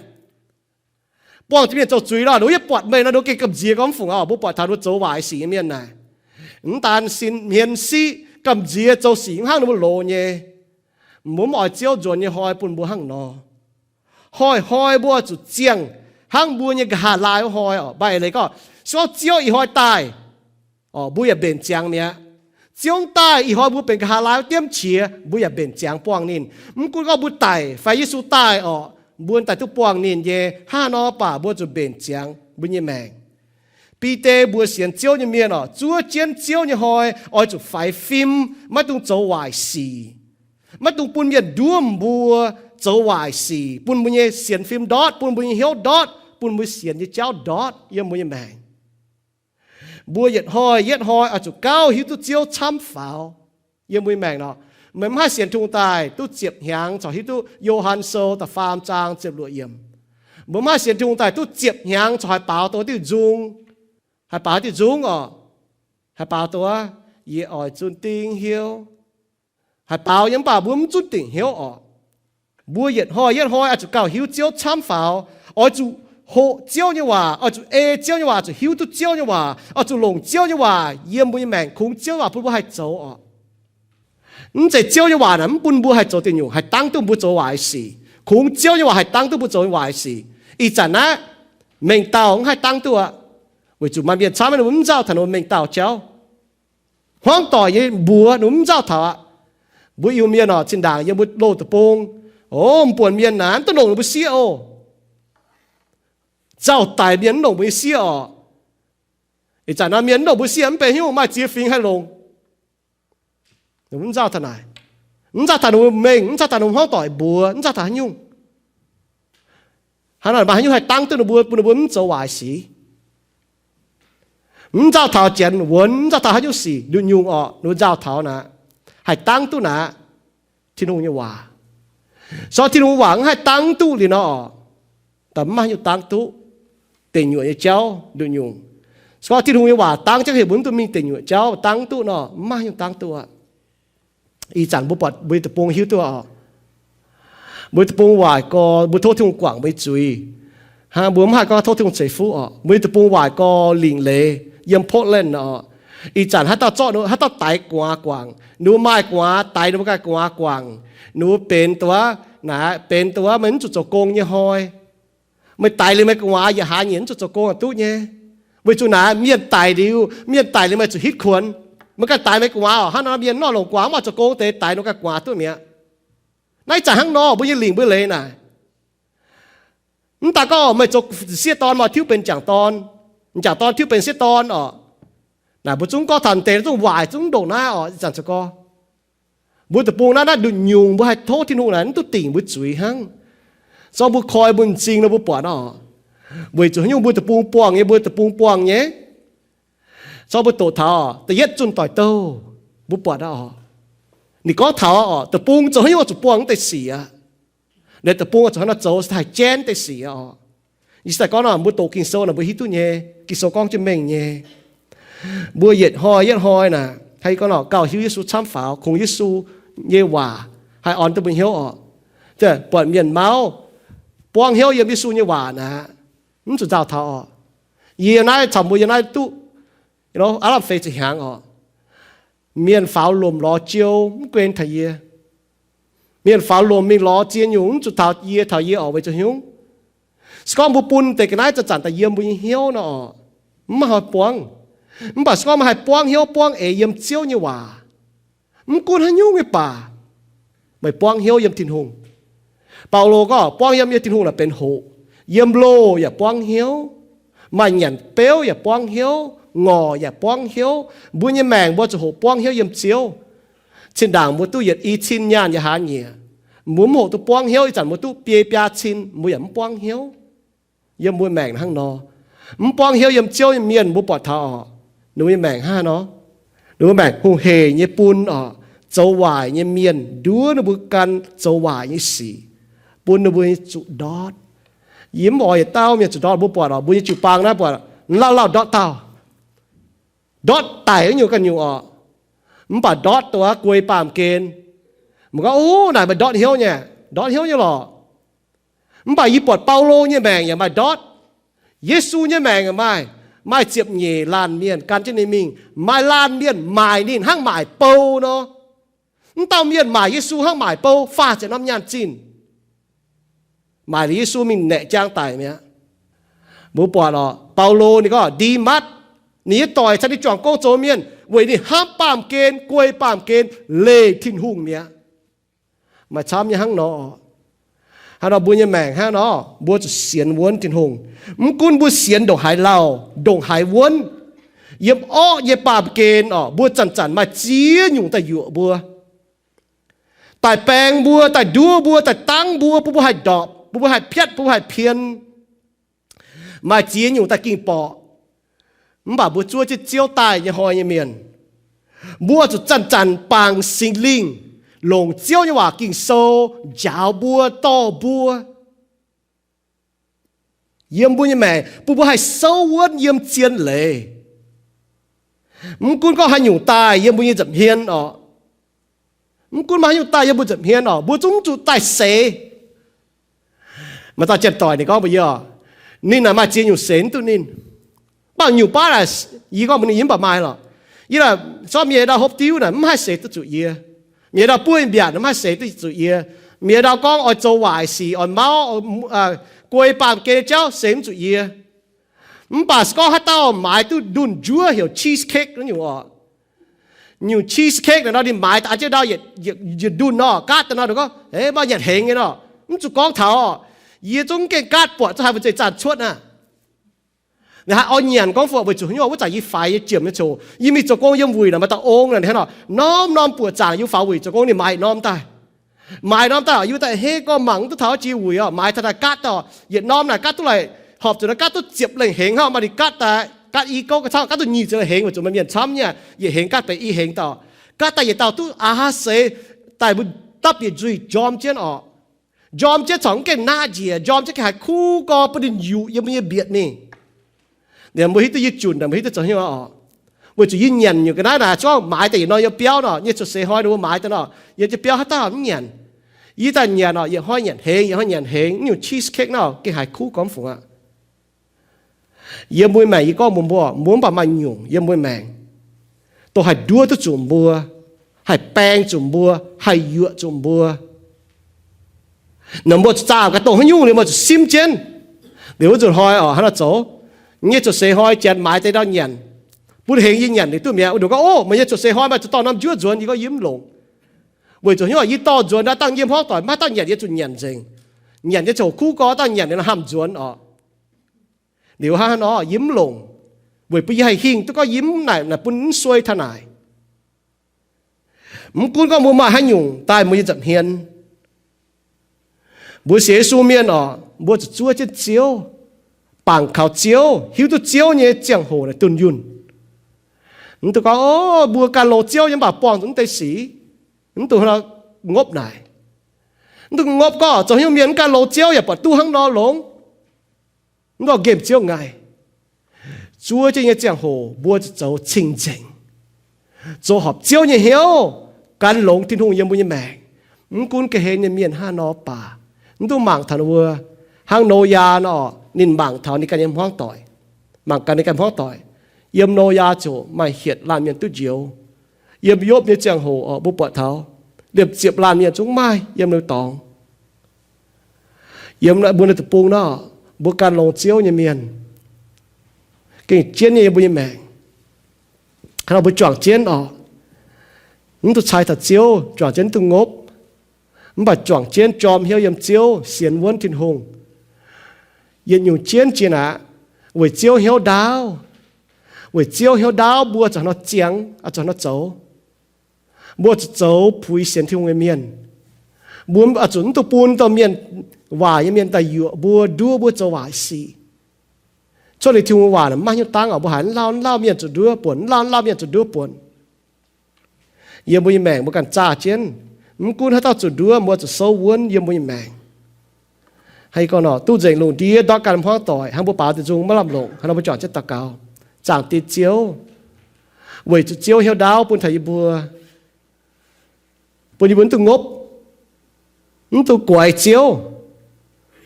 Buangh jiex mienh zoux zuiz nor, ninh mbuo yaac buatc meih nor, ninh mbuo gengh gamh nziex gorngv mv fungc oc, mbuo buatc taux ninh mbuo zoux waaic sic nyei mienh naaic. Mv daan sin hmien siqv, gamh nziex zoux sic mv hnangv ninh mbuo loz nyei. Mbuo mv oix Ziouv nzuonx nyei hnoi bun mbuo hnangv nor. Hnoi-hnoi mbuo oix zuqc ziangh hnangv mbuo nyei nqa'haav laai wuov hnoi oc. Maaih leiz gorngv, se gorngv Ziouv ih hnoi daaih, mbuo yaac mbenc ziangx mi'aqv. Ziouv mv daaih ih hnoi mbuo benx nqa'haav laai wuov diemv qiex, mbuo yaac mbenc ziangx buangh ninh. Mv gunv gorngv mbuo daic fai Yesu daaih oc, mbuo daaih duqv buangh ninh nyei. Hnangv nor baac mbuo zuqc mbenc ziangx mbuo nyei maengc. Bide mbuox sienx Ziouv nyei mienh oc, zuov jienv Ziouv nyei hnoi oix zuqc faix fim, maiv dungx zoux waaic sic. Maiv dungx bun mienh nduov mbuo zoux waaic sic, bun mbuo nyei sienx fim ndortv, bun mbuo nyei hnyouv ndortv, bun mbuo sienx nyei jauv ndortv yiem mbuo nyei maengc. Mbuo yietc hnoi yietc hnoi oix zuqc gauh hiuv duqv Ziouv camv faaux yiem mbuo nyei maengc nor. Meih mv haih sienx Tin-Hungh daaih duqv ziepc hnyangx corc hiuv duqv Yo^han Sou da'faam zaang ziepc luoqc yiemc. Mbuo mv haih sienx Tin-Hungh daaih duqv ziepc hnyangx corc haih baaux dongh diuh nzung, haih baaux diuh nzung oc. Haih baaux dongh, yie oix zunh dingc hnyouv. Haih baaux yiem, mv baac mbuo mv zunv dingc hnyouv oc. Mbuo yietc hnoi yietc hnoi oix zuqc gauh hiuv Ziouv camv faaux, oix zuqc hoqc Ziouv nyei waac, oix zuqc ei Ziouv nyei waac, oix zuqc hiuv duqv Ziouv nyei waac, oix zuqc longc Ziouv nyei waac yiem mbuo nyei maengc, kungx Ziouv nyei waac bun mbuo haih zoux oc. Mv zeiz Ziouv nyei waac naaic mv bun mbuo haih zoux deic nyuoqc, haih dangv duqv mbuo zoux waaic sic. Kungx Ziouv nyei waac haih dangv duqv mbuo zoux waaic sic. Ih zanc naaiv mengh dauh mv haih dangv duqv aqv, weic zuqc maaih mienh camv ninh mbuo mv nzauh taux ninh mbuo mengh dauh jauv. Hmuangv doic nyei mbuox ninh mbuo mv nzauh taux aqv. Mbuo Iu-Mienh oc, zinh ndaangc yiem mbuo loz deic-bung, o, mv buonc mienh naaic mv duqv longc ninh mbuo sieqv oc. Nzauh daic mienh mv longc mbuo nyei sieqv oc. Ih zanc nor mienh mv longc mbuo sieqv mv benx haaix nyungc, maaih ziex fingx haih longc. Mv nzauh taux naaic, mv nzauh taux ninh mbuo mengh, mv nzauh taux ninh mbuo hmuangv doic mbuox, mv nzauh taux haaix nyungc. Hnangv naaic maaih haaix nyungc haih dangv duqv ninh mbuo, bun ninh mbuo mv zoux waaic sic? Mv nzauh taux janx wuonx, mv nzauh taux haaix nyungc sic, nduqc nyungc orqc, ninh mbuo nzauh taux naaic, haih dangv duqv naaic, Tin-Hungh nyei waac. Se gorngv Tin-Hungh waac mv haih dangv duqv liuz nor orqc, da'mv maaih haaix nyungc dangv duqv deic nyuoqc nyei jauv, nduqc nyungc. Se gorngv Tin-Hungh nyei waac dangv jienv heuc mbuo mv duqv mingh deic nyuoqc jauv, dangv duqv nor, mv maaih haaix nyungc dangv duqv aqv. Ih zanc mbuo buatc mbuo nyei deic-bung hiuv duqv oc. Mbuo nyei deic-bung waaic gorx, mbuo tov Tin-Hungh guangc mbuo nyei zuiz. Hnangv mbuo mv haih gorngv tov Tin-Hungh ceix fuqv oc. Mbuo nyei deic-bung waaic gorx lingc leiz yiem Portland oc. Ih zanc haaix dauh zorqv, haaix dauh daix gu'nguaaz guangc, ninh mbuo maaih gu'nguaaz daix ninh mbuo ganh gu'nguaaz guangc. Ninh mbuo benx dongh wuov, naaic benx dongh wuov meih mv zuqc zoux gong nyei hnoi. Meih daix liuz meih gu'nguaaz yietc hlaax nyeic mv zuqc zoux gong duqv nyei. Weic zuqc naaic mienh daic liuz, mienh daic liuz meih zuqc hitv kuonx. Meih ganh daix meih gu'nguaaz oc, hnangv nor mienh mv longc gu'nguaaz mv oix zoux gong deix, daix ninh ganh gu'nguaaz duqv mi'aqv. Naaiv ih zanc hnangv nor mbuo nyei lingc mbuo leiz naaic. Mv daaih gorngv meih zoux sieqv dorn, mv tiuv benx m'jangc dorn, m'jangc dorn tiuv benx sieqv dorn oc. Naaic mbuo zungv gorngv taux deix zungv waaic, zungv ndongc naaiv oc. Ih zanc zoux gorx, mbuo deic-bung naaiv, naaiv nduqc nyungc mbuo haih tov Tin-Hungh naaic mv duqv dingc mbuo zuiz hnangv. Se gorngv mbuo koi mbuo m'zing nor mbuo buatc oc. Weic zuqc haaix nyungc mbuo deic-bung buangh nyei, mbuo deic-bung buangh nyei. Se gorngv mbuo doqc taux da'yietv zunh doic douh, mbuo buatc aqv oc. Ninh gorngv taux oc, deic-bung zoux haaix nyungc oix zuqc buangh mv deix sic aqv. Ninh deic-bung oix zuqc hnangv nor zoux se haih janv deix sic aqv oc. Yie se daaih gorngv nor, mbuo doqc Ging-Sou naaic mbuo hiuv duqv nyei, Ging-Sou gorngv jienv mengh nyei. Mbuo yietc hnoi yietv hnoi naaic, haih gorngv nor gauh hiuv Yesu camv faaux, kungx Yesu nyei waac haih orn duqv mbuo hnyouv oc. Buatc mienh mauv buangv hnyouv yiem Yesu nyei waac naaic, mv zuqc nzauh taux oc. Yie yiem naaiv caux mbuo yiem naaiv duqv aav lamh feix ziepc hnyangx oc. Mienh faaux lomc lorz jiou mv guen taux yie. Mienh faaux lomc mingh lorz ziex nyungc mv zuqc taux yie, taux yie oc. Weic zuqc hnyouv, se gorngv mbuo bun deix ga'naaiv zanc-zanc daaih yiem mbuo nyei hnyouv nor oc, mv maaih hnoi buangv. Mv baac se gorngv meih haih buangv hnyouv buangv eix yiem Ziouv nyei waac, mv gunv haaix nyungc nyei baac, meih buangv hnyouv yiem Tin-Hungh. Baulo gorngv buangv hnyouv yiem Tin-Hungh naaic benx hoqc. Yiem loh yaac buangv hnyouv, maaih nyanc beuv yaac buangv hnyouv, ngorc yaac buangv hnyouv. Mbuo nyei maengc mbuo zuqc hoqc buangv hnyouv yiem Ziouv. Zinh ndaangc mbuo duqv yietc i cin nyaanh yaac hlaax nyieqc, mbuo mv hoqc duqv buangv hnyouv, ih zanc mbuo duqv biei biaa cin mbuo yaac mv buangv hnyouv. Yiem mbuo maengc hnangv nor, mv buangv hnyouv yiem Ziouv nyei mienh mbuo buatc taux oc, ninh mbuo nyei maengc hnangv nor. Ninh mbuo maengc hungh heic nyei bun oc, zoux waaic nyei mienh nduov ninh mbuo gan zoux waaic nyei sic, bun ninh mbuo nyei zuqc ndortv. Yie mv oix yietc dauh mienh zuqc ndortv. Mbuo buatc oc, mbuo nyei jiu-baang naaiv buatc lauh lauh ndortv dauh, ndortv daic wuov nyungc ganh nyungc oc, mv baac ndortv dongh guei baamh gen. Mbuo gorngv, Ov, naaic meih ndortv hnyouv nyei. Ndortv hnyouv nyei lorqc. Mv baac yie buatc Baulo nyei maengc yaac maaih ndortv. Yesu nyei maengc yaac maaih. Maaih ziepc nyeic laanh mienh gan jienv ninh mingh. Maaih laanh mienh maaic ninh hnangv maaic bou nor. Mv dauh mienh maaic Yesu hnangv maaic bou, faah ziepc norm nyaanh zinh. Maaic liuz Yesu mingh naeqc jaang daic mi'aqv. Mbuo buatc oc, Baulo ninh gorngv Ndimatv, ninh nyei doic caux ninh juangc gong zoux mienh weic ninh hnamv baamh gen, guei baamh gen, leih Tin-Hungh mi'aqv. Maaih camv nyei hnangv nor. Hnangv nor mbuo nyei maengc hnangv nor, mbuo zuqc sienx wuonv Tin-Hungh. Mv gunv mbuo sienx ndongc haaix lauh, ndongc haaix wuonv, yiem orqv nyei baamh gen oc, mbuo zanc-zanc maaih ziex nyungc daaih yuoqc mbuo, daaih baeng mbuo, daaih nduov mbuo, daaih dangv mbuo, bun mbuo haih ndorpc, bun mbuo haih piatv, bun mbuo haih pien. Maaih ziex nyungc daaih ging borqc. Mv baac mbuo zuov jienv Ziouv daaih nyei hnoi nyei mienh, mbuo zuqc zanc-zanc bangc Singx Lingh, longc Ziouv nyei waac Ging-Sou njaaux mbuo, dorh mbuo yiem mbuo nyei maengc, bun mbuo haih souv wuonv yiem zien leiz. Mv gunv gorngv haaix nyungc daaih yiem mbuo nyei nza'hmien oc, mv gunv maaih haaix nyungc daaih yiem mbuo nza'hmien oc, mbuo zungv zuqc daaih seix. Maaih dauh janx-doic ninh gorngv mbuox yie oc, ninh naaic maaih ziex nyungc seix mv duqv ninh. Mv baac nyungc baav naaic, yie gorngv mbuox ninh yie mv baac maaih lorqc. Yie naaic zorqv mienh ndau hopv diuv naaic mv haih seix duqv zuqc yie. Mienh ndau buov mbiaatc mv haih seix duqv zuqc yie. Mienh ndau gorngv oix zoux waaic sic, oix mauv, guei baamh gen nyei jauv seix mv zuqc yie. Mv baac se gorngv haaix dauh maaiz duqv ndunh njuov heuc cheese cake naaiv nyungc oc, nyungc cheese cake naaic nor ninh maaiz daaih an jienv ndau yietc ndunh nor, gaatv daaih nor ninh gorngv, Eix, maiv nyanc hengx nyei nor. Mv zuqc gorngv taux oc. Yie zungv gengh gaatv buatc zungv haih mbu'ziex zaanh cuotv aqv. Ninh haih oix nyanc gorngv fai weic zuqc haaix nyungc, wuov zanc yie faix nyei jiemc nyei coc, yie mingh zoux gong yiem wuic naaic, maaih dauh ong naaic hnangv nor, norm norm buoqc zaangc yie faaux wuic zoux gong, ninh maaiz norm daaih. Maaiz norm daaih yie daaih hei gorngv mangc mv duqv taux jiex wuic oc, maaiz taux daaih gaatv daaih, yietc norm naaic gaatv duqv laih, horpc zuqc naaiv gaatv duqv ziepc lengh hengx hnangv, maaih ninh gaatv daaih gaatv i gouv ga'cangv, gaatv duqv nyic ziepc lengh hengx, weic zuqc maaih mienh camv nyei, yietc hengx gaatv benx i hengx daaih. Gaatv daaih yietc dauh duqv a'hneiv seix daaih mbuo dapv bieqc nzuih njorm jienv oc. Njorm jienv corc mv gengh naqv njiec, njorm jienv gengh haiz kuv gorx bun ninh yuqc yiem mbuo nyei mbietc mingh. Ninh mbuo hiuv duqv yie junc, ninh mbuo hiuv duqv zoux hnyouv oc. Weic zuqc yie nyanc nyungc ga'naaiv naaic, zungv maaiz daaih yietc norm yiem biauv nor, nyei cuotv seix hnoi ninh mbuo maaiz daaih nor, yie yiem biauv haaix dauh mv nyanc. Yie daaih nyanc oc, yietc hnoi nyanc hengx, yietc hnoi nyanc hengx, nyungc cheese cake nor gengh haiz kuv gormx fungc aqv. Yiem mbuo maengc yie gorngv mbuox mbuo, mbuo mv baac maaih nyungc yiem mbuo maengc, dongh haih nduov duqv zuqc mbuo, haih baeng zuqc mbuo, haih yuoqc zuqc mbuo. Ninh mbuo zuqc zaah ga'dongh haaix nyungc liuz mbuo zuqc simv jienv. Liuz wuov nzunc hnoi oc, hnangv nor zoux, nyei cuotv seix hnoi janx maaiz deix ndau nyanc, bun hengx yie nyanc liuz duqv mi'aqv. Wuov nduqc gorngv, Ov, meih nyei cuotv seix hnoi maaih zuqc dorh norm njuov nzuonx. Yie gorngv, Yie mv longc. Weic zuqc hnyouv yie dorh nzuonx ndau dangh yiem hmuangv doic, maiv dauh nyanc, yie zuqc nyanc nzengc. Nyanc nyei ziangh hoc kuv gorx, dauh nyanc liuz nor hamh nzuonx oc. Liuz hnangv haaix nor yie mv longc, weic bun yie haih hingh duqv gorngv yie mv naaic, naaic bun mv suei taux naaic. Mv gunv gorngv mbuo maaih haaix nyungc daaih mbuo nyei nza'hmien, mbuo sienx Yesu mienh oc, mbuo zuqc zuov jienv Ziouv, bangc kaux Ziouv, hiuv duqv Ziouv nyei ziangh hoc naaic dunh yunh. Mv dungx gorngv, Ov, mbuo ganh longx Ziouv nyei mv baac buangh zuqc mv deix sic, mv dungx ngopv naaic. Mv dungx ngopv gorngv zoux haaix nyungc mienh mv ganh longx Ziouv yaac buatc duqv hnangv nor longx. Mv dungx nqemh Ziouv ngaih. Zuov jienv nyei ziangh hoc mbuo zuqc zoux cing-nzengc, zoux horpc Ziouv nyei hnyouv, gan longx Tin-Hungh yiem mbuo nyei maengc. Mv gunv ga'hlen nyei mienh hnangv nor baac, mv dungx mangc taux ninh mbuo. Hnangv Noyaa nor, ninh mangc taux ninh ganh nyei hmuangv doic. Mangc gaax ninh ganh hmuangv doic, yiem Noyaa ziouc maaih hietc laanh mienh duqv njoux. Yiem Yopv nyei ziangh hoc oc, mbuo buatc taux liemh ziepc laanh mienh zungv maaih yiem ninh dorngx. Yiem mbuo naaiv deic-bung nor, mbuo gan longx Ziouv nyei mienh gengh jienv nyei yiem mbuo nyei maengc. Hnangv nor mbuo juangc jienv oc, mv duqv cai taux Ziouv, juangc jienv mv duqv ngopv, mv baac juangc jienv jorm hnyouv yiem Ziouv, sienx wuonv Tin-Hungh, yietc nyungc jienv jiex aqv, weic Ziouv hnyouv ndaauv. Weic Ziouv hnyouv ndaauv mbuo zuqc hnangv nor ziangx, zuqc hnangv nor zoux. Mbuo zuqc zoux puix sienx Tin-Hungh nyei mienh. Mbuo zuqc mv duqv bun dauh mienh, waaic nyei mienh daaih yuoqc mbuo, nduov mbuo zoux waaic sic. Cuotv liuz Tin-Hungh waac maiv hnyouv dangv oc, mbuo haiz mv lauh mv lauh mienh zuqc nduov buonc, mv lauh mv lauh mienh zuqc nduov buonc. Yiem mbuo nyei maengc mbuo ganh zaah jienv, mv gunv haaix dauh zuqc nduov, mbuo zuqc souv wuonv yiem mbuo nyei maengc. Hnangv gorngv nor, duqv nzengc lungh ndiev ndortv ganh hmuangv doic, hnangv mbuo baaux deix nzung maiv lamh longc, hnangv nor mbuo juangc jienv daux gaux. Zaangc Diex Ziouv, weic zuqc Ziouv hnyouv ndaauv bun taux yie mbuo, bun yie mbuo mv duqv ngopv, mv duqv guaix Ziouv,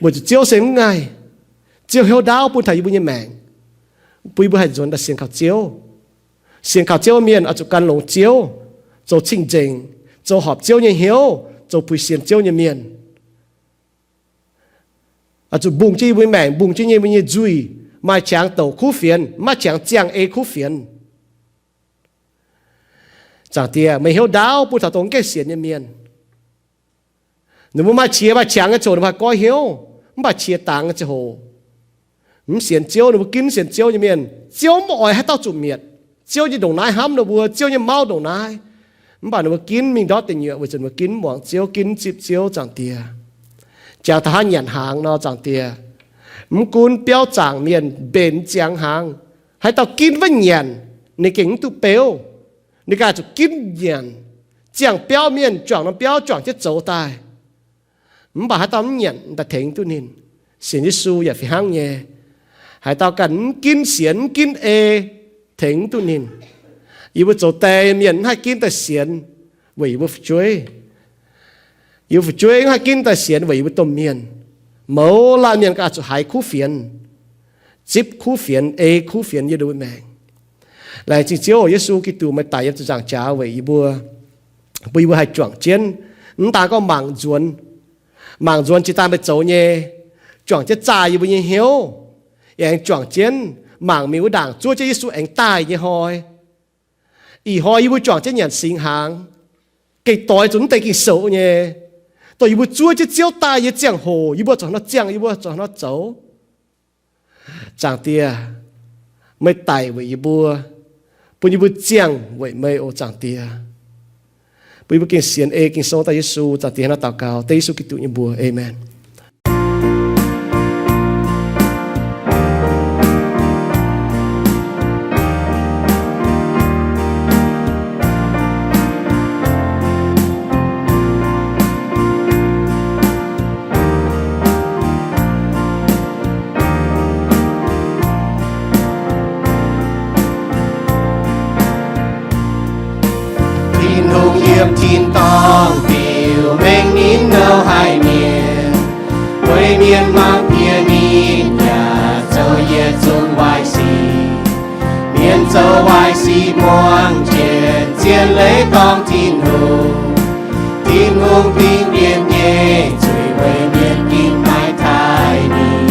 weic zuqc Ziouv se mv ngaih. Ziouv hnyouv ndaauv bun taux yie mbuo nyei maengc, bun yie mbuo haih nzuonx daaih sienx kaux Ziouv. Sienx kaux Ziouv mienh oix zuqc gan longx Ziouv, zoux cing-nzengc, zoux horpc Ziouv nyei hnyouv, zoux puix sienx Ziouv nyei mienh. Oix zuqc mbungh jienv yie mbuo nyei maengc, mbungh jienv yie mbuo nyei nzuih, maaih qangx douc kuv fienx, maiv qangx ziangh ei kuv fienx. Zaangc Diex, meih hnyouv ndaauv bun taux dongh mv gaengh sienx nyei mienh. Ninh mbuo maaih qiex maaih qangx nyei ziangh hoc ninh mbuo haih goiv hnyouv, mv baac qiex dangx nyei ziangh hoc, mv sienx Ziouv, ninh mbuo ginv mv sienx Ziouv nyei mienh, Ziouv mv oix haaix dauh zuqc mietc. Ziouv nyei ndongc naaiv hnamv ninh mbuo, Ziouv nyei mauv ndongc naaiv. Mv baac ninh mbuo ginv mingh ndortv deic nyuoqc weic zuqc ninh mbuo ginv muangx Ziouv, ginv zipv Ziouv, Zaangc Diex. Jangx taux hnangv nyanc hnaangx nor, Zaangc Diex, mv gunv biauv zaangc mienh mbenc ziangx hnaangx, haaix dauh ginv maiv nyanc, ninh gengh mv duqv beuv. Ninh ganh zuqc ginv nyanc. Ziangh biauv mienh juangc norm biauv juangc jienv zoux daaih. Mv baac haaix dauh mv nyanc daaih tengx duqv ninh. Sienx Yesu yaac fih hnangv nyei. Haaix dauh ganh mv ginv sienx mv ginv ei, tengx duqv ninh. Yie mbuo zoux die mienh mv haih ginv daaih sienx weic yie mbuo fu'jueiv. Yie mbuo fu'jueiv mv haih ginv daaih sienx weic yie mbuo domh mienh. Mouz laanh mienh ganh zuqc haiz kuv fienx, zipv kuv fienx, ei kuv fienx yiem ninh mbuo maengc. Laengz zingh Ziouv Yesu Giduc, meih daic yiem ziepc nzaangc jaax weic yie mbuo, bun yie mbuo haih juangc jienv, mv daan gorngv mangc nzuonx, mangc nzuonx jiex daaih meih zoux nyei, juangc jienv zaah yie mbuo nyei hnyouv, yaac aengx juangc jienv mangc mingh wuov ndaangc zuov jienv Yesu aengx daaih nyei hnoi. Ih hnoi yie mbuo juangc jienv nyanc singx hnaangx, gengh doix zuqc mv deix Ging-Sou nyei. Dongh yie mbuo zuov jienv Ziouv daaih nyei ziangh hoc, yie mbuo zuqc hnangv nor ziangh, yie mbuo zuqc hnangv nor zoux. Zaangc Diex, meih daic weic yie mbuo, bun yie mbuo ziangh weic meih, o Zaangc Diex. Bun yie mbuo gengh sienx ei Ging-Sou daaih Yesu. Zaangc Diex, hnangv naaiv daux gaux dengv Yesu Giduc nyei mbuox, aamen. Tin-Hungh yiem tin-dorngh biux mengh ninh nouh haic mienh. Weic mienh mangc piex ninh yaac zoux yietc zungv waaic sic. Mienh zoux waaic sic muangx jienv zien leiz dorng Tin-Hungh. Tin-Hungh dingc mienh nyei zuiz weic mienh gengh maiv taaih ninh.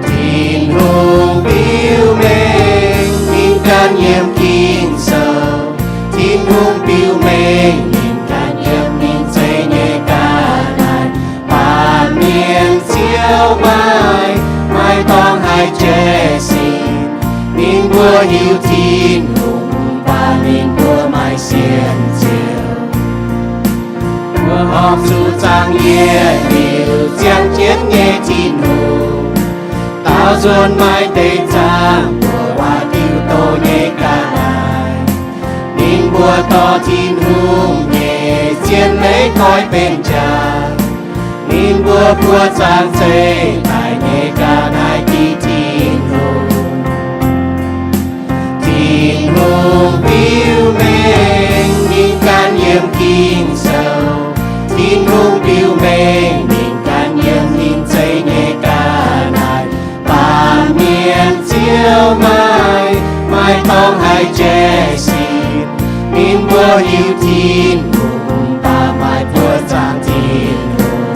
Tin-Hungh biux mengh ninh ganh yiem Ging-Sou. Tin-Hungh biux mengh ninh ganh yiem ninh zeiz nyei ga'naaiv. Baamh mienh ziouc maaih, maiv dorngx haih jaiv sin. Ninh mbuo hiuv Tin-Hungh, mv baac ninh mbuo maiv sienx Ziouv. Mbuo horpc zuqc zaangc yietc liuz ziangh jienv nyei Tin-Hungh, daaux nzuonx maiv deix zaangc mbuo waac diuc doz nyei ga'naaiv. Ninh mbuo dorh Tin-Hungh nyei zien leiz koi benx jaax. Ninh mbuo buo zaangc zeiv daic nyei ga'naaiv div Tin-Hungh. Tin-Hungh biux mengh ninh ganh yiem Ging-Sou. Tin-Hungh biux mengh ninh ganh yiem ninh zeiz nyei ga'naaiv. Baamh mienh Hiuv Tin-Hungh mv baac maaih buoqc zaangc Tin-Hungh.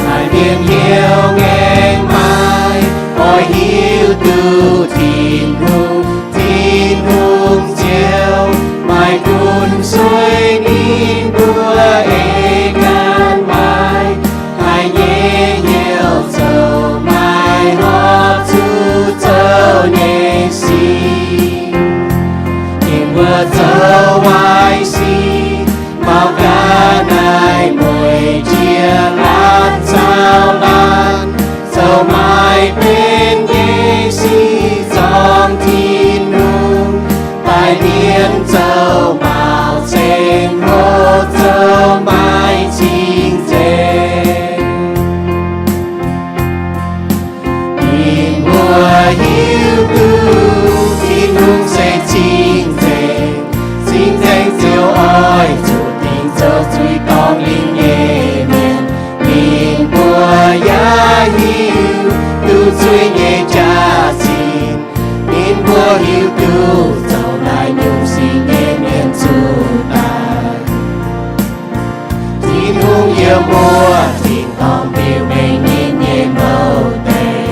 Naaiv mienh hnyouv ngaengc maaih oix hiuv duqv Tin-Hungh. Tin-Hungh Ziouv maaih gunv suiv ninh mbuo ei ganh maaih haic nyei hnyouv zoux maaih horpc zuqc zoux nyei sic. Ninh mbuo zoux waaic sic, mauc gaax naaiv mueic jiex laanh caux laanh, zoux maaih benx nyei sic zorngh Tin-Hungh, daaih mienv zoux mauc ceng hlo zoux maaih cing-nzengc. Ninh mbuo hiuv duqv Tin-Hungh se cing-nzengc. Cing-nzengc ziouc oix zuqc dingc zoux zuiz dorngh lingh nyei mienh. Ninh mbuo yaac hiuv duqv zuiz nyei jaax-zinh. Ninh mbuo hiuv duqv zoux naaiv nyungc sic nyei mienh zuqc daaih, Tin-Hungh yiem wuov tin-dorngh biux mengh ninh nyei mouc deix.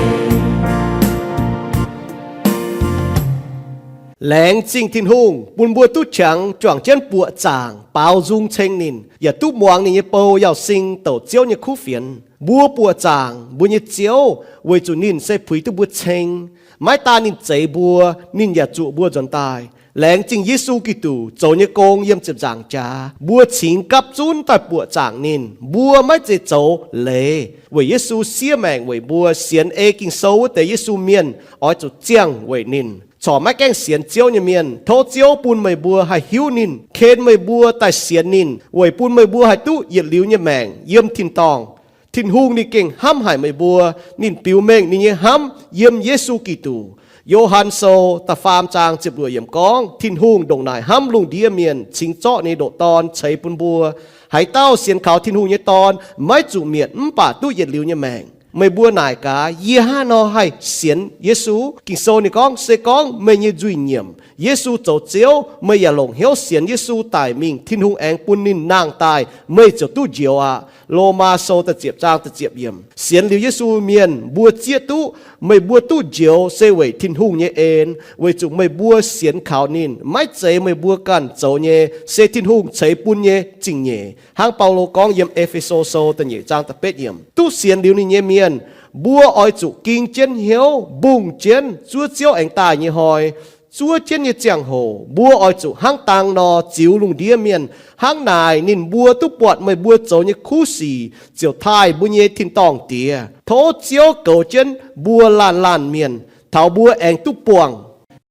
Laengz zingh Tin-Hungh bun mbuo duqv qangx juangc jienv buoqc zaangc baaux nzung ceng ninh, yaac duqv muangx ninh nyei bou Yauz Sing douc Ziouv nyei kuv fienx. Mbuo buoqc zaangc mbuo nyei Ziouv weic zuqc ninh se puix duqv mbuo ceng. Maiv daan ninh zeix mbuo, ninh yaac zuqc mbuo nzuonx daaih. Laengz zingh Yesu Giduc zoux nyei gong yiem ziepc nzaangc jaax, mbuo cingx gapv zunv daaih buoqc zaangc ninh. Mbuo maiv zeiz zoux leiz weic Yesu siev maengc weic mbuo. Sienx ei Ging-Sou wuov deix Yesu mienh oix zuqc ziangh weic ninh. Corc maiv gaengh sienx Ziouv nyei mienh, tov Ziouv bun meih mbuo haih hiuv ninh, ken meih mbuo daaih sienx ninh, weic bun meih mbuo haih duqv yietc liuz nyei maengc yiem tin-dorngh. Tin-Hungh ninh gengh hnamv haic meih mbuo. Ninh biux mengh ninh nyei hnamv yiem Yesu Giduc. Yo^han Sou da'faam zaang ziepc luoqc yiemc gorngv, Tin-Hungh ndongc naaic hnamv lungh ndiev mienh, cingx zorqv ninh nyei ndoqc Dorn ceix bun mbuo. Haaix dauh sienx kaux Tin-Hungh nyei Dorn maiv zuqc mietc, mv baac duqv yietc liuz nyei maengc. Meih mbuo naaic gaax, yie hnangv haaix nor haih sienx Yesu? Ging-Sou ninh gorngv, se gorngv meih nyei nzuih nyiemc, Yesu zoux Ziouv, meih yaac longc hnyouv sienx Yesu daic mingh, Tin-Hungh aengx bun ninh nangh daaih, meih ziouc duqv njoux aqv. Lomaa Sou da'ziepc zaang da'ziepc yiemc. Sienx liuz Yesu mienh mbuo zieqv duqv meih mbuo duqv njoux se weic Tin-Hungh nyei en, weic zuqc meih mbuo sienx kaux ninh, maiv zeiz meih mbuo ganh zoux nyei, se Tin-Hungh ceix bun nyei zingh nyeic. Hnangv Baulo gorngv yiem E^fe^so Sou da'nyeic zaang da'betv yiemc. Duqv sienx liuz ninh nyei mienh, mbuo oix zuqc ging jienv hnyouv, mbungh jienv zuov Ziouv aengx daaih nyei hnoi. Zuov jienv nyei ziangh hoc mbuo oix zuqc hnangv dang nor ziux lungh ndiev mienh. Hnangv naaic ninh mbuo duqv buatc meih mbuo zoux nyei kuv sic ziouc taaih mbuo nyei tin-dorngh Diex. Tov Ziouv goux jienv mbuo laanh laanh mienh, taux mbuo aengx duqv buangh